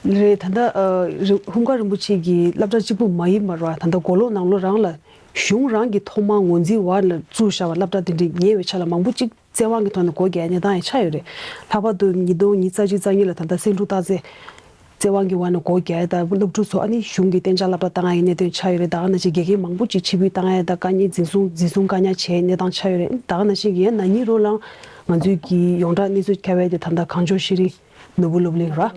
རེད། ད་ལྟ་ཨ་རི་ཧཱུྃ་ཀ་རིན་པོ་ཆེ་གི་སློབ་གྲྭ་གཅིག་པུ་མ་ཡིན་པར་བ་ད་ལྟ་མགོ་ལོག་ནང་ལོགས་རང་ལ་གཞུང་རང་གི་ཐོག་མར་ངོས་འཛིན་འོག་ལ་བཙུགས་བཞག་པ་སློབ་གྲྭ་དེ་འདྲའི་ཉེ་བའི་ཆར་ལ་མང་པོ་གཅིག་བཙན་དབང་གི་ཐོག་ནས་སྒོ་རྒྱག་གནས་སྟངས་ཡང་ཆགས་ཡོད་རེད། ལྷག་པར་དུ་ཉིས་སྟོང་ཉི་ཤུ་རྩ་གཅིག་རྩ་གཉིས་ལ་ད་ལྟ་སེང་འབྲུག་སྟག་རྩེ་བཙན་དབང་གི་འོག་ནས་སྒོ་རྒྱག་ཡ་དང་སློབ་ཕྲུག་ཚོ་ཨ་ནི་གཞུང་གི་གཏན་འཇགས་སློབ་གྲྭ་བཏང་ཡ་གི་གནད་དོན་ཆགས་ཡོད་རེད། ད་ག་ནང་བཞིན་དགེ་རྒན་མང་པོ་གཅིག་ཕྱིར་འབུད་བཏང་ཡ་དང་དཀའ་ངལ་འཛིན་བཟུང་འཛིན་བཟུང་བཀག་ཉར་བྱས་གནས་སྟངས་ཆགས་ཡོད་རེད། ད་ག་ནང་བཞིན་གྱི་ཡང་ན་ནིང་རོ་ལངས་ང་ཚོའི་གི་ཡོངས་གྲགས་གནས་ཚུལ་ཁྱབ་ཡ་དེ་ད་ལྟ་གངས་ལྗོངས་ཤེས་རིག་ནོར་བུ་སློབ་གླིང་ར།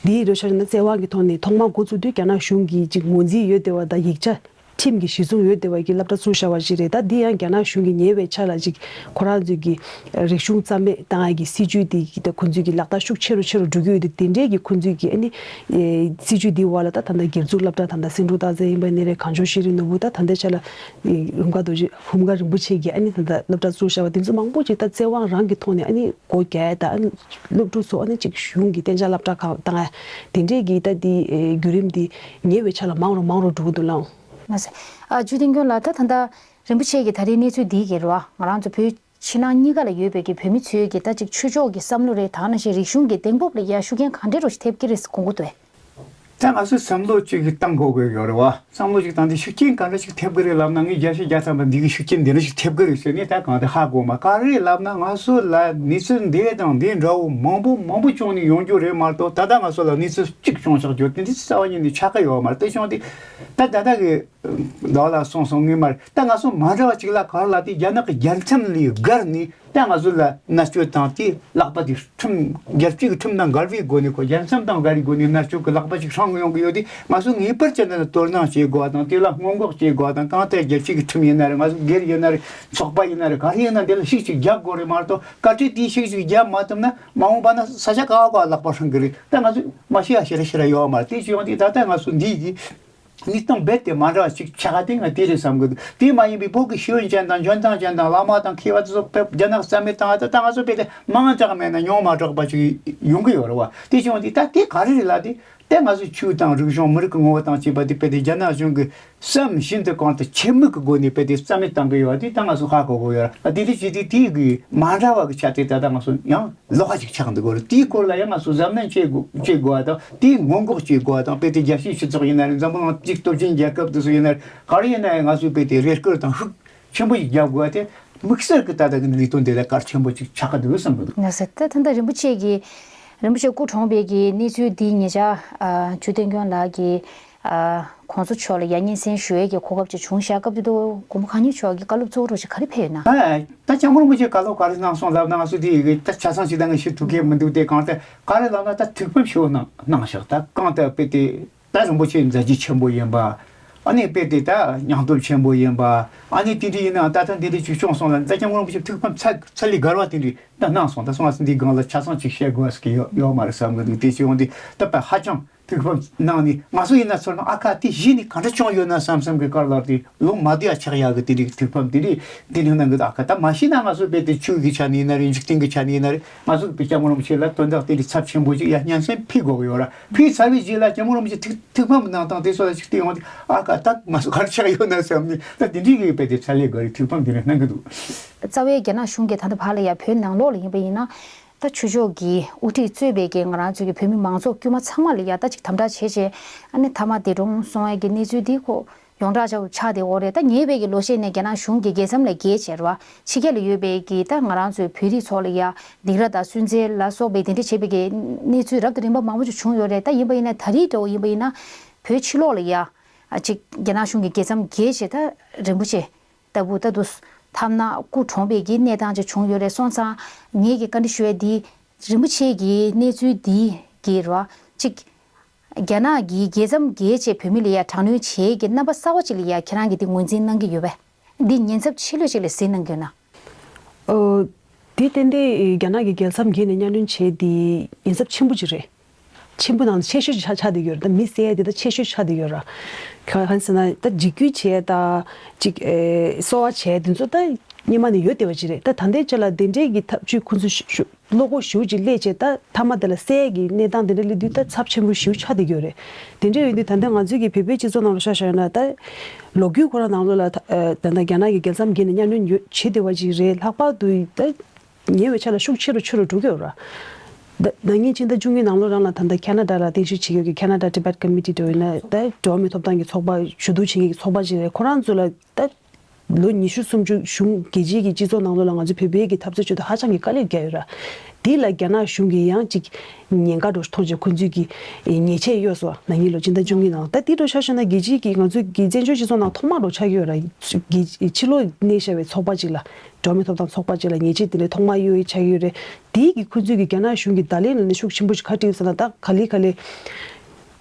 འདིའི་རོ་ཤར་ན་བཙན་དབང་གི་ཐོག་ནས་ཐོག་མར་འགོ་བཙུགས་དུས་རྒྱ་ནག་གཞུང་གིས་ཅིག་ངོས་འཛིན་ཡོད་བསྡད་པ་དང་ཡིག་ཆ་ཁྲིམས་ཀྱི་གཞི་བཟུང་ཡོད་བསྡད་པ་གི་སློབ་གྲྭ་བཙུགས་བཞག་པ་ཞིག་རེད། ད་འདི་ཡང་རྒྱ་ནག་གཞུང་གིས་ཉེ་བའི་ཆར་ལ་ཅིག་ཁོ་རང་ཚོའི་གི་རིག་གཞུང་རྩ་མེད་བཏང་ཡ་གི་སྲིད་ཇུས་དེ་གི་ད་ཁོ་ཚོའི་གི་ལག་བསྟར་ཤུགས་ཆེ་རུ་ཆེ་རུ་འགྲོ་གི་ཡོད་དེ། དེ་འདྲའི་གི་ཁོ་ཚོའི་གི་ཨ་ནི་སྲིད་ཇུས་འདིའི་འོག་ལ་ད་ད་ལྟ་སྒེར་བཙུགས་སློབ་གྲྭ་ད་ལྟ་སེང་འབྲུག་སྟག་རྩེ་ཡིན་པ་ནི་རེད། གངས་ལྗོངས་ཤེས་རིག་ནོར་བུ་ད་ད་ལྟའི་ཆ་ལ་རིམ་ཁག་རྡོ་རྗེ་བུམ་དཀར་རིན་པོ་ཆེ་གིས་ཨ་ནི་ད་ལྟ་སློབ་གྲྭ་བཙུགས་བཞག་པ་དེ་ཚོ་མང་པོ་ཅིག་ད་བཙན་དབང་རང་གི་ཐོག་ནས་ཨ་ནི་སྒོ་རྒྱག་ཡ་ད་ཨ་ནི་སློབ་ཕྲུག་ཚོ་ཨ་ནི་ཅིག་གཞུང་གི་གཏན་འཇགས་སློབ་གྲྭ་ཁག་བཏང་ཡ་དེ་འདྲས་ཀྱི་ད་དེ་བརྒྱུད་རིམ་དེ་ཉེ་བའི་ཆར་ལ་མང་རུ་མང་རུ་འགྲོ་གི་འདུག་ལགས། ལགས་སོ། ཨ་ཇུ་བསྟན་སྐྱོང་ལགས། ད་ད་ལྟ་རིན་པོ་ཆེ་གིས་ད་རེས་གནས་ཚུལ་འདི་གི་རེད་བ། ང་རང་ཚོ་བོད་ཕྱི་ནང་གཉིས་ཀ་ལ་ཡོད་པའི་གི་བོད་མི་ཚོའི་གི་ད་ཅིག་ཆོས་ཕྱོགས་ཀྱི་བསམ་བློ་རེད། ད་ནང་བཞིན་རིག་གཞུང་གི་གདེང་སྤོབས་ལ་ཡ་ཤུགས་རྐྱེན་ག་འདྲས་རུ་ཞིག་ཐེབས་ཀྱི་རེད་ཟེར་དགོངས་ཀྱི་འདུག་ཨེ། ད་ང་ཚོས་བསམ་བློ་གཅིག་གིས་བཏང་དགོས་ཀྱི་ཡོད་རེད་བ། བསམ་བློ་གཅིག་བཏང་སྟེ་ཤུགས་རྐྱེན་ག་འདྲ་ཞིག་ཐེབས་ཀྱི་རེད་ལབ་ན། ངས་བརྒྱ་ཆ་བརྒྱ་ཐམ་པ་འདི་གི་ཤུགས་རྐྱེན་འདི་འདྲ་ཞིག་ཐེབས་ཀྱི་རེད་ཟེར་ནས་ད་གང་ལྟར་ཧ་གོ་མ། ག་རེ་ལབ་ན་ང་ཚོ་ལ་གནས་ཚུལ་འདི་དང་འདི་འདྲ་བོ་མང་པོ་མང་པོ་བྱུང་ནས་ཡོང་རྒྱུ་རེད་མ་གཏོགས། ད་ལྟ་ང་ཚོ་ལ་གནས་ཚུལ་གཅིག་བྱུང་ཆོག་རྒྱུ་དེ་འདི་རྩ་བ་ཉིད་ནས་ཆགས་ཀྱི་ཡོད་མ་རེད། དེ་བྱུང་སྟེ་ད་ད་ལྟ་གི་ཟླ་བ་ལ་སོང་སོང་ངེས་མ་རེད། ད་ང་ཚོ་མ་འདྲ་བ་གཅིག་ལ་ག་རེ་ལབ་དེ་རྒྱ་ནག་གི་རྒྱལ་མཚམས་ལས་བརྒལ་ནས་ད་ང་ཚོ་ལ་མནར་གཅོད་དང་དེ་ལག་པ་དེ་ཁྲིམས་རྒྱལ་སྤྱི་གི་ཁྲིམས་དང་འགལ་བའི་སྒོ་ནས་ཁོ་རྒྱལ་མཚམས་དང་འགལ་བའི་སྒོ་ནས་མནར་གཅོད་ཀྱི་ལག་པ་ཅིག་བསྲིངས་ཡོང་གི་ཡོད་དེ། ང་ཚོ་ངེས་པར་དུ་ནི་དོ་སྣང་བྱེད་དགོས་པ་དང་། དེ་ལ་སྔོན་འགོག་བྱེད་དགོས་པ་དང་། གང་ལྟར་རྒྱལ་སྤྱི་གི་ཁྲིམས་ཡིན་ན་རེད། ང་ཚོ་སྒེར་ཡིན་ན་རེད། ཚོགས་པ་ཡིན་ན་རེད། ག་རེ་ཡིན་ན་དེ་ལ་ཤུགས་ཅིག་རྒྱབ་དགོས་རེད་མ་གཏོགས། བཀའ་ཁྲིད་དེ་ཤུགས་ཅིག་རྒྱབ་མ་ཐུབ་ན་མ་འོངས་པ་ན་ས་ཆ་ག་བ་ག་བ་ལག་པ་བསྲིང་གི་རེད། ད་ང་ཚོ་མ་ཤེས་ཡ་ཞེ་དྲག་ཞེ་དྲག་ཡོད་མ་རེད། དེ་བྱུང་དུས་ད་ལྟ་ང་ཚོ་འདི་གི་གནས་སྟངས་རྦད་དེ་མ་འདྲ་བ་ཞིག་ཆགས་ཏེ་ང་དེ་རེད་བསམ་གི་འདུག་དེ་མ་ཡིན་པའི་བོད་ཀྱི་ཤེས་ཡོན་ཅན་དང་འཇོན་ཐང་ཅན་དང་བླ་མ་དང་མཁས་པ་ཚོ་རྒྱ་ནག་རྩ་མེད་བཏང་བ་ད་ལྟ་ང་ཚོ་རྦད་དེ་མང་དྲགས་མེད་ན་ཉུང་མ་དྲགས་པ་ཞིག་ཡོང་གི་ཡོད་རེད་བ། དེ་བྱུང་དུས་ད་དེ་ག་རེ་རེད་ལབ་དུས། དེ་ང་ཚོའི་ཆོས་དང་རིག་གཞུང་མི་རིགས་ཀྱི་ངོ་བོ་དང་བཅས་པ་དེ་རྦད་དེ་རྒྱ་ནག་གཞུང་གིས་བསམ་བཞིན་དུ་གང་ལྟར་ཆེད་དམིགས་ཀྱི་སྒོ་ནས་རྦད་དེ་རྩ་མེད་བཏང་གི་ཡོད་པ་དེ་ད་ང་ཚོ་ཧ་གོ་གི་ཡོད་རེད། དེ་འདྲ་བྱས་དུས་དེའི་གི་མ་འདྲ་བ་གི་ཆ་དེ་ད་ལྟ་ང་ཚོ་ཡང་ལོགས་ཀ་ཅིག་ཆགས་འདུག་གི་རེད། དེའི་སྐོར་ལ་ཡང་ང་ཚོ་གཟབ་ནན་བྱེད་དགོས་བྱེད་དགོས་པ་དང་། དེའི་སྔོན་འགོག་བྱེད་དགོས་པ་དང་། རྦད་དེ་རྒྱལ་སྤྱིའི་སྤྱི་ཚོགས་ཡིན་ན་རེད། འཛམ་བུ་གླིང་གཅིག་སྟོབས་ཆེན་རྒྱལ་ཁབ་དེ་ཚོ་ཡིན་ན་རེད། ག་རེ་ཡིན་ན་ཡང་ང་ཚོས་རྦད་དེ་རེ་སྐུལ་དང་ཤུགས་ཆེན་པོ་ཞིག་རྒྱག་དགོས་པ་དེ་དམིགས་བསལ་གྱི་ད་ལྟ་གི་ལས་དོན་དེ་ལ་གལ་ཆེན་པོ་ཅིག་ཆགས་ཀྱི་འདུག་བསམ་གྱི་འདུག་ལགས་སོ། ད་ད་ལྟ་རིན་པོ་ཆེ་གིས་རིན་པོ་ཆེ་སྐུ་གྲོངས་པའི་གི་གནས་ཚུལ་འདི་ཉེ་ཆར་ཨ་ཇུ་བསྟན་སྐྱོང་ལགས་ཀྱིས་ཨ་གོང་ས་མཆོག་ལ་ཡ་སྙན་སེང་ཞུ་ཡས་ཀྱི་གོ་སྐབས་ཅིག་བྱུང་ཤག་སྐབས་དེ་དུས་མགོན་པོ་གང་ཉིད་མཆོག་གི་བཀའ་སློབ་གཙོ་བོ་རོགས་ཞིག་ག་རེ་ཕེབས་ཡོད་ན། ཨ་ད་སྐྱབས་མགོན་རིན་པོ་ཆེ་བཀའ་སློབ་ག་རེ་གནང་སོང་ལབ་ན། ང་ཚོ་དེ་ཡི་གེ་ད་ཆ་ཚང་ཞིག་ད་ངས་ཞུ་ཐུབ་ཀྱི་མི་འདུག་དེ་གང་ལྟར་ག་རེ་ལབ་ན་ད་ཐུགས་ཕམ་ཞེ་པོ་གནང་གནང་ཤག་ད་གང་ལྟར་དཔེ་དེ། ད་རིན་པོ་ཆེ་མཛད་རྗེས་ཆེན་པོ་ཡིན་པ། ཨ་ནི་དཔེ་དེ་ད་སྙིང་སྟོབས་ཆེན་པོ་ཡིན་པ། ཨ་ནི་དེ་འདྲ་ཡིན་ནའང་ད་ལྟ་འདི་འདྲ་ཅིག་བྱུང་སོང་ལ། ད་སྐྱབས་མགོན་རིན་པོ་ཆེ་ཐུགས་ཕམ་ཚ་ཚ་ལས་བརྒལ་བ་དེ་འདྲ་ད་གནང་སོང་། ད་སོང་བ་སོང་འདིའི་སྒང་ལ་ཆ་ཚང་ཅིག་བཤད་དགོས་ཟེར་གི་ཡོད་ཡོད་མ་རེད་བསམ་གི་འདུག་དེ་བྱུང་འདི་ད་དཔེ་ཧ་ཅང་ཐུགས་ཕམ་གནང་ནས། ང་ཚོ་ཡིན་ན་ཚོར་སྣང་ཨ་ཁ་དེ་གཞི་ནས་ག་འདྲ་བྱུང་ཡོད་ན་བསམ་བསམ་གི་དཀར་ལག་དེ་ལོ་མ་བསྡད་ཡ་ཆགས་ཡག་གི་དེ་འདྲའི་ཐུགས་ཕམ་དེ་འདྲ་དེ་འདྲ་གནང་གི་འདུག་ཨ་ཁ་ད་མ་ཤེས་ན་ང་ཚོ་དཔེ་དེ་ཆོས་ཀྱི་ཆ་ནས་ཡིན་ན་རེད། འཇིག་རྟེན་གྱི་ཆ་ནས་ཡིན་ན་རེད། ང་ཚོ་གི་སྐྱབས་མགོན་རིན་པོ་ཆེ་ལ་དོན་དག་དེ་འདྲའི་ཚབས་ཆེན་པོ་ཅིག་ཡ་སྙན་སེང་ཕུལ་དགོས་ཀྱི་ཡོད་ར། ཕུལ་ཚར་བའི་རྗེས་ལ་སྐྱབས་མགོན་རིན་པོ་ཆེ་ཐུགས་ཐུགས་ཕམ་གནང་སྟངས་དེ་ཚོ་ལ་ཅིག་བལྟས་ཡོང་དུས་ཨ་ཁ་ད་ང་ཚོ་ག་རེ་ཆགས་ཡོད་ན་བསམ་ནས། ད་དེ་འདྲའི་གི་དཔེ་དེ་ཚ་ལས་འགའ་རེ་ཐུགས་ཕམ་དེ་འདྲ་གནང་གི་འདུག་རྩ་བའི་རྒྱ་ནག་གཞུང་གིས་ད་ལྟ་བར་ལ་ཡ་བོད་ནང་ལོགས་ལ་ཡིན་པ་ཡིན་ན། ད་ཆོས་ཕྱོགས་ཀྱི་དབུ་ཁྲིད་གཙོས་པའི་གི་ང་རང་ཚོའི་གི་བོད་མི་མང་ཚོགས་དཀྱུས་མ་ཚང་མ་ལ་ཡ་ད་ཅིག་དམ་དྲག་བྱས་བྱས། ཨ་ནི་མཐའ་མ་འདས་གྲོངས་སོང་བའི་གི་གནས་ཚུལ་འདི་ཁོ་ཡོངས་གྲགས་ཆགས་ཆགས་བསྡད་ཡོད་རེད། ད་ཉེ་བའི་གི་ལོ་ཤས་ནས་རྒྱ་ནག་གཞུང་གིས་རྒྱལ་མཚམས་ལས་བརྒལ་བྱས་རེད་བ། ཕྱི་རྒྱལ་ལ་ཡོད་པའི་གི་ད་ང་རང་ཚོའི་བོད་རིགས་ཚོ་ལ་ཡ་སྡིགས་ར་དང་སུན་གཙེར་ལ་སོགས་པའི་དེ་འདྲ་བྱེད་པའི་གི་གནས་ཚུལ་རབ་དང་རིམ་པ་མང་པོ་ཅིག་བྱུང་ཡོད་རེད། ད་ཡིན་པ་ཡིན་ན་ད་རེས་འདྲ་བོ་ཡིན་པ་ཡིན་ན་བོད་ཕྱི་ལོགས་ལ་ཡ་ཨ་ཅིག་རྒྱ་ནག་གཞུང་གིས་རྒྱལ་མཚམས་བརྒལ་བྱས་ད་རིན་པོ་ཆེ་ལྟ་བུ་ད་དུ་ཐ་ན་སྐུ་གྲོངས་པའི་གི་གནས་སྟངས་ཅིག་བྱུང་ཡོད་རེད། སོང་ཙང་ངེད་ཀྱི་བཀའ་འདྲི་ཞུ་ཡ་འདི་རིན་པོ་ཆེ་གི་གནས་ཚུལ་འདི་གི་ར་ཅིག་རྒྱ་ནག་གིས་རྒྱལ་མཚམས་བརྒལ་བྱས་བོད་མི་ལ་ཡ་དྲག་གནོན་བྱེད་ཀྱི་རྣམ་པ་གསར་བ་ཅིག་ལ་ཡ་ཁྱེད་རང་གིས་འདི་ངོས་འཛིན་གནང་གི་ཡོད་པས། འདི་ཉེན་ཚབས་ཆེ་ལོས་ཅིག་ལ་གཟིགས་གནང་གི་ཡོད་ན། ཨོ། དེ་ཏན་ཏན་རྒྱ་ནག་གིས་རྒྱལ་མཚམས་བརྒལ་ནས་གཉའ་གནོན་བྱས་དེ་ཉེན་ཚབས་ཆེན་པོ་ཅིག་རེད། ཆེན་པོ་ནང་ཆེ་ཤོས་ཆགས་ཆགས་བསྡད་ཡོད་རེད། ད་མི་བསད་དེ་ད་ཆེ་ཤོས་ཆགས་བསྡད་ཡོད་ར། གང་ཟེར་ན་ད་འཇིགས་སྐུལ་བྱས་ད་ཅིག་ཨེ་གསོ་བ་བྱས་དེ་ཚོ་ད་སྔོན་མ་ནས་ཡོད་བསྡད་པ་ཅིག་རེད། ད་ད་ལྟའི་ཆ་ལ་དེ་འདྲའི་གི་ཐབས་ཇུས་ཁོ་ཚོ་ཞུ་ཞུ་བློ་ཁོག་ཞེ་པོ་ཅིག་སླེབས་བྱས་ད་མཐའ་མ་དེ་ལ་བསད་ཀྱི་གནས་སྟངས་དེ་འདྲ་སླེབས་དུས་ད་ཚབས་ཆེན་པོ་ཞེ་པོ་ཆགས་བསྡད་ཡོད་རེད། དེ་འདྲ་ཡིན་དུས་ད་ལྟ་ང་ཚོའི་གི་བོད་པའི་སྤྱི་ཚོགས་ནང་ལ་ཆ་བཞག་ན་ད་ལོ་རྒྱུས་ཁོ་རང་ནང་ལོགས་ལ་ད་ད་ལྟ་རྒྱ་ནག་གི་རྒྱལ་མཚམས་བརྒལ་ནས་གཉའ་གནོན་ཡོད་བྱེད་བསྡད་པ་ཅིག་རེད། ལྷག་པར་དུ་ད། ཉེ་བའི་ཆར་ལ་ཤུགས་ཆེ་རུ་ཆེ་རུ་འགྲོ་གི་ཡོད་ར། ད་ཟླ་ཉིན་ཕྱི་ཟླ་བཅུ་གཉིས་ནང་ལོགས་རང་ལ་ད་ལྟ་ཁ་ན་ཌ་ལ་རྟེན་གཞི་བྱེད་ཡོད་ཀྱི་Canada Tibet Committee འདྲ་བོ་ཡིན་ན་ད་འགྲོ་བ་མིའི་ཐོབ་ཐང་གི་ཚོགས་པ་ཞུ་གཏུག་བྱེད་མཁན་གྱི་ཚོགས་པ་ཅིག་རེད། ཁོ་རང་ཚོ་ལ་ད་ ལོ་ཉི་ཤུ་སུམ་ཅུ་གཞུང་རྒྱལ་སྤྱིའི་གི་སྤྱི་ཚོགས་ནང་ལོགས་ལ་ང་ཚོ་བོད་པའི་གི་འཐབ་རྩོད་ཁྲོད་དུ་ཧ་ཅང་གི་དཀའ་ལས་བརྒྱབ་ཡོད་ར། འདི་ལ་རྒྱ་ནག་གཞུང་གིས་ཡང་ཅིག་ཉེན་ཁ་འདྲ་མཐོང་བྱས་ཁོ་ཚོས་ཀྱི་ཉེས་ཆད་གཡོགས་སོ་ན་ནིང་ལོ་སྤྱི་ཟླ་བཅུ་གཉིས་ནང་ད་འདི་འདྲ་ཆ་བཞག་ན་རྒྱལ་སྤྱིའི་གི་ང་ཚོའི་གི་བཙན་བྱོལ་སྤྱི་ཚོགས་ནང་ཐོག་མ་འདྲ་ཆགས་ཀྱི་ཡོད་ར། རྒྱལ་ཕྱི་ལོགས་གནས་བཞག་པའི་ཚོགས་པ་ཅིག་ལ་འགྲོ་བ་མིའི་ཐོབ་ཐང་ཚོགས་པ་ཅིག་ལ་ཉེས་ཆད་འདི་འདྲ་ཐོག་མ་གཡོགས་ཡི་ཆགས་ཀྱི་ཡོད་རེད། དེའི་གི་ཁོ་ཚོས་གི་རྒྱ་ནག་གཞུང་གི་བརྡ་ལན་ལ་ནི་ཤུགས་ཆེན་པོ་ཞིག་ག་སྤྲད་ཡོད་ཟེར་ན་ད་ག་ལེ་ག་ལེ།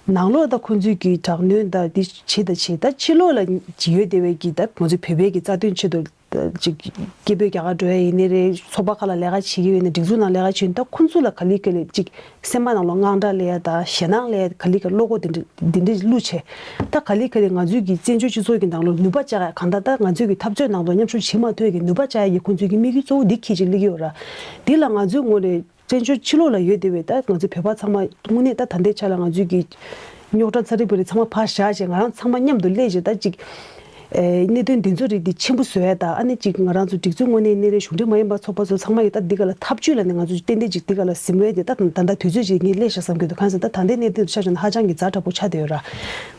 ནང་ལོགས་ད་ཁོ་ཚོས་ཀྱི་དྲག་གནོན་ད་འདི་བྱེད་ད་བྱེད་ད་ཕྱི་ལོགས་ལ་ཡོད་བསྡད་པའི་གི་ད་ང་ཚོའི་བོད་པའི་གི་རྩ་དོན་ཆེད་དུ་ད་ཅིག་སྐད་འབོད་རྒྱག་ག་འགྲོ་ཡ་ཡིན་ནའི་རེད། ཚོགས་པ་ཁག་ལ་ལས་ཀ་བྱེད་ཀྱི་ཡོད་ནའི་སྒྲིག་འཛུགས་ནང་ལས་ཀ་བྱེད་ཡོད་ནའི་ད་ཁོ་ཚོ་ལ་ག་ལེ་ག་ལེ་ཅིག་སེམས་པ་ནང་ལོགས་དངངས་སྐྲག་སླེབས་ཡ་ད་ཞེད་སྣང་སླེབས་ཡ་ག་ལེ་ག་བློ་ཁོག་དེ་འདྲ་དེ་འདྲ་བླུགས་བྱས། ད་ག་ལེ་ག་ལེ་ང་ཚོའི་གི་བཙན་བྱོལ་སྤྱི་ཚོགས་ཀྱི་ནང་ལོགས་ནུས་པ་བཅག་ཡ་གང་ལྟར་ད་ང་ཚོའི་གི་འཐབ་རྩོད་ནང་དུ་མཉམ་ཞུགས་བྱེད་མ་ཐུབ་ཡ་གི་ནུས་པ་བཅག་ཡ་གི་ཁོ་ཚོའི་གི་དམིགས་ཡུལ་གཙོ་བོ་འདི་འཁྱེར་ཅིག་སླེབས་ཀྱི་ཡོད་ར། འདི་ལ་ང་ཚོའི་ངོས་ནས། བཙན་བྱོལ་ཕྱི་ལོགས་ལ་ཡོད་བསྡད་པའི་ད་ང་ཚོ་བོད་པ་ཚང་མ་དངོས་གནས་ད་ད་ལྟའི་ཆ་ལ་ང་ཚོའི་གི་རྙོག་དྲ་ཚ་རིག་པ་རིག་ཚང་མ་ཕར་བཞག་བྱས་ང་རང་ཚང་མ་མཉམ་དུ་སླེབས་བྱས་ད་ཅིག་ཨེ་གནད་དོན་འདི་ཚོ་རིགས་འདི་ཆེན་པོ་བཟོ་ཡ་ད་ཨ་ནི་ཅིག་ང་རང་ཚོ་སྒྲིག་འཛུགས་དངོས་གནས་གནས་རེད་གཞུང་འབྲེལ་མ་ཡིན་པ་ཚོགས་པ་ཚོ་ཚང་མ་ཡི་ད་འདི་ག་ལ་ཐབས་ཇུས་ལ་ནི་ང་ཚོ་ཏན་ཏན་ཅིག་འདི་ག་ལ་གཟིམ་འོས་དེ་ད་ད་ལྟ་དུས་ཚོད་ཅིག་ངས་སླེབས་ཤག་བསམ་གྱི་འདུག་གང་ཟེར་ད་ད་ལྟའི་གནད་དོན་ཆ་བཞག་ན་ཧ་ཅང་གི་ཛ་དྲག་པོ་ཆགས་བསྡད་ཡོད་ར།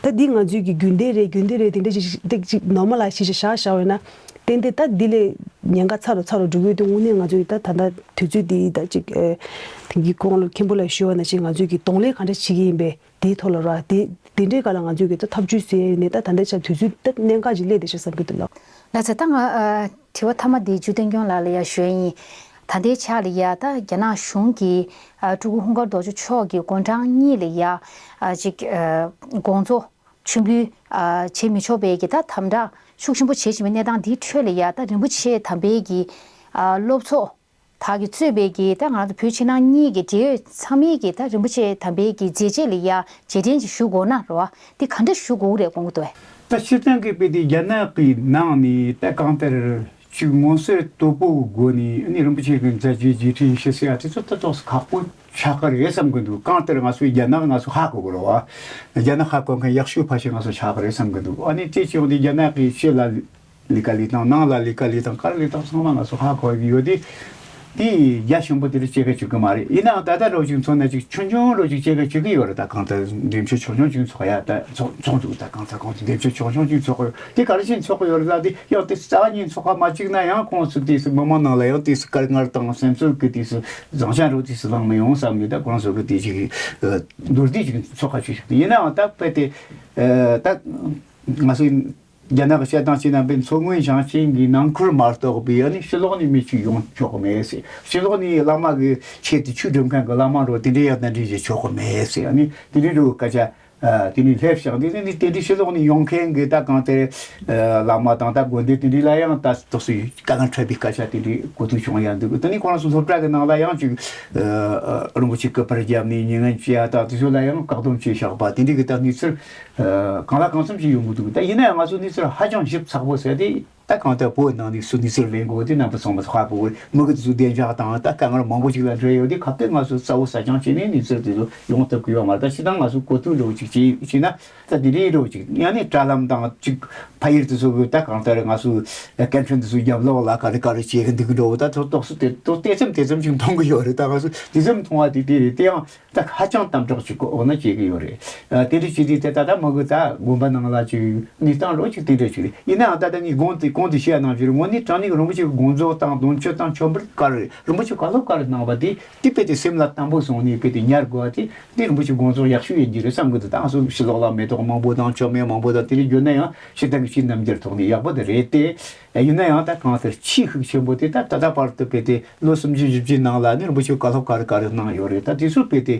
ད་འདི་ང་ཚོའི་གི་རྒྱུན་ལྡན་རེད་རྒྱུན་ལྡན་རེད་དེ་འདྲ་ཅིག་ཏིག་ཅིག་ནོར་མལ་ལ་ཤི་ཤི་བཞག་བཞག་འོས་ན། ཏན་ཏན་ད་འདི་ལས་ཉེན་ཁ་ཚ་རུ་ཚ་རུ་འགྲོ་གི་ཡོད་དུས་དངོས་གནས་ང་ཚོས་ད་ད་ལྟ་དུས་ཚོད་འདི་ད་ཅིག་ཨེ་དེང་གི་གོང་ལ་མཁན་པོ་ལ་ཞུས་པ་ནང་བཞིན་ང་ཚོས་ཀྱི་གདོང་ལེན་ག་འདྲ་བྱེད་ཀྱི་ཡིན་པས་དེའི་ཐོག་ལ་ར་དེ་དེ་འདྲའི་སྐབས་ལ་ང་ཚོས་ཀྱི་ད་ཐབས་ཇུས་ཟེར་ནས་ད་ད་ལྟའི་ཆར་དུས་ཚོད་ད་གནད་འགག་ཅིག་སླེབས་བསྡད་ཤག་བསམ་གྱི་འདུག་ལགས། ལགས་སོ་ད་ང་ཨ་དྲི་བ་མཐའ་མ་འདི་ཇུ་བསྟན་སྐྱོང་ལགས་ལ་ཡ་ཞུ་ཡ་ཡིན། ད་ལྟའི་ཆ་ལ་ཡ་ད་རྒྱ་ནག་གཞུང་གིས་ཨ་སྤྲུལ་སྐུ་ཧུན་དཀར་རྡོ་རྗེ་མཆོག་གི་དགུང་གྲངས་གཉིས་ལ་ཡ་ཨ་ཅིག་ཨ་དགོངས་རྫོགས། མཆོད་འབུལ་ཨ་བྱེད་མི་ཆོག་པའི་གི་ད་དམ་དྲག་ཤུགས་ཆེན་པོ་བྱེད་བཞིན་པའི་གནས་སྟངས་འདིའི་ཁྲོད་ལ་ཡ་ད་རིན་པོ་ཆེ་དམ་པའི་གི་ཨ་སློབ་ཚོགས་དག་གིས་གཙོས་པའི་གི་ད་ང་རང་ཚོ་བོད་ཕྱི་ནང་གཉིས་ཀྱི་འབྲེལ་ཡོད་ཚང་མས་གི་ད་རིན་པོ་ཆེ་དམ་པའི་གི་མཛད་རྗེས་ལ་ཡ་རྗེས་དྲན་ཅིག་ཞུ་དགོས་ན་རེད་བ། འདི་ག་འདྲ་ཞུ་དགོས་རེད་དགོངས་ཀྱི་འདུག་བས། ད་སྤྱིར་བཏང་གི་དཔེ་དེ་རྒྱ་ནག་གི་ནང་ནས་ད་གང་ལྟར། ཅིག་མངོན་གསལ་དོད་པོའི་སྒོ་ནས་ནི་རིན་པོ་ཆེ་གི་མཛད་རྗེས་རྗེས་དྲན་ཞུ་ཟེར་ཡ་དེ་ཚོ་ད་ཏོག་ཙམ་ཁག་པོ་ཆགས་ཀྱི་རེད་བསམ་གྱི་འདུག་གང་ལྟར་ང་ཚོའི་རྒྱ་ནག་ང་ཚོ་ཧ་གོ་གི་རེད་བ། རྒྱ་ནག་ཧ་གོ་མཁན་ཡག་ཤོས་ཕལ་ཆེར་ང་ཚོ་ཆགས་ཀྱི་རེད་བསམ་གྱི་འདུག་ཨ་ནི་དེ་བྱུང་དུས་རྒྱ་ནག་གི་ཕྱི་ལ་ལས་ཀ་ལས་སྟངས་ནང་ལ་ལས་ཀ་ལས་སྟངས་ག་རེ་ལས་སྟངས་ཚང་མ་ང་ཚོ་ཧ་གོ་གི་ཡོད་དེ། དེ་རྒྱ་ཆེན་པོ་དེ་རུ་སྐྱེ་གི་བཅུག་གི་མ་རེད། ཡིན་ནའང་ད་ལྟ་རོ་ཅིག་མཚོན་ན་ཅིག་ཆུང་ཆུང་རོ་ཅིག་སྐྱེ་གི་བཅུག་གི་ཡོད་རེད། ད་གང་ལྟར་འདེམས་སྤྱོད་ཆུང་ཆུང་ཅིག་ཚོགས་ཡ་ད་ཚོགས་ཚོགས་འདུག་ད་གང་ལྟར་གང་ལྟར་འདེམས་སྤྱོད་ཆུང་ཆུང་ཅིག་ཚོགས་གི་ཡོད། དེ་ག་རེ་བྱས་ཚོགས་གི་ཡོད་རེད་ལ། དེ་ཡང་དེ་རྩ་བ་ཉིད་ཚོགས་ཁ་མ་བཅུག་ན་ཡང་ཁོང་ཚོ་དེ་སུ་མི་མང་ནང་ལ་ཡང་དེ་སུ་དཀའ་ངལ་དང་སེམས་ཚོར་གི་དེ་སུ་བཟང་ཤ་རོ་དེ་སུ་ལངས་མི་ཡོང་བསམ་ནས་ད་ཁོང་ཚོ་གི་དེ་ཅིག་མདོར་བསྡུས་ཅིག་ཚོགས་ཁ་བཅུག་ཤག་ཡིན་ནའང་ད་དཔེ་དེ་ད་ང་ཚོའི། རྒྱ་ནག་གི་བཤད་སྟངས་བྱས་ན་དཔེ་མཚོ་སྔོན་ཞིང་ཆེན་གྱི་ནང་ཁུལ་མ་གཏོགས་པའི་ཨ་ནི་ཕྱི་ལོགས་ནས་མི་གཅིག་ཡོང་ཆོག་གི་མེད་ཟེར། ཕྱི་ལོགས་ནས་བླ་མ་གི་ཆེད་དུ་ཆོས་སྒྲུབ་མཁན་གྱི་བླ་མ་རོ་དེ་འདྲའི་ཡང་གདན་འདྲེན་བྱེད་ཆོག་གི་མེད་ཟེར། ཨ་ནི་དེ་འདྲའི་རོ་སྐད་ཆ་ཨ་དེ་ནས་སླེབས་ཤག་དེ་ནས་དེ་འདྲའི་ཕྱི་ལོགས་ནས་ཡོང་མཁན་གྱི་ད་གང་དེ་ཨ་བླ་མ་དང་ད་དགོན་སྡེ་དེ་འདྲའི་ལ་ཡང་ད་ཏོག་ཙམ་དཀའ་ངལ་འཕྲད་པའི་སྐད་ཆ་དེ་འདྲའི་གོ་ཐོས་བྱུང་ཡ་འདུག་དེ་ནས་ཁོ་རང་ཚོ་སློབ་གྲྭ་གི་ནང་ལ་ཡང་ཅིག་ཨ་རིན་པོ་ཆེ་སྐུ་པར་བརྒྱབ་ནས་མྱ་ངན་བྱེད་ཡ་ད་དེ་ཚོ་ལ་ཡང་བཀག་སྡོམ་བྱས་བཞག་པ་དེ་འདྲའི་གི་ད་གནས་ཚུལ། གང་ལ་གང་འཚམ་ཞིག་ཡོང་གི་འདུག་ད་ཡིན་ན་ཡང་ང་ཚོ་གནས་ཚུལ་ཧ་ཅང་ཞིབ་ཚགས་པོ་ཟེར་ཏེ་ད་གང་ལྟར་བོད་ནང་ནས་སུ་གནས་ཚུལ་ལེན་དགོས་དེ་རྣམ་པ་ཚང་མ་ཧ་གོ་གི་རེད། མི་གི་དེ་ཚོ་བདེ་འཇགས་དང་ད་དཀའ་ངལ་མང་པོ་ཞིག་ལ་འཕྲད་ཡོད་དེ་ག་དེ་ང་ཚོ་གསལ་བོ་གསལ་རྐྱང་བྱས་ནས་གནས་ཚུལ་དེ་ཚོ་ཡོང་ཐུབ་ཀྱི་ཡོད་མ་རེད། ད་སྤྱིར་བཏང་ང་ཚོ་གོ་ཐོས་འདྲ་བོ་ཅིག་བྱས་བྱས་ན་ད་དེ་འདྲའི་འདྲ་བོ་ཅིག་ཡང་ནས་དྲ་ལམ་དང་ཅིག་ཕ་ཡུལ་དེ་ཚོ་གི་ད་གང་ལྟར་ང་ཚོ་སྐད་འཕྲིན་དེ་ཚོ་རྒྱབ་ལོགས་ལ་ག་རེ་ག་རེ་བྱེད་གི་འདུག་གི་འདྲ་བོ་ད་ཚོ་ཏོག་ཙམ་དེ་ཏོག་དེ་ཙམ་དེ་ཙམ་ཞིག་མཐོང་གི་ཡོད་རེད། ད་ང་ཚོ་དེ་ཙམ་མཐོང་བ་དེ་དེ་རེད། དེ་ཡང་། ད་ཧ་ཅང་དམ་དྲག་ཅིག་གི་འོག་ན་སྐྱེ་གི་ཡོད་རེད། ཨ་དེ་འདྲ་བྱེད་དུས་དེ་ད་ལྟ་མ་གི་ད་དགོན་པ་ནང་ལ་ཅིག་གནས་སྟངས་རོ་ཅིག་དེ་འདྲ་ཅིག་རེད། ཡིན་ནའང་ད་ལྟ་ངས་གོང་དུ་གོང་དུ་བཤད་གནང་བཞིན་རེད། དངོས་གནས་དྲང་གནས་ཀྱི་རིན་པོ་ཆེ་གི་དགོངས་རྫོགས་དང་དོན་གཅོད་དང་མཆོད་འབུལ་ག་རེ་རེད། རིན་པོ་ཆེ་བཀའ་སློབ་ག་རེ་གནང་བ་དེ་དེ་དཔེ་དེ་སེམས་ལ་དམ་པོ་བཟུང་ནས་དཔེ་དེ་ཉར་དགོས་པ་དེ་དེ་རིན་པོ་ཆེ་དགོངས་རྫོགས་ཡག་ཤོས་ཡིན་གྱི་རེད་བསམ་གི་འདུག་ད་ང་ཚོ་ཕྱི་ལོགས་ལ་མེ་ཏོག་མང་པོ་དང་མཆོད་མེ་མང་པོ་དང་དེ་འདྲ་བརྒྱུད་ན་ཡང་སྤྱིར་བཏང་གི་ཕྱིའི་རྣམ་འགྱུར་ཐོག་ནས་ཡག་པོ་དེ་རེད་དེ། ཡིན་ན་ཡང་ད་གང་ལྟར་ཆེས་ཤུགས་ཆེན་པོ་དེ་ད་ད་ལྟ་བར་དུ་དཔེ་དེ་ལོ་སུམ་ཅུ་བཞི་བཅུའི་ནང་ལ་ནི་རིན་པོ་ཆེ་བཀའ་སློབ་ག་རེ་ག་རེ་གནང་ཡོད་རེད། ད་དེ་ཚོ་དཔེ་དེ་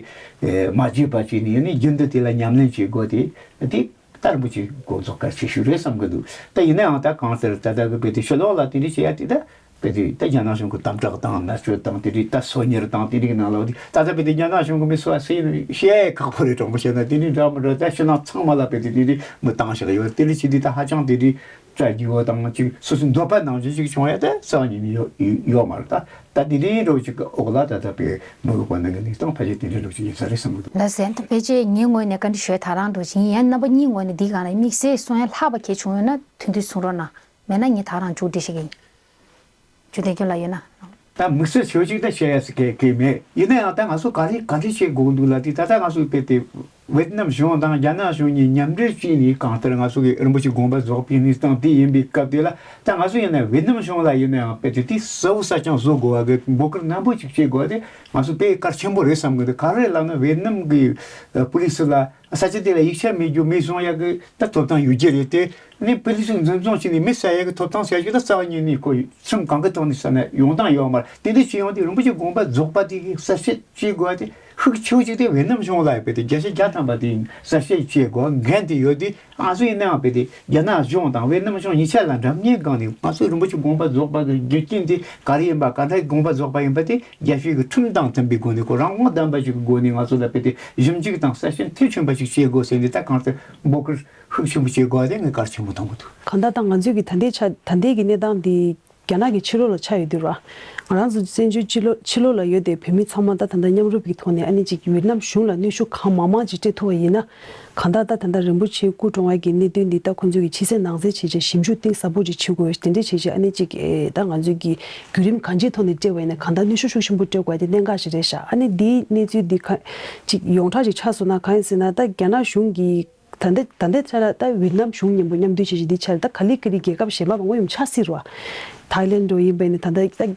མ་བརྗེད་པ་བྱས་ནས་ནི་རྒྱུན་དུ་དེ་ལ་ཉམས་ལེན་བྱེད་དགོས་ཏེ་དེ་ད་རིན་པོ་ཆེ་དགོངས་རྫོགས་གལ་ཆེ་ཤོས་རེད་བསམ་གི་འདུག་ད་ཡིན་ན་ཡང་ད་གང་ལྟར་ད་ལྟ་གི་དཔེ་དེ་ཕྱི་ལོགས་ལ་དེ་འདྲ་བྱེད་ཡ་དེ་ད་དཔེ་དེ་ད་རྒྱ་ནག་གཞུང་གི་དམ་དྲག་དང་མནར་གཅོད་དང་དེ་འདྲའི་ད་སོ་ཉར་དང་དེ་འདྲའི་ནང་ལ་དེ་ད་ལྟ་དཔེ་དེ་རྒྱ་ནག་གཞུང་གི་མི་སུ་བ་སུ་ཡིན་བཤད་ཡ་ཁག་པོ་རེད། དྲང་པོ་བཤད་ན་དེ་འདྲའི་འདྲ་མི་འདྲ་ད་ཕྱི་ནང་ཚང་མ་ལ་དཔེ་དེ་དེ་འདྲའི་མི་བཏང་བཞག་ཡོད། དེ་འདྲ་བྱེད་དུས་ད་ཧ་ཅང་དེ་འདྲའི། བཙལ་རྒྱུ་བོ་དང་ཅིག་སོ་སོའི་འདོད་པ་ནང་བཞིན་ཅིག་བྱུང་ཡ་ད་རྩ་བ་ཉིད་ནས་ཡོད་ཡོད་མ་རེད། ད་ད་དེ་འདྲའི་འདྲ་བོ་ཅིག་གི་འོག་ལ་ད་ལྟ་བའི་མི་གི་གོ་ན་གི་གནས་སྟངས་ཕལ་ཆེར་དེ་འདྲའི་འདྲ་བོ་ཅིག་ཡིན་ས་རེད་བསམ་གི་འདུག་ལགས་སོ། ད་ཕལ་ཆེར་ངའི་ངོས་ནས་བཀའ་འདྲི་ཞུ་ཡ་ད་རང་འདྲ་བོ་ཅིག་ཡིན། ཡང་རྣམ་པ་གཉིས་ངོས་ནས་འདིའི་སྒང་ལ་དམིགས་བསལ་གསུང་ཡ་ལྷག་པ་གལ་བྱུང་ཡོད་ན་ཐུང་ཐུང་གསུང་རོགས་གནང་། མེད་ན་ངས་ད་རང་མཇུག་སྒྲིལ་བྱེད་ཀྱི་ཡིན། ཇུ་བསྟན་སྐྱོང་ལགས་ཡོད་ན། ད་དམིགས་བསལ་ཞེ་པོ་ཅིག་ད་བཤད་ཡ་ཟེར་མཁན་གང་ཡང་མེད། ཡིན་ན་ཡང་ད་ང་ཚོ་ག་རེ་ག་འདྲ་བྱེད་དགོས་ཀྱི་འདུག་ལབ་དུས་ད་ལྟ་ང་ཚོ་དཔེ་དེ་ ཝེ་ཏི་ནམ་གཞུང་དང་རྒྱ་ནག་གཞུང་གཉིས་མཉམ་འབྲེལ་བྱས་ནས། གང་ལྟར་ང་ཚོ་གི་རིན་པོ་ཆེ་དགོངས་པ་རྫོགས་པའི་གནས་སྟངས་དེ་ཡིན་པའི་སྐབས་དེ་ལ། ད་ང་ཚོ་ཡིན་ན་ཝེ་ཏི་ནམ་གཞུང་ལ་ཡིན་ནའང་དཔེ་དེ་དེ་གསལ་བོ་གསལ་རྐྱང་བཟོ་དགོས་པ་གི་འབོད་སྐུལ་རྣམ་པ་ཅིག་བྱེད་དགོས་པ་དེ་ང་ཚོ་དཔེ་གལ་ཆེན་པོ་རེད་བསམ་གི་འདུག་ག་རེ་ལབ་ན། ཝེ་ཏི་ནམ་གི་ཨ་པུ་ལི་སི་ལ་ས་ཆ་དེ་ལ་ཡིག་ཆ་མེད་རྒྱུ་མེད་བཟོ་ཡག་གི་ད་ཐོབ་ཐང་ཡོད་རྒྱུ་རེད་དེ། ནས་པུ་ལི་སི་འཛིན་བཟུང་བྱས་ནས་མི་བསད་ཡག་གི་ཐོབ་ཐང་ཟེར་རྒྱུ་ད་རྩ་བ་ཉིད་ནས་ཁོ་ཁྲིམས་གང་གི་ཐོག་ནས་བསད་ན་ཡོང་སྟངས་ཡོད་མ་རེད། དེ་འདྲ་བྱས་ཡོང་དུས་རིན་པོ་ཆེ་དགོངས་པ་རྫོགས་པ་དེ་གི་གསལ་བཤད་བྱེད་དགོས་པ་དེ་ཤུགས་ཆེ་བོ་ཅིག་དེ་ཝེ་ཏི་ནམ་གཞུང་ལ་ཡོད་པའི་དེ་བརྒྱ་ཆ་བརྒྱ་ཐམ་པ་དེ་གསལ་བཤད་བྱེད་དགོས་འགན་དེ་ཡོད་དེ། ང་ཚོ་ཡིན་ནའང་དཔེ་དེ་རྒྱ་ནག་གཞུང་དང་ཝེ་ཏི་ནམ་གཞུང་གཉིས་ཆ་ལ་འདྲ་མཉམ་སྒང་ནས་ང་ཚོ་རིན་པོ་ཆེ་དགོངས་པ་རྫོགས་པ་གི་རྒྱུ་རྐྱེན་དེ་ག་རེ་ཡིན་པ། ག་འདྲ་དགོངས་པ་རྫོགས་པ་ཡིན་པ་དེ་རྒྱལ་སྤྱིའི་གི་ཁྲིམས་དང་མཐུན་པའི་སྒོ་ནས་ཁོ་རང་དབང་ལྡན་པ་ཞིག་གི་སྒོ་ནས་ང་ཚོ་ལ་དཔེ་དེ་ཞིབ་འཇུག་དང་གསལ་བཤད་མཐིལ་ཕྱིན་པ་ཞིག་བྱེད་དགོས་ཟེར་ནས། ད་གང་ལྟར་འབོད་སྐུལ་ཤུགས་ཆེན་པོ་བྱེད་དགོས་པ་དེ་ངས་གལ་ཆེན་པོ་མཐོང་གི་འདུག་གང་ལྟར་ད་ང་ཚོས་ཀྱི་ད་ལྟའི་ཆ་ད་ལྟའི་གི་གནས་སྟངས་འདི་རྒྱ་ནག་གི་ཕྱི་ལོགས་ལ་ཆགས་ཡོད་དུས་ར། ང་རང་ཚོ་བཙན་བྱོལ་ཕྱི་ལོགས་ཕྱི་ལོགས་ལ་ཡོད་དེ་བོད་མི་ཚང་མ་ད་ད་ལྟ་མཉམ་རུབ་ཀྱི་ཐོག་ནས་ཨ་ནི་ཅིག་ཝེ་ཏི་ནམ་གཞུང་ལ་གནོན་ཤུགས་གང་མང་མང་ཅིག་སྤྲད་ཐུབ་པ་ཡིན་ན། གང་ལྟར་ད་ད་ལྟ་རིན་པོ་ཆེ་སྐུ་གྲོངས་པ་གི་གནད་དོན་འདི་ད་ཁོང་ཚོས་ཀྱི་ཕྱི་གསལ་ནང་གསལ་བྱས་བྱས་ཞིབ་འཇུག་གཏིང་ཟབ་པོ་ཅིག་བྱེད་དགོས། དེ་འདྲ་བྱས་བྱས་ཨ་ནི་ཅིག་ཨེ་ད་ང་ཚོས་ཀྱི་བརྒྱུད་རིམ་གང་ཅིའི་ཐོག་ནས་སྤྲད་པ་ཡིན་ན་གང་ལྟར་གནོན་ཤུགས་ཤུགས་ཆེན་པོ་སྤྲད་དགོས་དེ་གནད་འགག་ཅིག་རེད་ཤག་ཨ་ནི་འདིའི་གནས་ཚུལ་འདི་ག་ཅིག་ཡོངས་གྲགས་ཅིག་ཆགས་སོང་ན་གང་ཡིན་ཟེར་ན། ད་རྒྱ་ནག་གཞུང་གིས་ད་ལྟ་ད་ལྟའི་ཆ་ལ་ད་ཝེ་ཏི་ནམ་གཞུང་མཉམ་པོ་མཉམ་འདུས་བྱས་བྱས་འདི་ཆ་ལ་ད་ག་ལེ་ག་ལེ་རྒྱལ་ཁབ་གཞན་པ་མང་པོ་ཡོང་ཆགས་སྲིད་ར། ཐའི་ལེན་ཌ་འདྲ་ཡིན་པ་ཡིན་ན་ད་ལྟ་ད་རྒྱལ་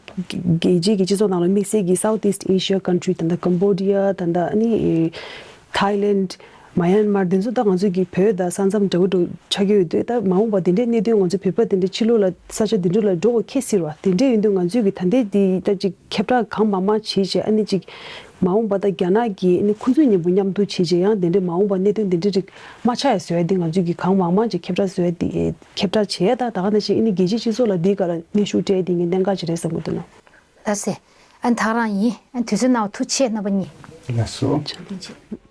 སྤྱིའི་གི་སྤྱི་ཚོགས་ནང་ལ་དམིགས་བསལ་གྱི་Southeast Asia country ད་ལྟ་Cambodia ད་ལྟ་ཨ་ནི་Thailand Myanmar དེ་ཚོ་ད་ང་ཚོའི་གི་བོད་དང་ས་མཚམས་འདྲ་བོ་འདྲ་བོ་ཆགས་ཀྱི་ཡོད་དུས། ད་མ་འོངས་པ་དེ་འདྲའི་གནད་དོན་ང་ཚོའི་བོད་པ་དེ་འདྲའི་ཕྱི་ལོགས་ལ་ས་ཆ་དེ་འདྲ་ལ་འགྲོ་དགོས་ཁེལ་སྲིད་ར། དེ་འདྲ་ཡིན་དུས་ང་ཚོའི་གི་ད་ལྟའི་འདི་ད་ཅིག་ཁྱབ་བསྒྲགས་གང་མང་མང་བྱེད་བྱས་ཨ་ནི་ཅིག་མ་འོངས་པ་ད་རྒྱ་ནག་གིས་ཨ་ནི་ཁོང་ཚོའི་མཉམ་པོ་མཉམ་དུ་བྱེད་བྱས་ཡང་དེ་འདྲའི་མ་འོངས་པ་གནད་དོན་དེ་འདྲའི་རིགས་མ་ཆགས་ཡ་བཟོ་ཡ་དེ་ང་ཚོས་ཀྱི་གང་མང་མང་ཅིག་ཁྱབ་བསྒྲགས་བཟོ་ཡ་དེ་ཁྱབ་བསྒྲགས་བྱེད་ཡ་དང་ད་ག་ནང་བཞིན་ཨ་ནི་རྒྱལ་སྤྱིའི་སྤྱི་ཚོགས་ལ་འདིའི་སྒང་ལ་གནོན་ཤུགས་སྤྲད་ཡ་དེ་ངས་གནད་འགག་ཅིག་རེད་བསམ་གྱི་འདུག་ན། ལགས་སེ། ཨ་ནི་ཐག་རང་ཡིན། ཨ་ནི་དུས་ཚོད་གནང་བ་ཐུགས་རྗེ་ཆེ་རྣམ་པ་གཉིས། ལགས་སོ། བཀའ་དྲིན་ཆེ།